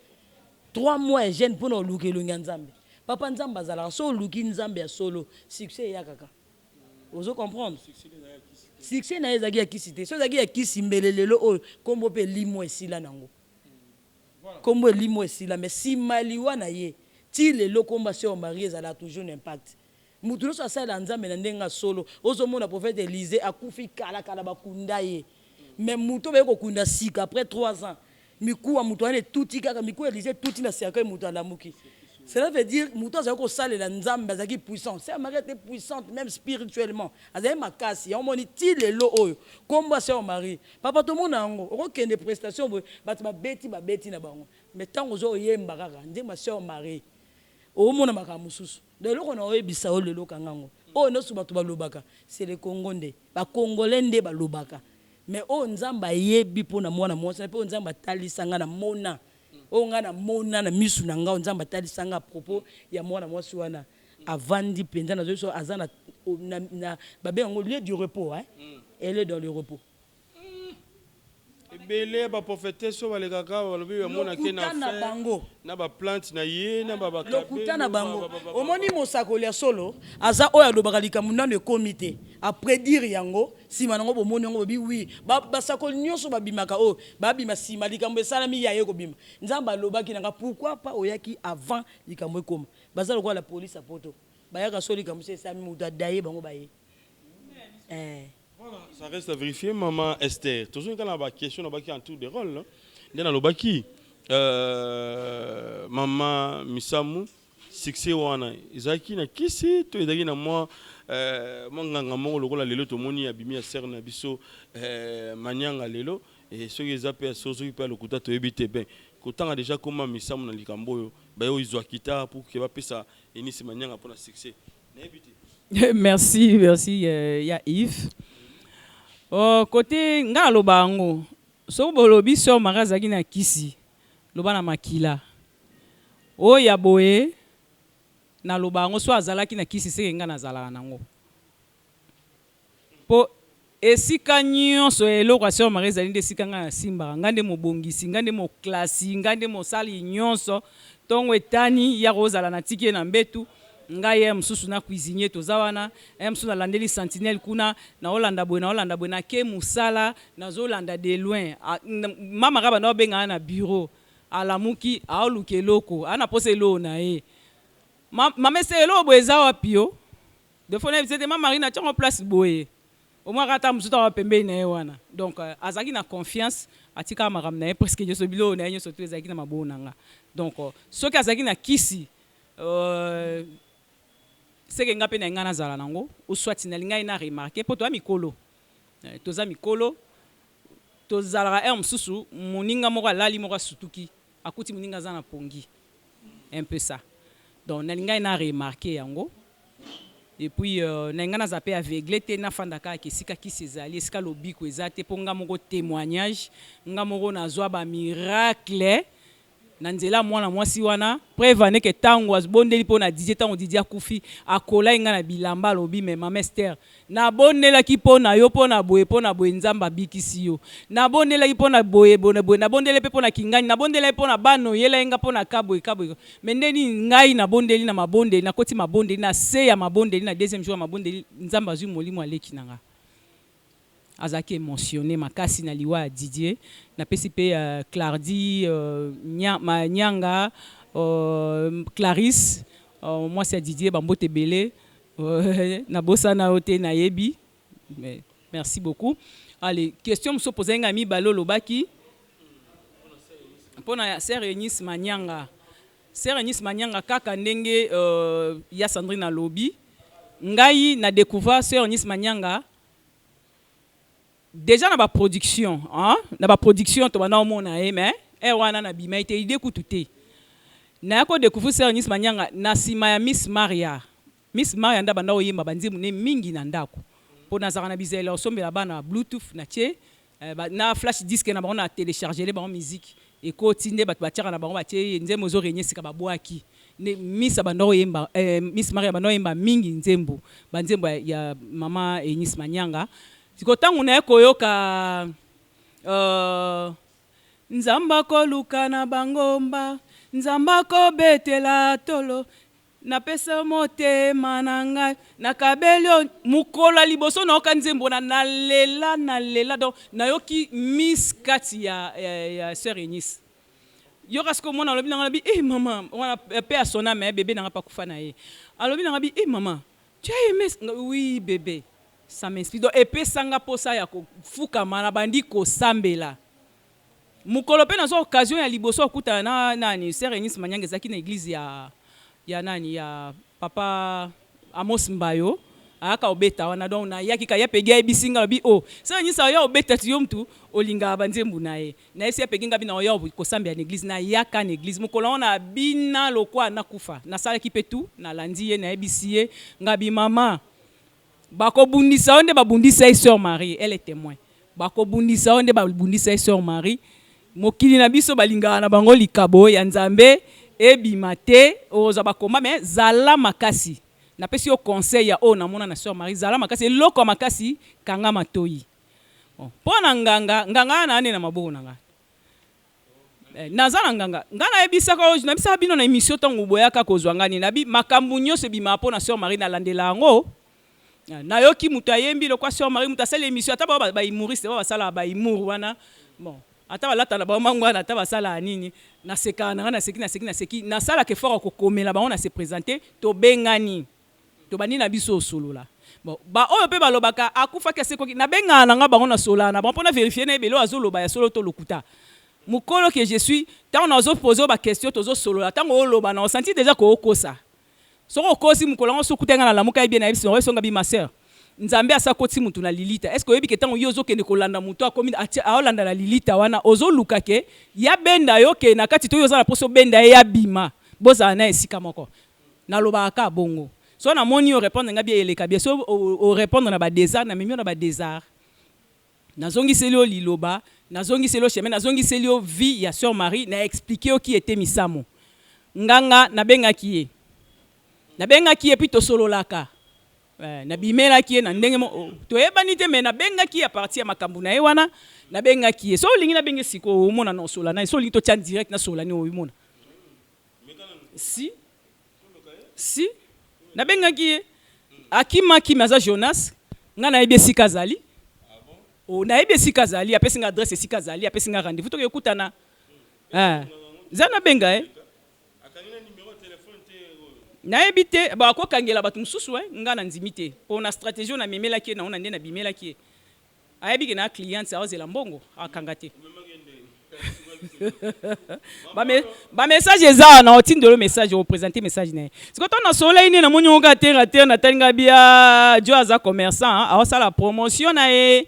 3 mois ya jeûne mpona oluka elongi ya Nzambe. Papa, Nzambe azalaka. So oluki Nzambe ya solo, succès eya kaka. Ozo comprendre? Succès na ye ezalaki ya kisi te. So ezalaki ya kisi, mbele lelo oyo nkombo mpe elimo esila nango, nkombo elimo esila. Mais nsima liwa na ye, ti lelo nkombo ya sœur Marie ezalaka toujours na impact. Mutu nyonso asalela Nzambe na ndenge ya solo. Ozomona prophète Élysée akufi kalakala, bakunda ye, mais moto baye kokunda sika après 3 ans, mikuwa moto wana etuti kaka, mikuwa Élysée etuti na cercueil, moto alamuki. Cela veut dire moto azalaki kosalela Nzambe, azalaki puissant. Sœur Marie était puissante même spirituellement, azalaki makasi. Yango moni ti lelo oyo nkombo ya sœur Marie, papa, tomona yango. Okokende prestation boye, bato babeti, babeti na bango, mais ntango oza oyemba kaka nzembo ya sœur Marie, omona makambo mosusu. Donc eloko na oyebisa oyo lelo, okanga yango, oyo nyonso bato balobaka, c'est le Congo nde bacongolais nde balobaka. Mais oyo Nzambe ayebi mpona mwana mwasi, mpe oyo Nzambe atalisa nga na mona, oyo ngai namona na misu na ngai, oyo Nzambe atalisa nga à propos ya mwana mwasi wana, avandi mpenza, nazoyi so aza na babenga yango lieu du repos, hein? Elle est dans le repos. Ebele baprofetese oyo balekaka balobi bamonake na Lokuta na fer, bango. Na baplante na ye na Lokuta na bango. Omoni, mosakoli ya solo aza oyo alobaka likambo nano ekomi te, aprédire yango, nsima nango bomoni yango, bobi wi. Basakoli nyonso babimaka, oyo babima nsima likambo esalami, ya ye kobima, Nzambe alobaki nanga, pourquoi pas oyaki avant likambo ekoma? Baza lokola la police ya poto, bayaka so likambo so esalami, moto adaye bango baye. Voilà, ça reste à vérifier, maman Esther. Toujours quand la question na en tour de rôle, nde nalobaki mama Misamu, succès wana ezalaki na kisi to ezalaki na mwa nganga moko lokola lelo tomoni abimi ya sœur na biso manianga lelo? E soki eza mpe ya solo, soki mpe ya lokuta, toyebi te. Ben Kotanga dejà kombo ya Misamu na likambo oyo, baye ozua guitare pour que bapesa Eunice Manianga pona succès. Nayebi te. Merci, merci ya Yves. Oh, cote nga naloba yango soki bolobi soeur Marie azalaki na kisi loba na makila oyo ya boye naloba yango soki azalaki na kisi seke nga nazalaka nango. Po esika nionso ya eloko ya soeur Marie ezali nde esika ngai nasimbaka, ngai nde mobongisi, ngai nde moklasi, ngai nde mosali nionso, tongo etani ye akozala natiki ye na mbetu, ngai heure mosusu na cuisinier toza wana, heure mosusu nalandeli sentinelle kuna, naolanda boye naolanda boye, nake mosala nazolanda de loin, mama kaka abanda kobenga ngai na bureau, alamuki aoluka eloko, aza na posa eloko na ye, mama Esther eloko boye eza wapi yo? De fois nayebisa ye te ma Marie natia yango place boye omonaka ata mosusu awa pembeni na ye wana donc azalaki na confiance atikaka makambo na ye presque nyoso biloko na ye nyoso tout ezalaki na maboko na nga donc soki azalaki na kisi euh, seke nga mpe na nga nazala nango ou soit nalingaki na remarque mpo toza mikolo eh, toza mikolo tozalaka heure mosusu moninga moko alali moko asutuki akuti moninga aza na pongi un peu ça donc nalingaki na remarque yango et puis euh, nalinga naza mpe aveugle te nafanda kaka esika kisi ezali esika lobiko eza te mpo nga moko témoignage nga moko nazwa bamiracle na nzela mwana mwasi wana. Preuve en est que tango abondeli mpo na Didier, tango Didier akufi, akolaki nga na bilamba alobi mais mama Esther, nabondelaki mpo na yo mpo na boye mpo na boye Nzambe abikisi yo. Nabondelaki mpo na boye boye boye, nabondelaki mpe mpo na kingani, nabondelaki mpo na bana oyelaki nga mpo na ka boye ka boye. Mais nde nini ngai nabondeli na mabondeli, nakoti mabondeli na se ya mabondeli na deuxième jour ya mabondeli Nzambe azui molimo ya leki na nga. Azalaki emotionne makasi na liwa ya Didier. Napesi pe Clardy Nianga, Clarisse mwasi ya Didier ba mbote ebele. Nabosana yo te nayebi. Merci beaucoup. Allez, question mosusu opozaki ngai ya mibale olobaki mpo na Sœur Eunice Manianga. Sœur Eunice Manianga kaka ndenge ya Sandrine alobi, ngai na decouvra Sœur Eunice Manianga dejà na ba production hein, na ba production tobanda komona ye mais heure wana nabima ye te idee kutu te. Naya ko decouvrir Sœur Eunice Manianga na sima ya Miss Maria. Miss Maria nde abanda koyemba ba nzembo ne mingi na ndaku po nazalaka na bizaleli ya kosombela bana bluetooth na tie na flash disque na bango na telechargele bango musique ekoti nde batu batiaka na bango batie nzembo ezo regne sika babuaki nde miss abanda koyemba eh, miss Maria abanda koyemba mingi nzembo ba nzembo ya, ya mama Eunice Manyanga siko tango naye koyoka uh, Nzambe akoluka na bangomba Nzambe akobetela tolo Napesa yo motema na ngai nakabeli yo mokolo ya liboso nayoka nzembo wana nalela nalela donc nayoki miss kati ya, ya, ya sœur Eunice yoka sikoyo mwana alobi na ngai alobi eh mama wana pe ya son ame bebe na ngai pe akufa na ye alobi na ngai bi eh mama tu as aimé oui bebe ça m'inspire donc epesa nga posa ya kofukama nabandi kosambela Mokolo pe nazwa occasion ya liboso ya kokutana na nani sœur Eunice Manyanga ezalaki na eglise ya ya nani ya papa Amos Mbayo ayaka kobeta wana donc nayaki ka ya Peggy ayebisi nga alobi oh sœur Eunice aoya kobeta ti yo mutu olingaka ba nzembu na ye nayebisi ya Peggy nga bi naoya kosambela na eglise nayaka na eglise mokolo yango nabina lokwa nakufa nasalaki pe tout nalandi ye nayebisi ye nga bi mama Bakobundisa yo nde babundisa ye soeur Marie elle est temoin bakobundisa yo nde babundisa ye soeur Marie mokili na biso balingaka na bango likabo ya Nzambe ebima te okozwa ba combat mais zala makasi napesi yo conseil ya oyo namona na soeur Marie zala makasi eloko ya makasi kanga matoyi bon pona nganga nganga wana ane na maboko na nga Eh, naza na nganga nga nayebisaka oyo nayebisaka bino na emission ntango boyaka kozwa nga nini nabi makambo nyonso ebimaka mpo na sœur Marie nalandela yango eh, nayoki moto ayembi lokwa sœur Marie moto asali emission ata bao ba humoriste bao basalaka ba humour wana bon ata balata na bango mangwana ata basalaka nini nasekaka na nga naseki naseki naseki nasalaka effort ya kokomela bango na se présenter tobengani Tobandi na biso osolola. Bon, ba oyo pe balobaka akufaki asekwaki, nabengaka na nga bango nasololaka na bango po na verifier nayeba eloko azoloba ya solo to lokuta. Mukolo que je suis, tango nazo poser yo ba questions tozosolola, tango oloba nao sentir dejà que okosa. Soki okosi mukolo yango soki okutani nga nalamuka ye bien nayebisi nakoyebisa yo nga bi ma sœur. Nzambe asi akotisi mutu na lilita est ce que oyebi ke tango yo ozo kende kolanda mutu akomi aolanda na lilita wana ozo luka ke ye abenda yo ke na kati to yo oza na posa obenda ye abima bozala naye esika moko nalobaka kaka bongo soki na moni yo repondre nga bien eleka bien soki o repondre na ba desart na memi yo na ba desart nazongiseli yo liloba nazongiseli yo chemin nazongiseli yo vie ya soeur Marie na explique yo qui etait Misamu nganga nabengaki ye nabengaki ye puis tosololaka Eh, nabimelaki ye na ndenge mo oh, toyebani te me nabengaki ye apartir ya makambo na ye wana nabengaki ye so olingi nabenge sikoyo omona na osola na ye so olingi totya direct nasola nini omona si si nabengaki ye akimaki me aza jonas ngai nayebi esika azali oh, nayebi esika azali apesi ngai adresse esika azali apesi ngai rendez-vous toke ekutana eh, za nabenga ye Nayebi te ba ko kangela batu mususu hein nga na ndimi te pona strategie oyo na memelaki ye nango na nde na bimelaki ye ayebi ke na cliente azo zela mbongo akanga te ba message eza wana otindelo message o presenter message na ye sikoyo ntango nasololaki nde namoni yango kaka terre à terre natali nga bia jo aza commerçant aosala promotion na ye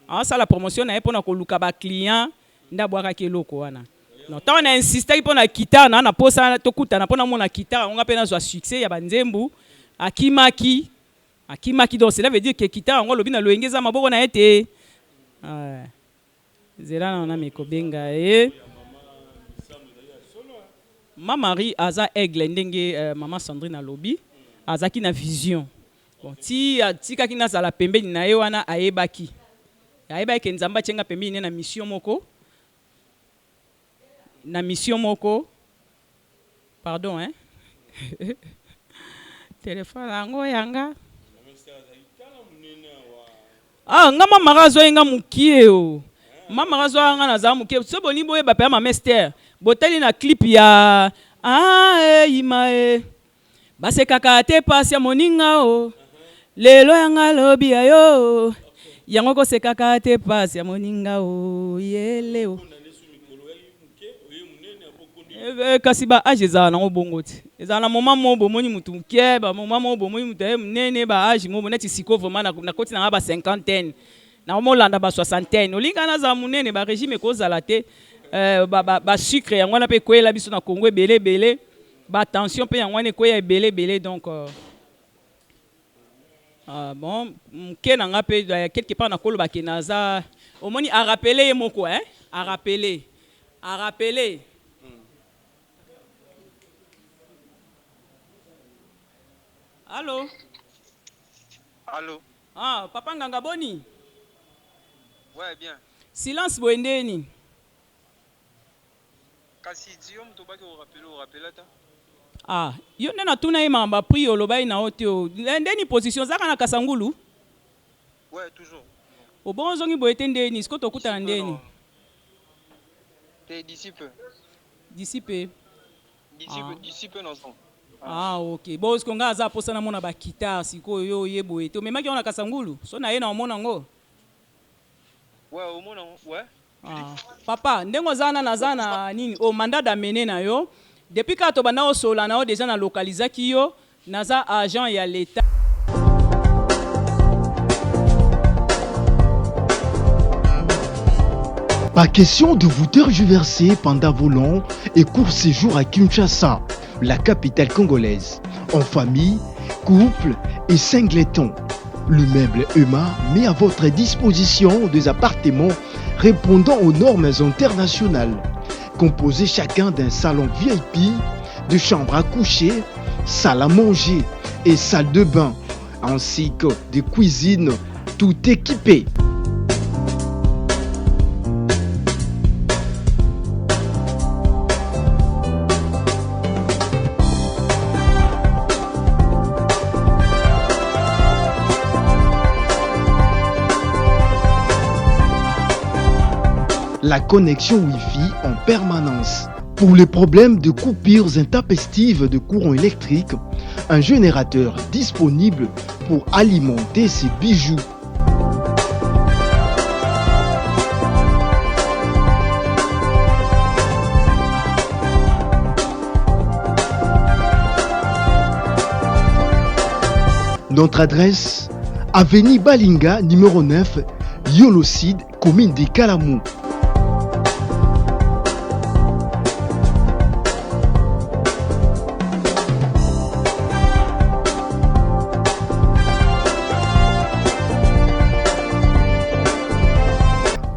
aosala promotion na ye mpona koluka ba client nde abwakaki eloko wana Non, tango na insistaki pona guitare na na posa tokutana pona mona guitare yango nga pe nazwa succès ya ba nzembu akimaki akimaki donc cela veut dire que guitare yango alobi na loyenge eza maboko na ye te euh, zela na na meko benga ye Ma Marie aza aigle ndenge euh, maman Sandrine alobi azalaki na vision bon ti atikaki nazala pembeni na ye wana ayebaki ayebaki ke Nzambe atie nga pembeni ne na mission moko na mission moko pardon hein telephone yango yanga ah nga mama mara azwaki nga mokie o mama mara azwaka nga nazala mokie so bolingi boyeba mpe ya mama Esther botali na clip ya ah eh, ima e Basekaka te pasi ya moninga oh Lelo ya nga lobi ya yo Yango kosekaka te pasi ya moninga oh Yele oh eh, kasi ba age ezala nango bongo te ezala na moment moko bomoni mutu moke ba moment moko bomoni mutu aye monene ba age moko neti sikoyo vraiment nakoti na nga ba cinquantaine nakomolanda ba soixantaine olingi kaka nazala monene ba régime ekozala te eh, ba sucre yango wana mpe ekweyela biso na Congo ebele ebele Ba tension pe yango wana ekweya ebele ebele donc euh, ah, bon moke na nga pe euh, quelque part nakoloba ke naza omoni a rappeler ye moko hein a rappeler a rappeler Allo Allo Ah, papa Nganga boni? Ouais, bien. Silence boye ndenge nini? Kasi ti yo mutu obaki o rappeler o rappela ta. Ah yo nde natuna ye makambo ya prix olobaki na yo te oh nde ni position oza kaka na kasangulu? Ouais toujours. Obongo ozongi boye te nde nini sikoyo tokutana nde nini? Te d'ici peu. D'ici peu. D'ici peu d'ici peu nazonga. Ah ok bon sikoyo nga aza posa namona ba guitare sikoyo yo oye boye te omemaki yango na kasangulu so naye na omona ngo? Ouais omona ngo ouais. Ah, papa ndenge oza wana naza na nini oh, mandat d'amener na yo depuis kaka tobanda kosolola na yo deja na localisaki yo naza agent ya l'etat. Pas question de vous tergiverser pendant vos longs et courts séjours à Kinshasa, la capitale congolaise, en famille, couple et singleton. L'immeuble EMA met à votre disposition des appartements répondant aux normes internationales, composés chacun d'un salon VIP, de chambres à coucher, salle à manger et salle de bain, ainsi que des cuisines tout équipées. La connexion Wi-Fi en permanence. Pour les problèmes de coupures intempestives de courant électrique, un générateur disponible pour alimenter ses bijoux. Notre adresse, Avenue Balinga, numéro 9, Yolocide, commune de Kalamou.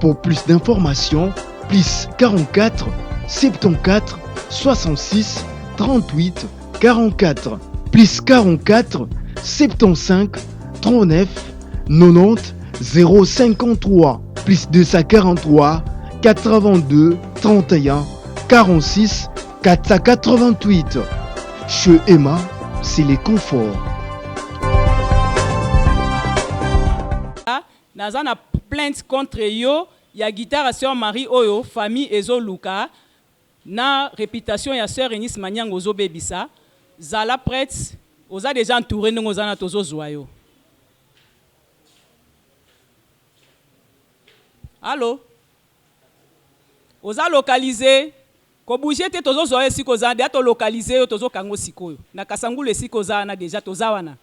Pour plus d'informations, plus 44 74 66 38 44 plus 44 75 39 90 053 plus 243 82 31 46 488. Chez Emma, c'est les conforts. Naza na plainte contre yo ya guitare ya soeur Marie oyo famille ezo luka na reputation ya soeur Eunice Manianga ozo bebisa, zala prete oza dejà entoure ndenge oza wana tozo zua yo. Allo oza localise ko bouger te tozo zua yo esika oza dejà to localise yo tozo kanga yo sikoyo na kasangulu esika oza wana dejà toza wana.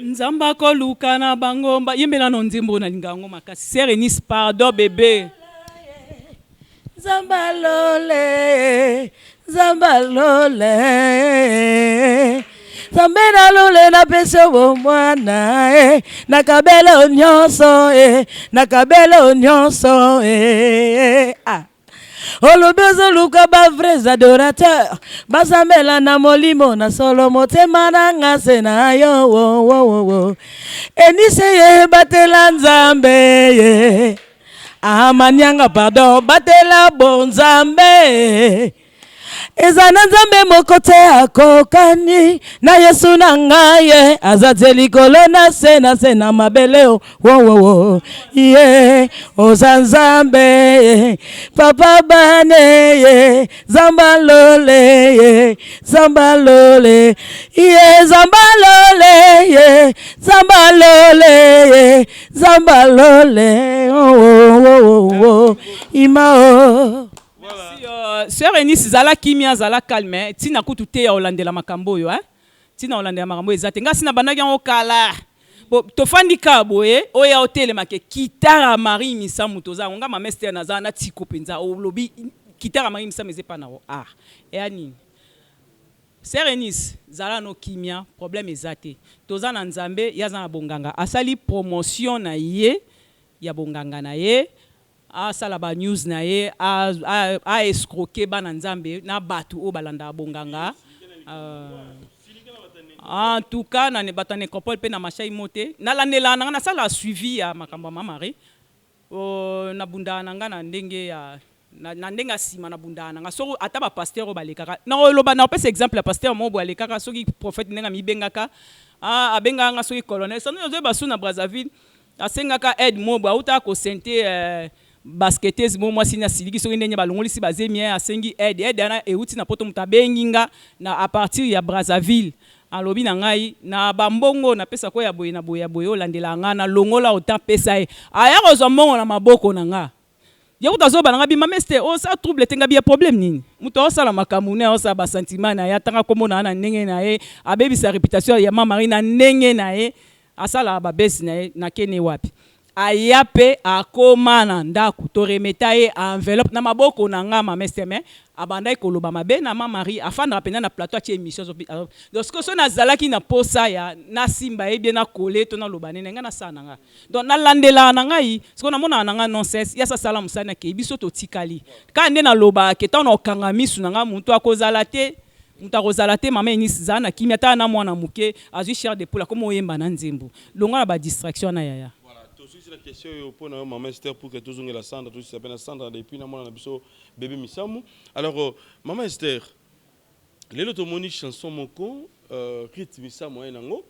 Nzambe akoluka na bango mba yembela no nzembo oyo nalinga yango makasi sœur Eunice pardon bebe. Nzambe alole Nzambe alole Nzambe na lole napesi yo bomwana e nakabela yo nyonso e nakabela yo nyonso e ah. Olobi ozoluka ba vrais adorateurs basambela na molimo na solo motema na nga se na yo wo, wo, wo, wo. Enise ye batela nzambe ye ah, manianga pardon batela bonzambe eza na nzambe moko te akokani na yesu na ngai ye aza te likolo na se na se na mabele o wowowo ye oza nzambe ye papa bane ye zamba lole ye zamba lole ye zamba lole ye zamba lole ye zamba lole oh, oh, oh, oh, oh. ima oh. Merci euh, sœur Eunice zala kimia zala calme hein. Tina kutu te ya olandela makambo oyo hein. Tina olandela makambo eza te. Nga si na bandaki yango kala. Bo tofandi ka boye oya otelema ke kitara Marie Misamu toza yango nga mama Esther naza na tiko penza olobi kitara Marie Misamu eza epa na yo ah eya nini? Sœur Eunice zala no kimia problème eza te toza na Nzambe ye aza na bonganga asali promotion na ye ya bonganga na ye Asala ba news na ye a escroquer bana nzambe na batu oyo balandaka bonganga en tout cas na bato ya necropole pe na mashai mote nalandelaka na nga nasalaka suivi ya makambo ya ma Marie na bundaka na nga na ndenge ya na ndenge ya sima na bundaka na nga soki ata ba pasteur oyo balekaka nakoloba nakopesa exemple ya pasteur moko boye alekaka soki prophète ndenge amibengaka abengaka nga soki colonel sans doute nazoyeba su na Brazzaville Asengaka aide moko boye awutaka ko ceinte basketteuse moko mwasi ni asiliki soki ndenge balongolisi ba zemi eh asengi aide aide wana ewuti na poto mutu abengi nga na a partir ya Brazzaville alobi na ngai na ba mbongo na pesa ko ya boye na boye ya boye olandelaka nga na longola autant pesa ye aya kozwa mbongo na maboko na nga Ye kutu azo loba na nga bima mais te osa trouble te nga biya problème nini mutu azo sala makambu naye azo sala ba sentiment naye atanga kombo na nga na ndenge naye abebisa reputation ya ma Marie na ndenge naye asalaka ba buzz naye na kene wapi aya pe akoma na ndaku to remeta ye enveloppe na maboko na nga mama Esther mais abandaki koloba mabe na ma Marie afandaka penza na plateau atie emission azo donc sikoyo soki nazalaki na posa ya nasimba ye bien na colle to naloba nini nga nasala na nga Donc na landelaka na ngai sikoyo na monaka na ngai non cesse ye asi asala mosala na akeyi biso totikali kaka nde na lobaka ke tango nako kanga misu na ngai mutu akozala te mutu akozala te mama Eunice zala na kimia tala na mwana muke azui chair de poule akomi oyemba na nzembo longwa na ba distraction wana yaya. Voilà tosilisi na question oyo pona yo maman Esther pour que tozongela Sandra tosilisa pe na Sandra depuis na mwana na biso bebe Misamu alors maman Esther Lelo tomoni chanson moko Ruth Misamu aye nango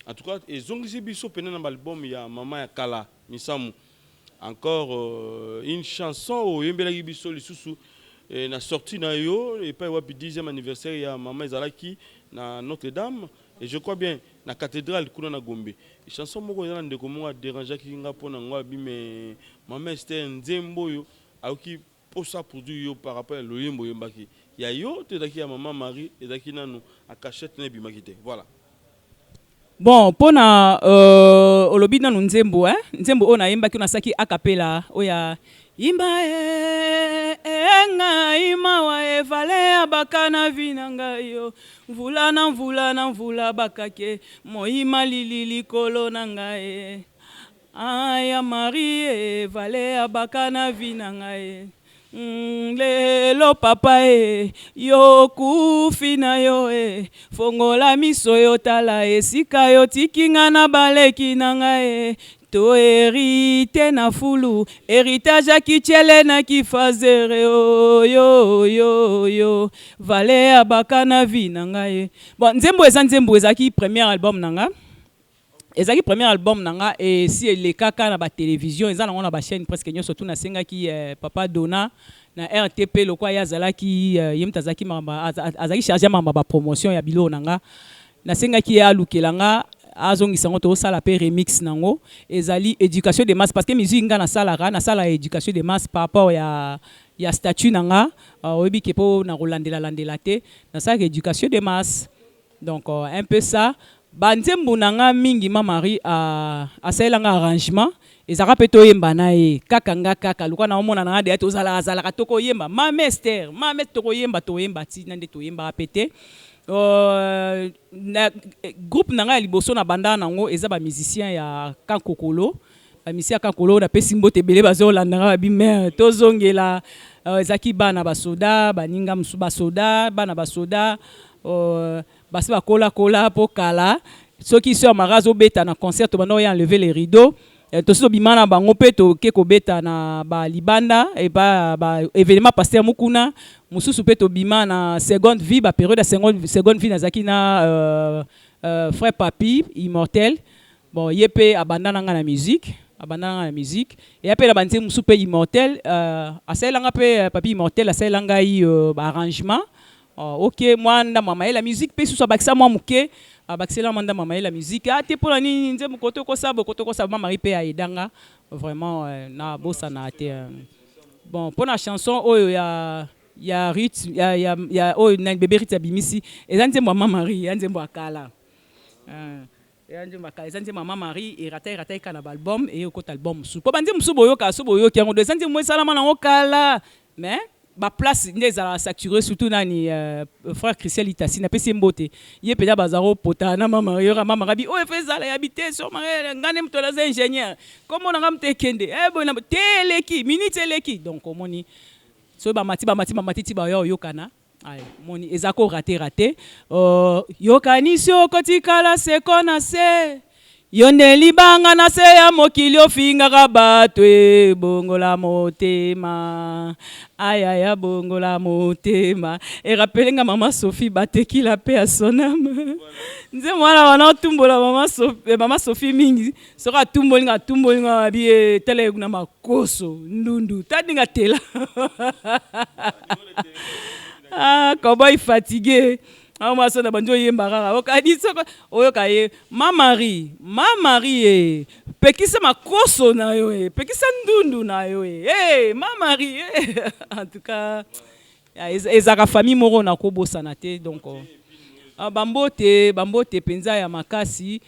en tout cas ezongisi biso pena na ba album ya maman ya kala Misamu encore une chanson oyembelaki biso lisusu na sortie na yo epai wapi dixième anniversaire ya maman ezalaki na Notre Dame et je crois bien na cathedrale kuna na Gombe chanson moko eza na ndeko moko a derangeaki nga pona ngo abi mais maman Esther nzembo oyo ayoki Posa produit yo par rapport ya loyembo oyembaki. Ya yo to ezalaki ya mama Marie ezalaki nanu en cachette na ebimaki te voilà. Bon pona euh, olobi nanu nzembo hein nzembo oyo nayembaki oyo nasalaki a capella oyo ya yimba eh, eh, ngai mawa evale abaka na vie na ngai yo mvula na mvula na mvula bakake moi malili likolo na ngai eh. Ah ya Marie vale abaka na vie na ngai mm, lelo papa e yo okufi na yo e fongola miso yo tala esika yo tiki nga na baleki na ngai e to herite na fulu heritage ya kitiele na kifazere oyo yo yo vale abaka na vie na ngai bon nzembo eza nzembo ezalaki premier album na nga Ezalaki premier album na nga esi elekaka na ba television eza nango na ba chaine presque nionso tout nasengaki papa Dona na RTP lokola ye azalaki ye mutu azalaki makambo azalaki charge ya makambo ya ba promotion ya biloko na nga nasengaki ye alukela nga azongisa yango tozosala pe remix nango ezali education de masse parce que musique nga nasalaka nasalaka education de masse par rapport ya ya statut na nga oyebi ke po na kolandela landela te nasalaka education de masse Donc un peu ça. Ba nzembo na nga mingi ma Marie asalela nga arrangement ezalaka pe toyemba na ye kaka nga kaka lokola nao mona na nga dejà tozalaka zalaka toko yemba mame Esther mame toko yemba toyemba ti na nde toyembaka pe te na groupe na nga ya liboso na banda na ngo eza ba musiciens ya camp kokolo ba musiciens ya camp kokolo na pesi mbote ebele bazo landa nga babi mère tozongela ezalaki bana ba soda baninga mosusu ba soda bana ba soda Oh basi bakola kola po kala soki soeur Marie azobeta na concert tobanda koya enlever les rideaux eh, tosi tobima na bango mpe toke kobeta na ba libanda epa ba evenement pasteur Mukuna mosusu mpe tobima na seconde vie ba periode ya seconde, seconde vie nazalaki na euh, euh, frère Papi immortel Bon ye pe abanda na nga na musique, abanda na nga na musique. Eya pe na ba nzembo mosusu pe Immortel euh, asalela nga pe Papy Immortel asalela ngai euh, ba arrangement. Oh, ok mwa ndambo ya mayele ya musique pe susu abakisa mwa moke, abakisela mwa ndambo ya mayele ya musique. Ah te pona nini nzembo kote okosa boye kote okosa, ma Marie pe a aida nga vraiment euh, na bosana te. Bon pona chanson oyo ya ya Ruth ya ya, ya oyo nani bebe Ruth abimisi eza nzembo ya ma Marie, ya nzembo ya kala. Euh, Eza nzembo ya kala, eza nzembo ya ma Marie, erata erata eka na ba album, eye kokota album mosusu. Po ba nzembo mosusu boyokaka soki boyoki yango, donc eza nzembo moko esalama nango kala, mais ba place nde ezalaka sature surtout nani frère Christian Litasi napesi ye mbote, ye penza bazala kopota na ma Marie, yoka ma Marie abi oyo faut ezala ya bite soeur Marie nga nde moto naza ingénieur, kombo na nga moto ekende eh boye na boye, te eleki minute eleki, donc omoni soki bamati bamati bamati ti baoya koyokana. Ayi moni eza ko rate rate oh yokanisi okotikala seko na se yo nde libanga na se ya mokili ofingaka bato e bongola motema ayaya bongola motema e rappele nga mama Sophie Batekila pe ya son ame nzembo wana wana otumbola mama Sophie, mama Sophie mingi soki atumboli nga atumboli nga abi eh, tala ye kuna makoso ndundu ta ndenge atela ah, cowboy fatigue awa mwasi na bandi oyemba kaka okadi soko oyoka ye ma marie ma marie e pekisa makoso na yo e pekisa ndundu na yo e hey, ma marie e en tout cas Ezalaka famille moko nakobosana te donc ba mbote ba mbote penza ya makasi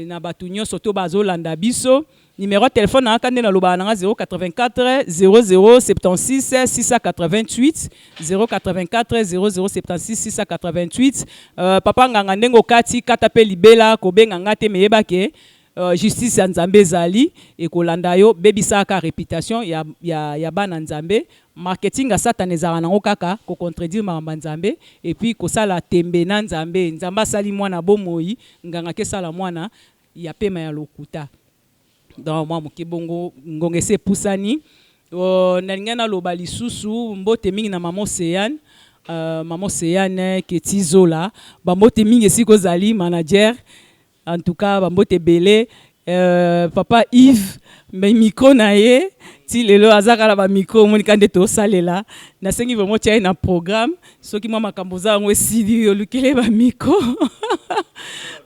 na batu nionso to bazolanda biso numero ya telephone na nga nde nalobaka na nga 084 00 76 688 084 00 76 688 papa nganga ndenge okati kata pe libela kobenga nga te meyeba ke Justice ya Nzambe ezali ekolanda yo, bebisaka reputation ya ya ya bana Nzambe, marketing ya satana ezalaka nango kaka ko contredire makambo ya Nzambe et puis kosala tembe na Nzambe, Nzambe asali mwana bomoi, nganga ake sala mwana ya pema ya lokuta. Donc mwa moke bongo ngonga esi epusani, nalingaki naloba lisusu mbote mingi na maman Oceane, maman Oceane Ketty Zola, ba mbote mingi esika ozali manager. En tout cas ba mbote ebele euh, papa Yves mais micro na ye ti lelo aza kaka na ba micro omoni kaka nde tosalela nasengi vraiment otia ye na programme soki mwa makambo oza yango esili olukele ba micro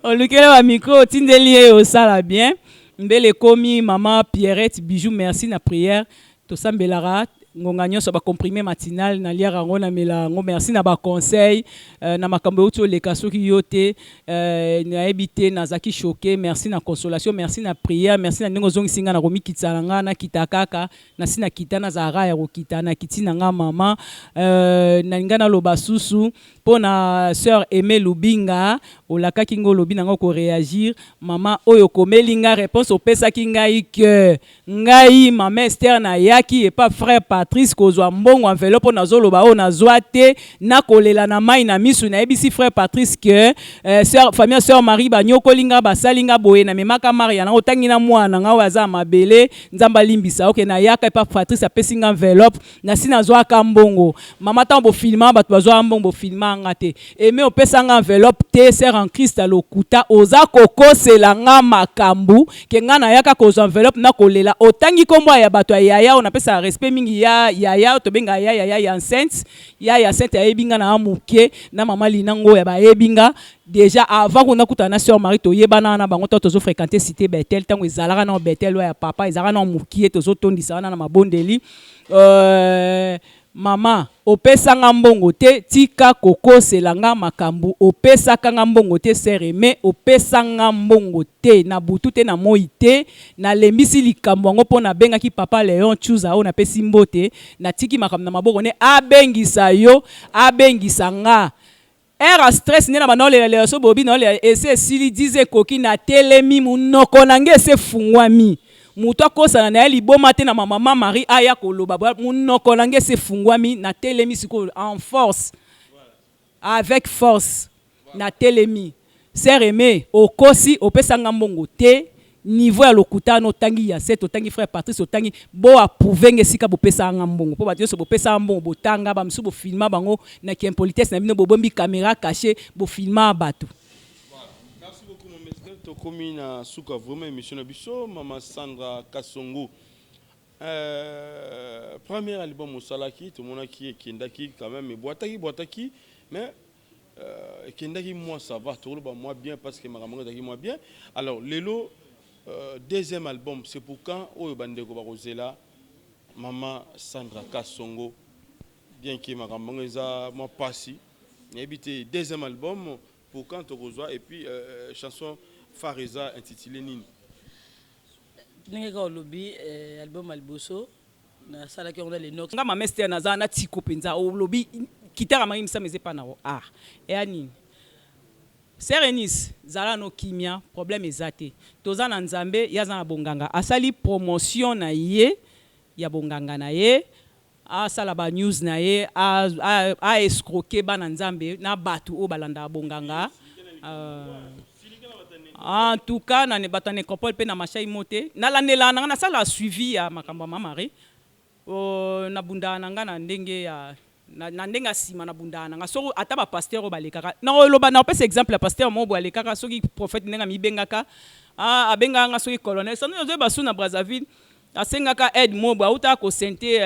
olukele ba micro otindeli ye osala bien mbele ekomi mama Pierrette Bijou merci na prière tosambelaka. Ngonga nyonso ba comprime matinal naliaka yango namela yango merci na ba conseil euh, na makambo euti oleka soki yo te euh, nayebi te nazalaki choqué merci na consolation merci na prière merci na ndenge ozongisi ngai na komikitisa na ngai nakita kaka nasi nakita nazalaka ya kokita nakiti na ngai mama euh, nalinga naloba susu mpo na sœur Aimé Lubinga olakaki ngai olobi na ngai okoreagir mama oyo okomeli ngai réponse opesaki ngai que Ngai mama Esther nayaki epa frère Patrice kozua mbongo enveloppe oyo nazoloba oyo nazua te nakolela na mayi na misu nayebisi frère Patrice que eh, sœur, famille ya sœur Marie banyokoli nga basali nga boye namemaka Maria na otangi na mwana na nga oyo aza ya mabele Nzambe alimbisa ok nayaka epa Patrice apesi nga enveloppe Nasi nazuaka mbongo mama tango bo filma batu bazuaka mbongo bo filma nga te aime opesa nga enveloppe te sœur en Christ ya lokuta oza kokosela nga makambu ke nga nayaka kozua enveloppe na kolela otangi kombo ya batu ya yaya oyo napesaka respect mingi ya yaya oyo tobengaka ya yaya ya enceinte ya ya enceinte ayebi nga na muke na mama Lina Ngoya bayebi nga Dejà avant kuna nakutana na sœur Marie toyebana na bango tango tozo frequenter cite Bethel tango ezalaka nao Bethel oyo ya papa ezalaka nao mukie tozo tondisa wana na mabondeli euh, mama opesa nga mbongo te tika kokosela nga makambu opesaka nga mbongo te sœur Aimee opesa nga mbongo te na butu te na moyi te nalembisi likambo yango po nabengaki papa Leon Tshuza oyo napesi mbote natiki makambo na maboko ne abengisa yo abengisa nga Heure ya stress nde na banda kolela lela soki bobi na olela esi esili 10 ekoki na telemi munoko na nga esi efungwami mutu akosana na ye liboma te na ma maman Marie aya koloba munoko na nga esi efungwami na telemi sikoyo en force avec force na telemi Sœur Aimee okosi opesa nga mbongo te niveau ya lokuta wana otangi Yacette otangi frère Patrice otangi bo approuve nga esika bopesaka nga mbongo po bato nyonso bopesaka mbongo botanga ba misusu bo filma bango na ki impolitesse na bino bobombi camera cache bo filma bato. Voilà merci beaucoup mama Esther tokomi na suka vraiment emission na biso mama Sandra Kasongo euh, premier album osalaki tomonaki ekendaki quand même ebwataki bwataki mais Euh, ekendaki mwa ça va tokoloba mwa bien parce que makambo yango ezalaki mwa bien alors lelo euh, deuxième album c'est pour quand oyo bandeko bakozela mama Sandra Kasongo bien que makambo yango eza mwa pasi nayebi te deuxième album pour quand tokozwa et puis euh, chanson phare eza intitulé nini ndenge kaka olobi eh, album ya liboso Nasalaki yango na Lenox. Nga mama Esther naza na tiko penza olobi kitara marie misamu eza epa nao ah eya nini sœur Eunice zala no kimia problème eza te toza na nzambe ye aza na bonganga asali promotion na ye ya bonganga na ye asala ba news na ye a a escroquer bana nzambe na batu oyo balandaka bonganga euh. En tout cas na bato ya necropole pe na mashai mote nalandelaka na nga nasalaka suivi ya makambo ya ma Marie oh, nabundaka na nga na ndenge ya na ndenge ya sima nabundaka na nga soki ata ba pasteur oyo balekaka nakoloba nakopesa exemple ya pasteur moko boye alekaka soki prophète ndenge amibengaka ah, abengaka nga soki colonel sans doute nazoyeba su na Brazzaville Asengaka aide moko boye awutaka ko ceinte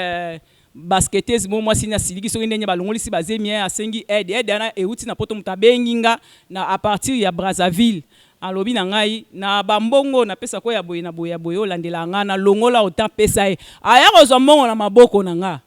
basketteuse moko mwasi ni asiliki soki ndenge balongolisi ba zemi hein asengi aide aide wana ewuti na poto mutu abengi nga na à partir ya Brazzaville alobi na ngai na ba mbongo na pesa ko ya boye na boye ya boye olandelaka nga na longola autant pesa ye aya kozwa mbongo na maboko na nga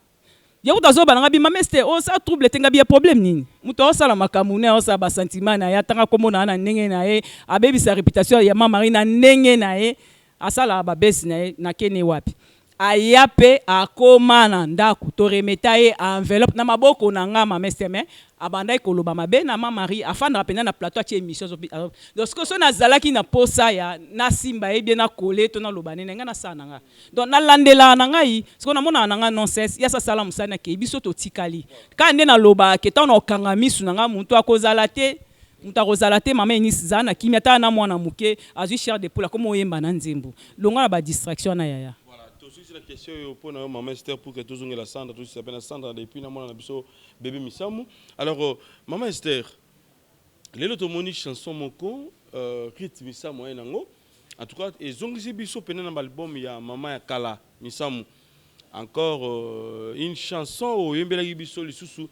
Ye kutu azo loba na nga bi mama Esther oza trouble te nga bi ya problème nini? Mutu azo sala makambu naye azo sala ba sentiment naye atanga kombo na nga na ndenge naye abebisa reputation ya ma Marie na ndenge naye asalaka ba buzz naye na kene wapi? Aya pe akoma na ndaku to remeta ye enveloppe na maboko na nga mama Esther mais abandaki koloba mabe na ma Marie afandaka penza na plateau atie emission azo donc sikoyo soki nazalaki na posa ya nasimba ye bien na coller to naloba nini nga nasala na nga Donc na landelaka na ngai sikoyo na monaka na ngai non cesse ye asi asala mosala nakeyi biso totikali kaka nde na lobaka ke tango nakokanga misu na ngai mutu akozala te mutu akozala te mama Eunice zala na kimia tala na mwana muke azui chair de poule akomi oyemba na nzembo longwa na ba distraction wana yaya. Voilà tosilisi na question oyo po na yo maman Esther pour que tozongela Sandra tosilisa pe na Sandra depuis na mwana na biso bebe Misamu alors maman Esther lelo tomoni chanson moko Ruth Misamu aye nango En tout cas ezongisi biso pena na ba album ya maman ya kala Misamu. Encore une chanson oyembelaki biso lisusu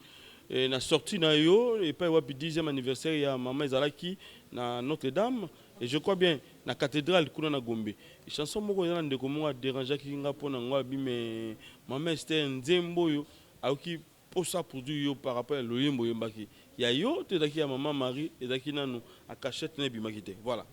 na sortie na yo epai wapi dixième anniversaire ya maman ezalaki na Notre Dame et je crois bien. Na cathedrale kuna na Gombe. Chanson moko eza na ndeko moko a derangeaki nga pona ngo alobi mais maman Esther nzembo oyo ayoki posa produire yo par rapport ya loyembo oyembaki ya yo to ezalaki ya maman Marie ezalaki nanu a cachette nayo ebimaki te voilà.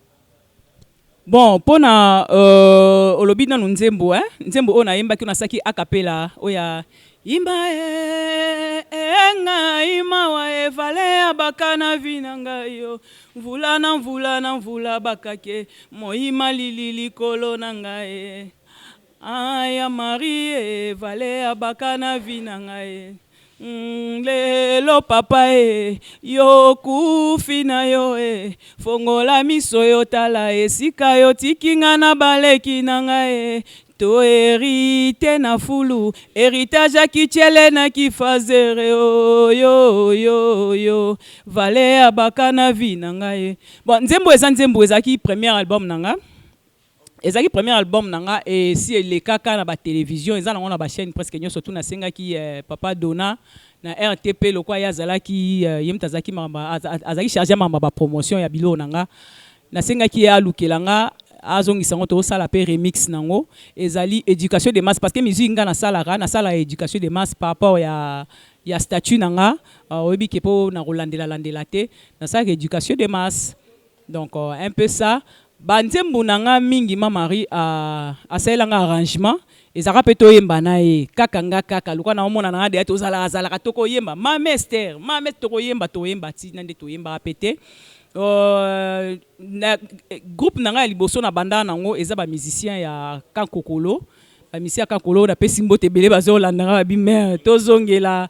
Bon pona euh olobi nanu nzembo hein nzembo oyo nayembaki oyo nasalaki acapella oyo ya Yimba eh eh ngai mawa evale abaka na vie na ngai yo mvula na mvula na mvula bakake moyi malili likolo na ngai eh ah ya Marie evale abaka na vie na ngai eh. Hum lelo papa eh yo okufi na yo eh fongola miso yo tala esika yo tiki nga na baleki na nga eh to herite na fulu heritage ya kitiele na kifazere oh yo yo yo vale abaka na vie na nga eh bon nzembo eza nzembo ezalaki premier album na nga Ezalaki premier album na nga esi elekaka na ba television eza nango na ba chaine presque nioso tout nasengaki papa Dona na RTP lokola ye azalaki ye mutu azalaki makambo azalaki charge ya makambo ya ba promotion ya biloko na nga nasengaki ye alukela nga azongisa yango tozosala pe remix nango ezali education de masse parce que musique nga nasalaka nasalaka education de masse par rapport ya ya statut na nga oyebi ke po na kolandela landela te nasalaka education de masse Donc un peu ça. Ba nzembo na nga mingi ma Marie asalela nga arrangement ezalaka pe toyemba na ye kaka nga kaka lokola nao mona na nga dejà tozalaka zalaka toko yemba mame Esther mame toko yemba toyemba ti na nde toyembaka pe te na groupe na nga ya liboso na banda na ngo eza ba musiciens ya camp kokolo ba musiciens ya camp kokolo na pesi mbote ebele bazo landa nga babi mère tozongela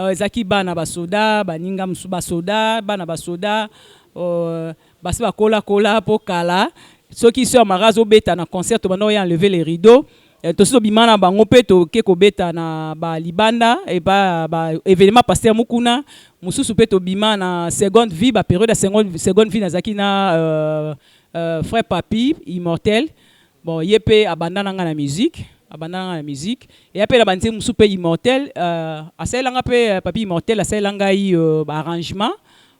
ezalaki bana ba soda baninga mosusu ba soda bana ba soda Basi ba kola kola po kala soki soeur Marie azo beta na concert tobanda koya enlever les rideaux tosi tobima na bango pe toke kobeta na ba libanda epa ba evenement pasteur Mukuna mususu pe tobima na seconde vie ba periode ya seconde vie nazalaki na frère Papy immortel bon ye pe abanda na nga na musique abanda na nga na musique eya pe na ba nzembo mususu pe immortel asalela nga pe Papy immortel asalela ngai ba arrangement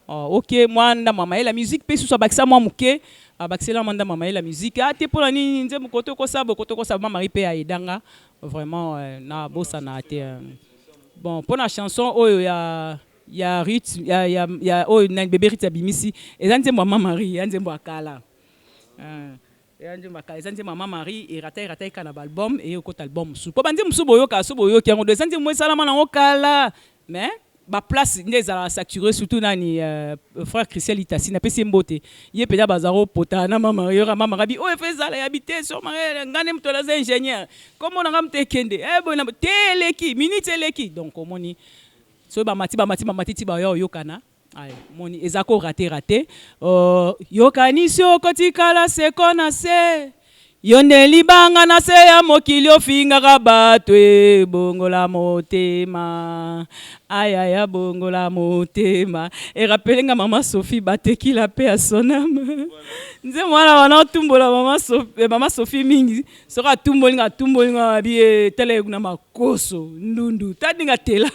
Oh ok mwa ndambo ya mayele ya musique pe susu abakisa mwa muke abakisela mwa ndambo ya mayele ya musique ah te pona nini nzembo kote okosa boye kote okosa ma Marie pe a aida nga vraiment na bosana te bon pona chanson oyo ya ya Ruth ya ya ya oyo nani bebe Ruth abimisi eza nzembo ya ma Marie ya nzembo ya kala Eza nzembo ya kala eza nzembo ya ma Marie erata erata eka na ba album eye kokota album mosusu po ba nzembo mosusu boyokaka soki boyoki yango donc eza nzembo moko esalama nango kala mais ba place nde ezalaka sature surtout nani frère Christian Litasi napesi ye mbote ye penza baza kopota na ma Marie yoka ma Marie abi oyo faut ezala ya bi te sur Marie nga nde moto naza ingénieur kombo na nga moto ekende eh boye na boye te eleki minute eleki donc omoni soki bamati bamati bamati ti baya oyokana Ayi moni eza ko rate rate oh yokanisi okotikala seko na se yo nde libanga na se ya mokili ofingaka bato e bongola motema ayaya bongola motema e rappele nga mama Sophie Batekila pe à son ame nzembo wana wana otumbola mama Sophie, mama Sophie mingi soki atumboli nga atumboli nga abi e tala ye kuna makoso ndundu ta ndenge atela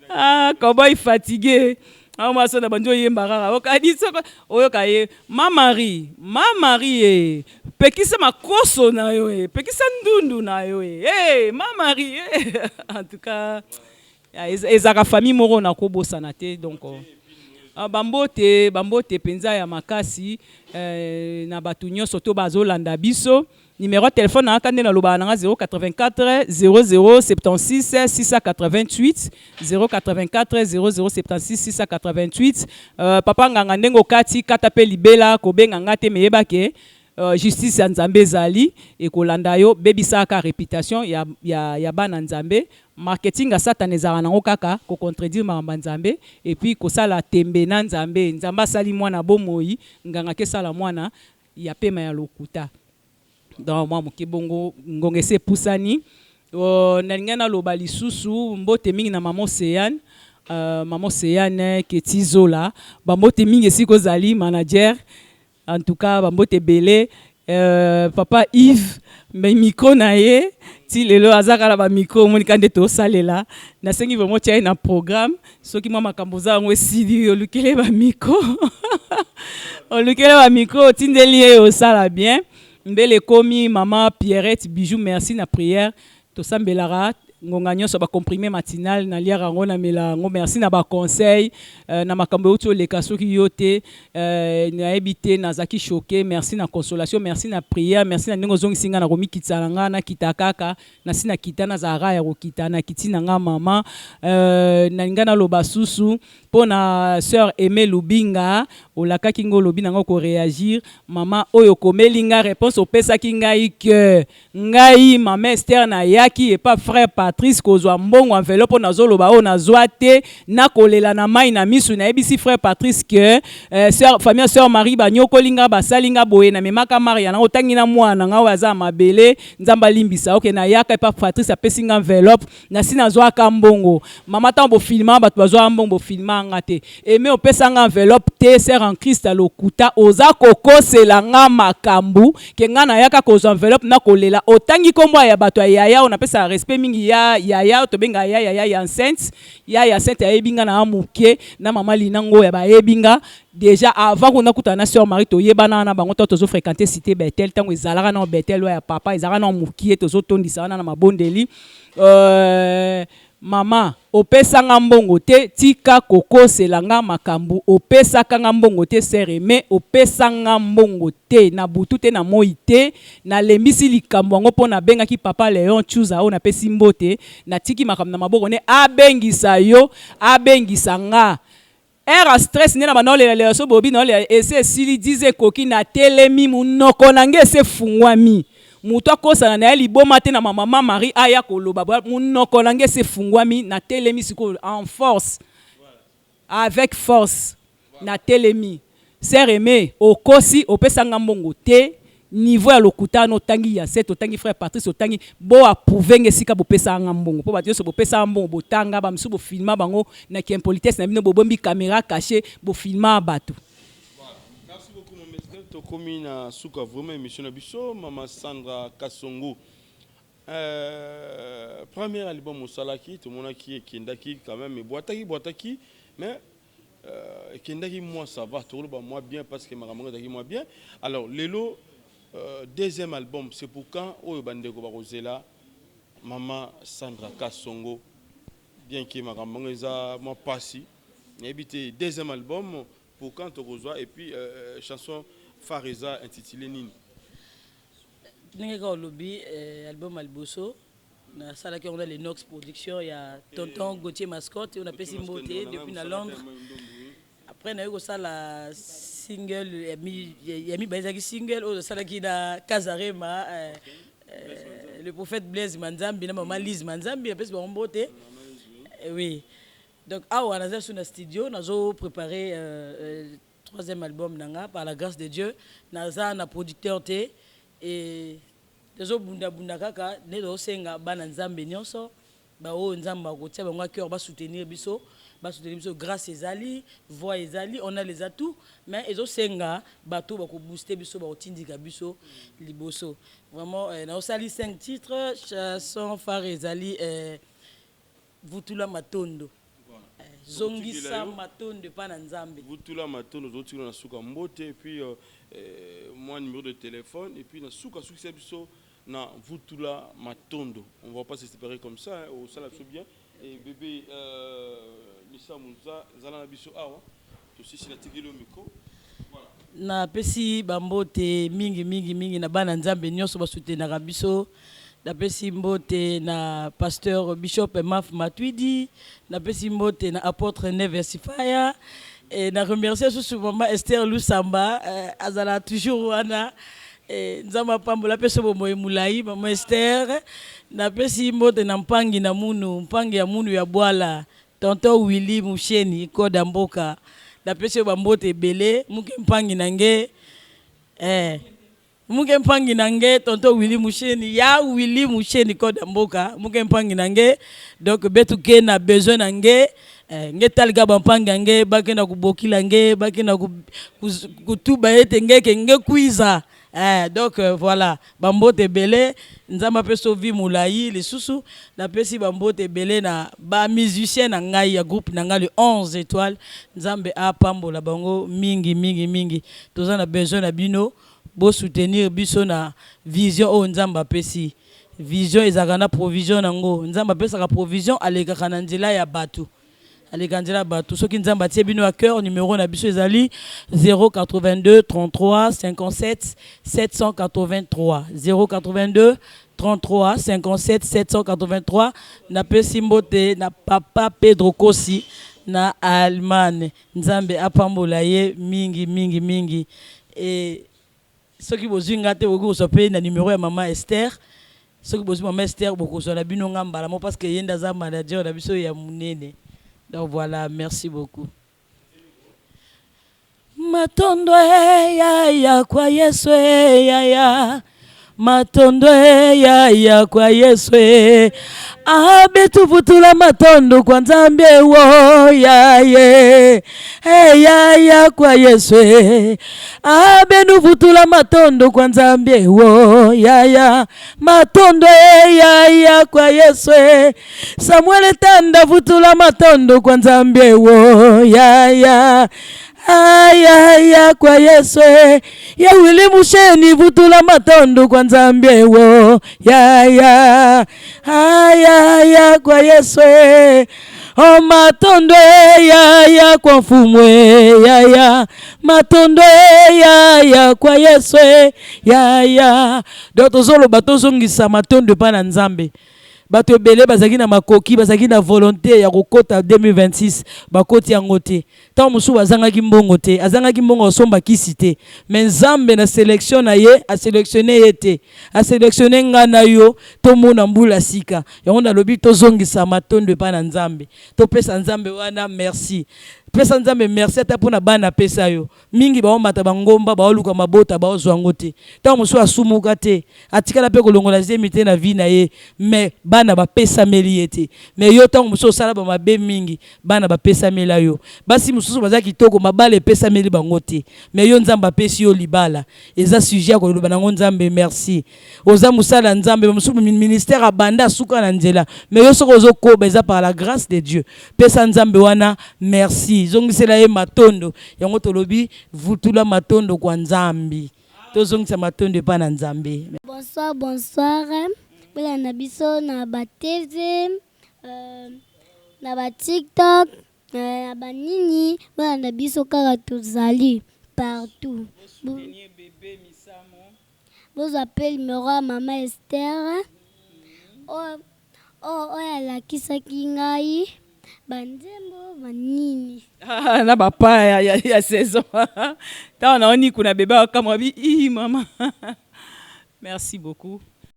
ah cowboy fatigue awa mwasi na bandi oyemba kaka okani soko oyoka ye ma Marie ma Marie e pekisa makoso na yo e pekisa ndundu na yo e hey, ma Marie e en tout cas Ezalaka famille moko nakobosana te donc ba mbote ba mbote penza ya makasi na batu nionso to bazolanda biso numero ya telephone na nga nde nalobaka na nga 084 00 76 688 084 00 76 688 papa nganga ndenge okati kata pe libela kobenga nga te me yeba ke Justice ya Nzambe ezali ekolanda yo, bebisaka reputation ya ya ya bana Nzambe, marketing ya satana ezalaka nango kaka ko contredire makambo ya Nzambe et puis kosala tembe na Nzambe, Nzambe asali mwana bomoi, nganga ake sala mwana ya pema ya lokuta. Donc mwa moke bongo ngonga esi epusani, nalingaki naloba lisusu mbote mingi na maman Oceane, maman Oceane Ketty Zola, ba mbote mingi esika ozali manager. En tout cas ba mbote ebele euh, papa Yves mais micro na ye Ti lelo aza kaka na ba micro omoni kaka nde tosalela. Nasengi vraiment otia ye na programme soki mwa makambo oza yango esili olukeli ye ba micro olukeli ye ba micro otindeli ye osala bien. Mbele ekomi maman Pierrette Bijoux merci na prière tosambelaka ngonga nyonso ba comprime matinal naliaka yango namelaka yango merci na ba conseil na makambo euti oleka soki yo te nayebi te nazalaki choque merci na consolation merci na prière merci na ndenge ozongisi nga na komikitisa na nga nakita kaka nasi nakita nazala kaka ya kokita nakiti na nga mama nalinga naloba susu Mpo na soeur Aimee Lubinga, olakaki nga olobi na nga oko reagir, mama oyo okomeli nga reponse opesaki ngai que ngai mama Esther nayaki epa frère Patrice kozua mbongo enveloppe oyo nazoloba oyo nazua te nakolela na mayi na misu nayebisi frère Patrice que soeur famille ya soeur Marie banyokoli nga basali nga boye namemaka Maria na nga otangi na mwana na nga oyo aza ya mabele Nzambe alimbisa yo que nayaka epa Patrice apesi nga enveloppe Nasi nazuaka mbongo mama tango bo filma batu bazuaka mbongo bo filma nga te aime opesa nga enveloppe te sœur en Christ ya lokuta oza kokosela nga makambu ke nga nayaka kozua enveloppe na kolela otangi kombo ya batu ya yaya oyo napesaka respect mingi ya yaya oyo tobengaka ya yaya ya enceinte ya ya enceinte ayebi nga na mukie na mama Lina Ngoya bayebi nga Dejà avant kutu nakutana na soeur Marie toyebanaka na bango tango tozo frequenter cite Bethel tango ezalaka nao Bethel oyo ya papa ezalaka nao mukie tozo tondisa wana na mabondeli euh mama opesa nga mbongo te tika kokosela nga makambu opesaka nga mbongo te soeur Aimee opesa nga mbongo te na butu te na moyi te nalembisi likambo yango po nabengaki papa Leon Tshuza oyo napesi mbote natiki makambo na maboko ne abengisa yo abengisa nga Heure ya stress nde na banda kolela lela soki bolobi nao lela esi esili 10 ans ekoki na telemi munoko na nga esi efungwami mutu akosana naye liboma te na ma maman Marie aya koloba munoko na nga esi efungwami na telemi sikoyo en force avec force na telemi Sœur Aimee okosi opesa nga mbongo te niveau ya lokuta wana otangi Yacette otangi frère Patrice otangi bo approuver nga esika bopesaka nga mbongo po batu nionso bopesaka mbongo botanga ba misusu bo filma bango na ki impolitesse na bino bobombi camera cache bo filma batu. Voilà merci beaucoup mama Esther tokomi na suka vraiment emission na biso mama Sandra Kasongo euh, premier album osalaki tomonaki ekendaki quand même ebwataki bwataki mais Euh, ekendaki mwa ça va tokoloba mwa bien parce que makambo yango ezalaki mwa bien alors lelo euh, deuxième album c'est pour quand oyo bandeko bakozela mama Sandra Kasongo bien que makambo yango eza mwa pasi nayebi te deuxième album pour quand tokozwa et puis euh, chanson phare eza intitulé nini ndenge kaka olobi eh, album ya liboso Nasalaki yango na Lenox production ya tonton Gauthier Mascotte oyo napesi mbote depuis na Londres. Après naye kosala single ya mibale ezalaki single oyo nasalaki na Casarema euh, euh, le prophète Blaise Manzambi na mama Lise Manzambi napesi bango mbote. Eh oui. Donc awa naza su na studio nazo préparer euh, euh, troisième album na nga par la grâce de Dieu naza na producteur te et Tozo bunda bunda kaka nde tozo senga bana nzambe nionso ba oyo nzambe akotia bango a coeur ba soutenir biso ba soutenir biso grace ezali voix ezali on a les atouts mais ezo senga bato bako booster biso bako tindika biso liboso vraiment eh, na osali 5 titres chanson phare ezali eh, vutula matondo eh, zongisa matondo epa na nzambe vutula matondo tozotikela na suka mbote et puis euh, euh, mwa numéro de téléphone et puis na suka sukisa biso na vutula matondo on va pas se séparer comme ça hein, osala biso bien et bébé euh, misa muza zala na biso awa tosisi natikeli yo micro Napesi ba mbote mingi mingi mingi na bana Nzambe nionso ba soutenaka biso. Napesi mbote na pasteur Bishop Maf Matuidi, napesi mbote na apotre Neves Sifaya et na remercier susu maman Esther Lusamba azala toujours wana Nzambe apambola apesa bomoi molayi maman Esther. Napesi mbote na mpangi na munu, mpangi ya munu ya bwala Tonton Willy Musheni code ya mboka napesi yo ba mbote ebele muke mpangi na nge eh muke mpangi na nge tonton Willy Musheni ya Willy Musheni code ya mboka muke mpangi na nge donc betu ke na besoin na nge eh, nge talika ba mpangi ya nge bakenda kubokila nge bakenda kutuba ete nge ke nge kuiza. Eh, donc euh, voilà, bambote ebele, Nzambe apesa yo vie molayi lisusu. Napesi bambote ebele na ba musiciens na ngai ya groupe na ngai le 11 étoiles. Nzambe apambola bango mingi mingi mingi. Toza na besoin na bino bo soutenir biso na vision oyo Nzambe apesi. Vision ezalaka na provision na ngo. Nzambe apesaka provision alekaka na nzela ya batu. Aleka nzela ya batu. Soki Nzambe atie bino à cœur, numero na biso ezali 082 33 57 783. 082 33 57 783. Napesi mbote na papa Pedro Kosi na Allemagne. Nzambe apambola ye mingi mingi mingi. Et Soki bozui nga te bokoki kozua pe na numero ya maman Esther, soki bozui maman Esther bokozua na bino nga mbala moko parce que ye nde aza manager na biso ya munene donc voilà merci beaucoup. Matondo eh yaya kwa Yesu eh yaya Matondo eh yaya kwa Yesu eh Abetuvutula matondo kwa Nzambe wo yaye eh yaya kwa Yesu eh Abenuvutula matondo kwa Nzambe wo yaya matondo eh yaya kwa Yesu eh Samuel Tanda vutula matondo kwa Nzambe wo yaya Ayaya kwa Yesu eh. Ya Willy Musheni vutula matondo kwa Nzambe wo yaya ayaya kwa Yesu eh. O matondo eh, yaya kwa mfumu eh, yaya matondo eh, yaya kwa Yesu eh, yaya. Donc tozoloba tozongisa matondo epai na Nzambe. Bato ebele bazalaki na makoki, bazalaki na volonte ya kokota 2026, bakoti yango te. Tango mosusu azangaki mbongo te, azangaki mbongo ya kosomba kisi te. Mais Nzambe na selection na ye, a selectionner ye te. A selectionner nga na yo tomona mbula sika. Yango nalobi tozongisa matondo epai na Nzambe. Topesa Nzambe wana merci. Pesa Nzambe merci ata mpo na bana apesa yo. Mingi baomata ba ngomba baoluka mabota baozua yango te. Tango mosusu asumuka te, atikala pe kolongola zemi te na vie na ye mais bana bapesameli ye te. Mais yo tango mosusu osala ba mabe mingi bana bapesamela yo. Basi mosusu baza kitoko mabala epesameli bango te mais yo Nzambe apesi yo libala. Eza sujet ya koloba nango Nzambe merci. Oza mosali ya Nzambe, ba mosusu ministère abanda asuka na nzela mais yo soki ozo koba eza par la grace de Dieu. Pesa Nzambe wana merci, zongisela ye matondo. Yango tolobi vutula matondo kwa Nzambi. Tozongisa matondo epai na Nzambe. Bonsoir bonsoir bolanda biso na ba TV na ba tiktok na ba nini bolanda biso kaka tozali partout. Bozwa pe numero ya maman Esther oyo oyo alakisaki ngai ba nzembo ba nini. Na ba pas ya, ya, ya saison ntango naoni kuna bebe akamwa bi ii mama merci beaucoup.